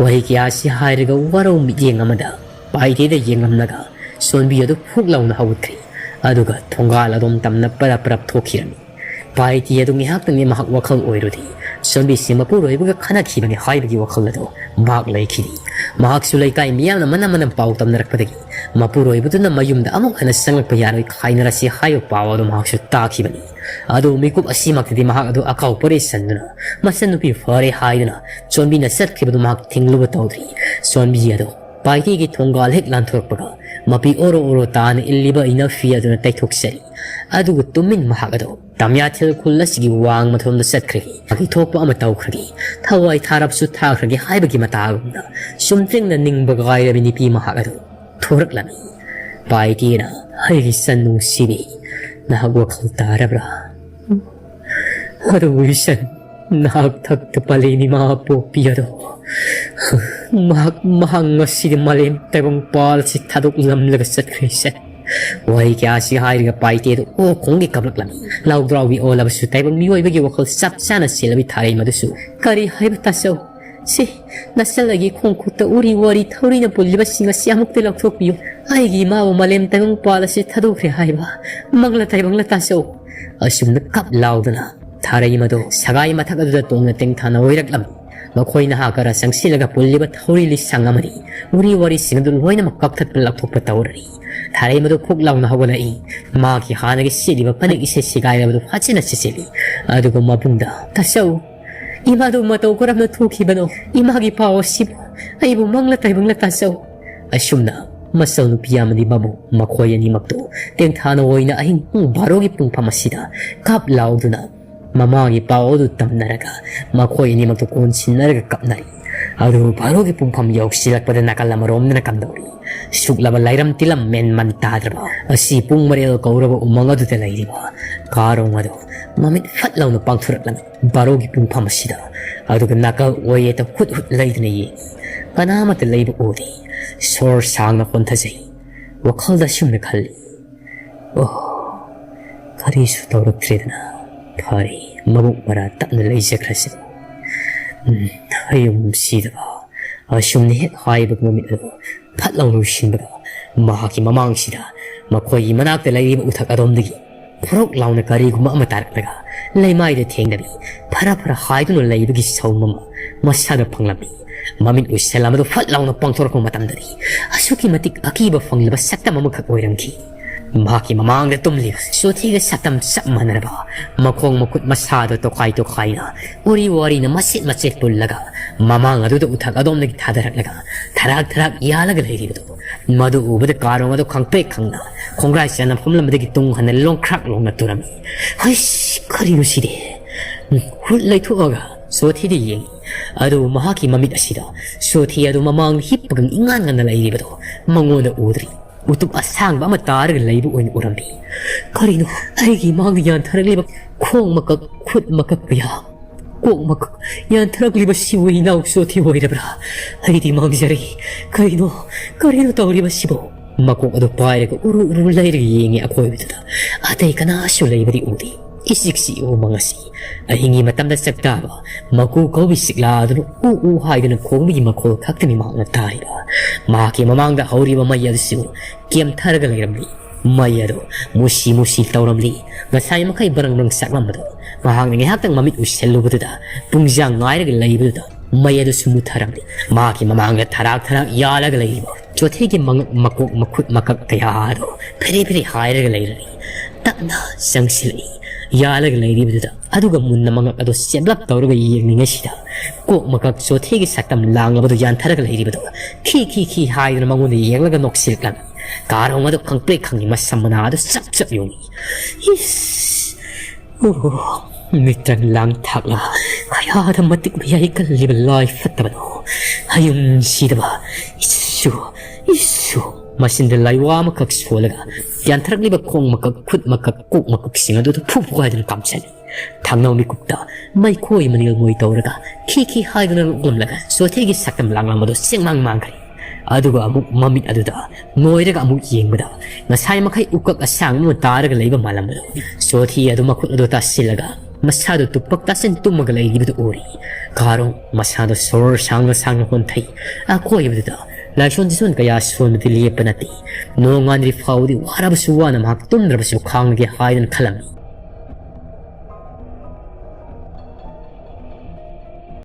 ꯋꯥꯍꯩ ꯀꯌꯥꯁꯤ ꯍꯥꯏꯔꯒ ꯋꯥꯔꯧ ꯃꯤꯠꯌꯦꯡ ꯑꯃꯗ ꯄꯥꯏꯇꯦꯗ ꯌꯦꯡꯂꯝꯂꯒ ꯁꯣꯟꯕꯤ ꯑꯗꯨ ꯐꯨꯛ ꯂꯥꯎꯅ ꯍꯧꯒꯠꯈ꯭ꯔꯦ꯫ ꯑꯗꯨꯒ ꯊꯣꯡꯒꯥꯜ ꯑꯗꯣꯝ ꯇꯝꯅ ꯄꯔꯞ ꯄꯔꯞ ꯊꯣꯛꯈꯤꯔꯝꯃꯤ꯫ ꯄꯥꯏꯇꯦ ꯑꯗꯨ ꯉꯥꯏꯍꯥꯛꯇꯪꯗꯤ ꯃꯍꯥꯛ ꯋꯥꯈꯜ ꯑꯣꯏꯔꯨꯗꯦ꯫ ꯁꯣꯟꯕꯤꯁꯤ ꯃꯄꯨꯔꯣꯏꯕꯒ ꯈꯠꯅꯈꯤꯕꯅꯤ ꯍꯥꯏꯕꯒꯤ ꯋꯥꯈꯜ ꯑꯗꯨ ꯃꯍꯥꯛ ꯂꯩꯈꯤꯗꯦ꯫ ꯃꯍꯥꯛꯁꯨ ꯂꯩꯀꯥꯏ ꯃꯤꯌꯥꯝꯅ ꯃꯅꯝ ꯃꯅꯝ ꯄꯥꯎ ꯇꯝꯅꯔꯛꯄꯗꯒꯤ ꯃꯄꯨꯔꯣꯏꯕꯗꯨꯅ ꯃꯌꯨꯝꯗ ꯑꯃꯨꯛ ꯍꯟꯅ ꯆꯪꯂꯛꯄ ꯌꯥꯔꯣꯏ, ꯈꯥꯏꯅꯔꯁꯤ ꯍꯥꯏꯕ ꯄꯥꯎ ꯑꯗꯨ ꯃꯍꯥꯛꯁꯨ ꯇꯥꯈꯤꯕꯅꯤ꯫ ꯑꯗꯨ ꯃꯤꯀꯨꯞ ꯑꯁꯤꯃꯛꯇꯗꯤ ꯃꯍꯥꯛ ꯑꯗꯨ ꯑꯀꯥꯎ ꯄꯣꯔꯦ ꯁꯟꯗꯨꯅ ꯃꯆꯟꯅꯨꯄꯤ ꯐꯔꯦ ꯍꯥꯏꯗꯨꯅ ꯆꯣꯟꯕꯤꯅ ꯆꯠꯈꯤꯕꯗꯨ ꯃꯍꯥꯛ ꯊꯤꯡꯂꯨꯕ ꯇꯧꯗ꯭ꯔꯤ꯫ ꯆꯣꯟꯕꯤ ꯑꯗꯨ ꯄꯥꯏꯇꯦꯒꯤ ꯊꯣꯡꯒꯥꯜ ꯍꯦꯛ ꯂꯥꯟꯊꯣꯔꯛꯄꯒ ꯃꯄꯤ ꯑꯣꯔꯣ ꯑꯣꯔꯣ ꯇꯥꯅ ꯏꯜꯂꯤꯕ ꯏꯅꯐꯤ ꯑꯗꯨꯅ ꯇꯩꯊꯣꯛꯆꯔꯤ꯫ ꯑꯗꯨꯒ ꯇꯨꯃꯤꯟ ꯃꯍꯥꯛ ꯑꯗꯨ ꯇꯝꯌꯥꯊꯦꯜ ꯈꯨꯜ ꯑꯁꯤꯒꯤ ꯋꯥꯡꯃ ꯊꯣꯟꯗ ꯆꯠꯈ꯭ꯔꯒꯦ꯫ ꯃꯍꯥꯛꯀꯤ ꯊꯣꯛꯄ ꯑꯃ ꯇꯧꯈ꯭ꯔꯒꯦ, ꯊꯋꯥꯏ ꯊꯥꯔꯕꯁꯨ ꯊꯥꯈ꯭ꯔꯒꯦ ꯍꯥꯏꯕꯒꯤ ꯃꯇꯥꯒꯨꯝꯅ ꯆꯨꯝꯗ꯭ꯔꯤꯡꯅ ꯅꯤꯡꯕ ꯀꯥꯏꯔꯕꯤ ꯅꯨꯄꯤ ꯃꯍꯥꯛ ꯑꯗꯨ ꯊꯣꯔꯛꯂꯝꯃꯤ꯫ ꯄꯥꯏꯇꯦꯅ, "ꯑꯩꯒꯤ ꯏꯆꯟ ꯅꯨꯡꯁꯤꯕꯤ, ꯅꯍꯥꯛ ꯋꯥꯈꯜ ꯇꯥꯔꯕ꯭ꯔꯥ? ꯑꯗꯨꯕꯨ ꯏꯆꯟ, ꯅꯍꯥꯛ ꯊꯛꯇ ꯄꯥꯜꯂꯤ ꯏꯃꯥ ꯄꯣꯛꯄꯤ ꯑꯗꯣ, ꯃꯍꯥꯛ, ꯃꯍꯥꯛ ꯉꯁꯤꯗꯤ ꯃꯥꯂꯦꯝ ꯇꯥꯏꯕꯪꯄꯥꯜ ꯑꯁꯤ ꯊꯥꯗꯣꯛꯂꯝꯂꯒ ꯆꯠꯈ꯭ꯔꯦ ꯏꯆꯟ꯫" ꯋꯥꯍꯩ ꯀꯌꯥ ꯑꯁꯤ ꯍꯥꯏꯔꯒ ꯄꯥꯏꯇꯦ ꯑꯗꯨ ꯑꯣ ꯈꯣꯡꯒꯤ ꯀꯞꯂꯛꯂꯝꯃꯤ꯫ ꯂꯥꯎꯗ꯭ꯔꯥꯎꯕꯤ ꯑꯣꯜꯂꯕꯁꯨ ꯇꯥꯏꯕꯪ ꯃꯤꯑꯣꯏꯕꯒꯤ ꯋꯥꯈꯜ ꯆꯞ ꯆꯥꯅ ꯆꯦꯜꯂꯕꯤ ꯊꯥꯔꯩ ꯃꯗꯨꯁꯨ, "ꯀꯔꯤ ꯍꯥꯏꯕ ꯇꯥꯆꯧ? ꯁꯤ ꯅꯆꯜ ꯑꯩꯒꯤ ꯈꯣꯡ ꯈꯨꯠꯇ ꯎꯔꯤ ꯋꯥꯔꯤ ꯊꯧꯔꯤꯅ ꯄꯨꯜꯂꯤꯕꯁꯤꯡ ꯑꯁꯤ ꯑꯃꯨꯛꯇ ꯂꯧꯊꯣꯛꯄꯤꯌꯨ꯫ ꯑꯩꯒꯤ ꯏꯃꯥꯕꯨ ꯃꯥꯂꯦꯝ ꯇꯥꯏꯕꯪ ꯄꯥꯜ ꯑꯁꯤ ꯊꯥꯗꯣꯛꯈ꯭ꯔꯦ ꯍꯥꯏꯕ ꯃꯪꯂ ꯇꯥꯏꯕꯪꯂ ꯇꯥꯆꯧ?" ꯑꯁꯨꯝꯅ ꯀꯞ ꯂꯥꯎꯗꯅ ꯊꯥꯔꯩ ꯃꯗꯨ ꯁꯒꯥꯏ ꯃꯊꯛ ꯑꯗꯨꯗ ꯇꯣꯡꯅ ꯇꯦꯡꯊꯥꯅ ꯑꯣꯏꯔꯛꯂꯝꯃꯤ꯫ ꯃꯈꯣꯏ ꯅꯍꯥ ꯈꯔ ꯆꯪꯁꯤꯜꯂꯒ ꯄꯨꯜꯂꯤꯕ ꯊꯧꯔꯤ ꯂꯤꯁꯪ ꯑꯃꯗꯤ ꯎꯔꯤ ꯋꯥꯔꯤꯁꯤꯡ ꯑꯗꯨ ꯂꯣꯏꯅꯃꯛ ꯀꯛꯊꯠꯄ ꯂꯧꯊꯣꯛꯄ ꯇꯧꯔꯔꯤ꯫ ꯊꯥꯔꯩ ꯃꯗꯨ ꯐꯨꯛ ꯂꯥꯎꯅ ꯍꯧꯒꯠꯂꯛꯏ꯫ ꯃꯥꯒꯤ ꯍꯥꯟꯅꯒꯤ ꯁꯦꯠꯂꯤꯕ ꯐꯅꯦꯛ ꯏꯁꯩ ꯁꯦꯒꯥꯏꯔꯕꯗꯨ ꯐꯖꯅ ꯆꯦꯠꯁꯤꯜꯂꯤ꯫ ꯑꯗꯨꯒ ꯃꯕꯨꯡꯗ, "ꯇꯥꯆꯧ, ꯏꯃꯥꯗꯨ ꯃꯇꯧ ꯀꯔꯝꯅ ꯊꯣꯛꯈꯤꯕꯅꯣ? ꯏꯃꯥꯒꯤ ꯄꯥꯎ ꯑꯁꯤꯕꯨ ꯑꯩꯕꯨ ꯃꯪꯂ ꯇꯥꯏꯕꯪꯂ ꯇꯥꯆꯧ?" ꯑꯁꯨꯝꯅ ꯃꯆꯧ ꯅꯨꯄꯤ ꯑꯃꯗꯤ ꯃꯕꯨꯡ, ꯃꯈꯣꯏ ꯑꯅꯤꯃꯛꯇꯨ ꯇꯦꯡꯊꯥꯅ ꯑꯣꯏꯅ ꯑꯍꯤꯡ ꯄꯨꯡ ꯕꯥꯔꯣꯒꯤ ꯄꯨꯡꯐꯝ ꯑꯁꯤꯗ ꯀꯥꯞ ꯂꯥꯎꯗꯨꯅ ꯃꯃꯥꯒꯤ ꯄꯥꯎ ꯑꯗꯨ ꯇꯝꯅꯔꯒ ꯃꯈꯣꯏ ꯑꯅꯤꯃꯛꯇꯨ ꯀꯣꯟꯁꯤꯟꯅꯔꯒ ꯀꯞꯅꯔꯤ꯫ ꯑꯗꯨꯕꯨ ꯕꯥꯔꯣꯒꯤ ꯄꯨꯡꯐꯝ ꯌꯧꯁꯤꯜꯂꯛꯄꯗ ꯅꯥꯀꯜ ꯑꯃꯔꯣꯝꯗꯅ ꯀꯝꯗꯧꯔꯤ? ꯁꯨꯛꯂꯕ ꯂꯥꯏꯔꯝ ꯇꯤꯂꯝ ꯃꯦꯟ ꯃꯟ ꯇꯥꯗ꯭ꯔꯕ ꯑꯁꯤ ꯄꯨꯡ ꯃꯔꯦꯜ ꯀꯧꯔꯕ ꯎꯃꯪ ꯑꯗꯨꯗ ꯂꯩꯔꯤꯕ ꯀꯥꯔꯣꯡ ꯑꯗꯨ ꯃꯃꯤꯠ ꯐꯠ ꯂꯥꯎꯅ ꯄꯥꯡꯊꯣꯔꯛꯂꯝꯃꯤ꯫ ꯕꯥꯔꯣꯒꯤ ꯄꯨꯡꯐꯝ ꯑꯁꯤꯗ꯫ ꯑꯗꯨꯒ ꯅꯥꯀꯜ ꯑꯣꯏꯌꯦꯠꯇ ꯍꯨꯠ ꯍꯨꯠ ꯂꯩꯗꯨꯅ ꯌꯦꯡꯉꯤ꯫ ꯀꯅꯥꯃꯠꯇ ꯂꯩꯕ ꯎꯗꯦ꯫ ꯁꯣꯔ ꯁꯥꯡꯅ ꯍꯣꯟꯊꯖꯩ꯫ ꯋꯥꯈꯜꯗ ꯑꯁꯨꯝꯅ ꯈꯜꯂꯤ, "ꯑꯣ, ꯀꯔꯤꯁꯨ ꯇꯧꯔꯛꯇ꯭ꯔꯦꯗꯅ꯫ ꯐꯔꯦ, ꯃꯕꯨꯛ ꯃꯔꯥ ꯇꯞꯅ ꯂꯩꯖꯈ꯭ꯔꯁꯤ꯫ ꯎꯝ, ꯑꯩ ꯌꯥꯝ ꯅꯨꯡꯁꯤꯗꯕ"꯫ ꯑꯁꯨꯝꯅ ꯍꯦꯛ ꯍꯥꯏꯕꯒ ꯃꯃꯤꯠ ꯑꯗꯨ ꯐꯠ ꯂꯥꯎꯅ ꯎꯏꯁꯤꯟꯕꯒ ꯃꯍꯥꯛꯀꯤ ꯃꯃꯥꯡꯁꯤꯗ ꯃꯈꯣꯏꯒꯤ ꯃꯅꯥꯛꯇ ꯂꯩꯔꯤꯕ ꯎꯊꯛ ꯑꯗꯣꯝꯗꯒꯤ ꯐꯨꯔꯣꯛ ꯂꯥꯎꯅ ꯀꯔꯤꯒꯨꯝꯕ ꯑꯃ ꯇꯥꯔꯛꯂꯒ ꯂꯩꯃꯥꯏꯗ ꯊꯦꯡꯅꯕꯤ ꯐꯔ ꯐꯔ ꯍꯥꯏꯗꯨꯅ ꯂꯩꯕꯒꯤ ꯁꯧꯝ ꯑꯃ ꯃꯁꯥꯗ ꯐꯪꯂꯝꯃꯤ꯫ ꯃꯃꯤꯠ ꯎꯏꯁꯤꯜ ꯑꯃꯗꯨ ꯐꯠ ꯂꯥꯎꯅ ꯄꯥꯡꯊꯣꯔꯛꯄ ꯃꯇꯝꯗꯗꯤ ꯑꯁꯨꯛꯀꯤ ꯃꯇꯤꯛ ꯑꯀꯤꯕ ꯐꯪꯂꯕ ꯁꯛꯇꯝ ꯑꯃꯈꯛ ꯑꯣꯏꯔꯝꯈꯤ꯫ ꯃꯍꯥꯛꯀꯤ ꯃꯃꯥꯡꯗ ꯇꯨꯝꯂꯤꯕ ꯁꯣꯊꯤꯒ ꯁꯛꯇꯝ ꯆꯞ ꯃꯥꯟꯅꯔꯕ ꯃꯈꯣꯡ ꯃꯈꯨꯠ ꯃꯁꯥꯗꯣ ꯇꯣꯈꯥꯏ ꯇꯣꯈꯥꯏꯅ ꯎꯔꯤ ꯋꯥꯔꯤꯅ ꯃꯆꯦꯠ ꯃꯆꯦꯠ ꯄꯨꯜꯂꯒ ꯃꯃꯥꯡ ꯑꯗꯨꯗ ꯎꯊꯛ ꯑꯗꯣꯝꯗꯒꯤ ꯊꯥꯗꯔꯛꯂꯒ ꯊꯔꯥꯛ ꯊꯔꯥꯛ ꯌꯥꯜꯂꯒ ꯂꯩꯔꯤꯕꯗꯨ, ꯃꯗꯨ ꯎꯕꯗ ꯀꯥꯔꯣꯡ ꯑꯗꯨ ꯈꯪꯄ꯭ꯔꯦꯛ ꯈꯪꯅ ꯈꯣꯡꯒ꯭ꯔꯥꯏ ꯆꯅꯐꯝꯂꯝꯕꯗꯒꯤ ꯇꯨꯡ ꯍꯟꯅ ꯂꯣꯡꯈ꯭ꯔꯥꯛ ꯂꯣꯡꯅ ꯇꯨꯔꯝꯃꯤ꯫ "ꯍꯩꯁ, ꯀꯔꯤꯅꯣ ꯁꯤꯗꯤ?" ꯍꯨꯠ ꯂꯩꯊꯣꯛꯑꯒ ꯁꯣꯊꯤꯗ ꯌꯦꯡꯉꯤ꯫ ꯑꯗꯨꯕꯨ ꯃꯍꯥꯛꯀꯤ ꯃꯃꯤꯠ ꯑꯁꯤꯗ ꯁꯣꯊꯤ ꯑꯗꯨ ꯃꯃꯥꯡꯗ ꯍꯤꯞꯄꯒ ꯏꯉꯥꯟ ꯉꯟꯅ ꯂꯩꯔꯤꯕꯗꯨ ꯃꯉꯣꯟꯗ ꯎꯗ꯭ꯔꯤ꯫ ꯎꯇꯨꯞ ꯑꯁꯥꯡꯕ ꯑꯃ ꯇꯥꯔꯒ ꯂꯩꯕ ꯑꯣꯏꯅ ꯎꯔꯝꯃꯤ꯫ "ꯀꯔꯤꯅꯣ ꯑꯩꯒꯤ ꯃꯥꯡꯗ ꯌꯥꯟꯊꯔꯛꯂꯤꯕ ꯈꯣꯡ ꯃꯀꯛ, ꯈꯨꯠ ꯃꯀꯛ ꯀꯌꯥ? ꯀꯣꯛ ꯃꯀꯛ ꯌꯥꯟꯊꯔꯛꯂꯤꯕꯁꯤꯕꯨ ꯏꯅꯥꯎ ꯁꯣꯊꯤ ꯑꯣꯏꯔꯕ꯭ꯔꯥ? ꯑꯩꯗꯤ ꯃꯥꯡꯖꯔꯦ꯫ ꯀꯔꯤꯅꯣ, ꯀꯔꯤꯅꯣ ꯇꯧꯔꯤꯕꯁꯤꯕꯨ?" ꯃꯀꯣꯛ ꯑꯗꯨ ꯄꯥꯏꯔꯒ ꯎꯔꯨ ꯎꯔꯨ ꯂꯩꯔꯒ ꯌꯦꯡꯉꯤ ꯑꯀꯣꯏꯕꯗꯨꯗ꯫ ꯑꯇꯩ ꯀꯅꯥꯁꯨ ꯂꯩꯕꯗꯤ ꯎꯗꯦ꯫ ꯏꯆꯤꯛ ꯆꯤꯛꯏ ꯎꯃꯪ ꯑꯁꯤ꯫ ꯑꯍꯤꯡꯒꯤ ꯃꯇꯝꯗ ꯆꯥꯛꯇꯥꯕ ꯃꯀꯨ ꯀꯧꯕꯤ ꯆꯤꯛꯂꯥ ꯑꯗꯨꯅ ꯎ ꯎ ꯍꯥꯏꯗꯨꯅ ꯈꯣꯡꯕꯒꯤ ꯃꯈꯣꯜ ꯈꯛꯇꯅꯤ ꯃꯍꯥꯛꯅ ꯇꯥꯔꯤꯕ꯫ ꯃꯍꯥꯛꯀꯤ ꯃꯃꯥꯡꯗ ꯍꯧꯔꯤꯕ ꯃꯩ ꯑꯗꯨꯁꯨ ꯀꯦꯝꯊꯔꯒ ꯂꯩꯔꯝꯂꯤ꯫ ꯃꯩ ꯑꯗꯨ ꯃꯨꯁꯤ ꯃꯨꯁꯤ ꯇꯧꯔꯝꯂꯤ꯫ ꯉꯁꯥꯏ ꯃꯈꯩ ꯕ꯭ꯔꯪ ꯕ꯭ꯔꯪ ꯆꯥꯛꯂꯝꯕꯗꯨ ꯃꯍꯥꯛꯅ ꯉꯥꯏꯍꯥꯛꯇꯪ ꯃꯃꯤꯠ ꯎꯏꯁꯤꯜꯂꯨꯕꯗꯨꯗ ꯄꯨꯡꯖꯥꯡ ꯉꯥꯏꯔꯒ ꯂꯩꯕꯗꯨꯗ ꯃꯩ ꯑꯗꯨꯁꯨ ꯃꯨꯠꯊꯔꯝꯃꯤ꯫ ꯃꯍꯥꯛꯀꯤ ꯃꯃꯥꯡꯗ ꯊꯔꯥꯛ ꯊꯔꯥꯛ ꯌꯥꯜꯂꯒ ꯂꯩꯔꯤꯕ ꯆꯣꯊꯦꯒꯤ ꯃꯉꯛ ꯃꯀꯣꯛ ꯃꯈꯨꯠ ꯃꯀꯛ ꯀꯌꯥ ꯑꯗꯨ ꯐꯦꯔꯦ ꯐꯦꯔꯦ ꯍꯥꯏꯔꯒ ꯂꯩꯔꯝꯃꯤ꯫ ꯇꯞꯅ ꯆꯪꯁꯤꯜꯂꯛꯏ꯫ ꯌꯥꯜꯂꯒ ꯂꯩꯔꯤꯕꯗꯨꯗ ꯑꯗꯨꯒ ꯃꯨꯟꯅ ꯃꯉꯛ ꯑꯗꯨ ꯆꯦꯞꯂꯞ ꯇꯧꯔꯒ ꯌꯦꯡꯂꯤꯉꯩꯁꯤꯗ ꯀꯣꯛ ꯃꯀꯛ ꯆꯣꯊꯦꯒꯤ ꯁꯛꯇꯝ ꯂꯥꯡꯂꯕꯗꯨ ꯌꯥꯟꯊꯔꯒ ꯂꯩꯔꯤꯕꯗꯨ ꯈꯤ ꯈꯤ ꯈꯤ ꯍꯥꯏꯗꯨꯅ ꯃꯉꯣꯟꯗ ꯌꯦꯡꯂꯒ ꯅꯣꯛꯁꯤꯜꯂꯛꯂꯝꯃꯤ꯫ ꯀꯥꯔꯣꯡ ꯑꯗꯨ ꯈꯪꯄ꯭ꯔꯦꯛ ꯈꯪꯉꯤ, ꯃꯁꯝ ꯃꯅꯥ ꯑꯗꯨ ꯆꯞ ꯆꯞ ꯌꯨꯡꯏ꯫ ꯏꯁ! ꯑꯣ, ꯃꯤꯇ꯭ꯔꯪ ꯂꯥꯡ ꯊꯥꯛꯂ ꯀꯌꯥꯗ ꯃꯇꯤꯛ ꯃꯌꯥꯏ ꯀꯜꯂꯤꯕ ꯂꯥꯏ ꯐꯠꯇꯕꯅꯣ! ꯍꯌꯨꯝ ꯁꯤꯗꯕ! ꯏꯁꯨ! ꯏꯁꯨ! ꯃꯆꯤꯟꯗ ꯂꯥꯏꯋꯥ ꯑꯃꯈꯛ ꯁꯣꯜꯂꯒ ꯌꯥꯟꯊꯔꯛꯂꯤꯕ ꯈꯣꯡ ꯃꯀꯛ, ꯈꯨꯠ ꯃꯀꯛ, ꯀꯣꯛ ꯃꯀꯛꯁꯤꯡ ꯑꯗꯨꯗ ꯐꯨ ꯐꯨ ꯍꯥꯏꯗꯨꯅ ꯀꯥꯝꯁꯤꯜꯂꯤ꯫ ꯊꯥꯡꯅꯧ ꯃꯤꯀꯨꯞꯇ ꯃꯩꯈꯣꯏ ꯃꯅꯤꯜ ꯃꯣꯏ ꯇꯧꯔꯒ ꯈꯤ ꯈꯤ ꯍꯥꯏꯗꯨꯅ ꯅꯣꯛꯂꯝꯂꯒ ꯆꯣꯊꯦꯒꯤ ꯁꯛꯇꯝ ꯂꯥꯡꯂꯝꯕꯗꯨ ꯆꯦꯡꯃꯥꯡ ꯃꯥꯡꯈ꯭ꯔꯦ꯫ ꯑꯗꯨꯒ ꯑꯃꯨꯛ ꯃꯃꯤꯠ ꯑꯗꯨꯗ ꯅꯣꯏꯔꯒ ꯑꯃꯨꯛ ꯌꯦꯡꯕꯗ ꯉꯁꯥꯏ ꯃꯈꯩ ꯎꯀꯛ ꯑꯁꯥꯡꯕ ꯑꯃ ꯇꯥꯔꯒ ꯂꯩꯕ ꯃꯥꯜꯂꯝꯕꯗꯨ ꯆꯣꯊꯦ ꯑꯗꯨ ꯃꯈꯨꯠ ꯑꯗꯨ ꯇꯥꯁꯤꯜꯂꯒ ꯃꯁꯥꯗꯨ ꯇꯨꯄꯛ ꯇꯥꯁꯤꯟ ꯇꯨꯝꯃꯒ ꯂꯩꯔꯤꯕꯗꯨ ꯎꯔꯤ꯫ ꯀꯥꯔꯣꯡ ꯃꯁꯥꯗꯨ ꯁꯣꯔ ꯁꯥꯡꯅ ꯁꯥꯡꯅ ꯍꯣꯟꯊꯩ꯫ ꯑꯀꯣꯏꯕꯗꯨꯗ ꯂꯥꯏꯁꯣꯟ ꯇꯤꯁꯣꯟ ꯀꯌꯥ ꯁꯣꯟꯕꯗꯤ ꯂꯦꯞꯄ ꯅꯠꯇꯦ꯫ ꯅꯣꯡꯉꯥꯟꯗ꯭ꯔꯤ ꯐꯥꯎꯕꯗꯤ ꯋꯥꯔꯕꯁꯨ ꯋꯥꯅ ꯃꯍꯥꯛ ꯇꯨꯝꯗ꯭ꯔꯕꯁꯨ ꯈꯥꯡꯂꯒꯦ ꯍꯥꯏꯗꯨꯅ ꯈꯜꯂꯝꯃꯤ꯫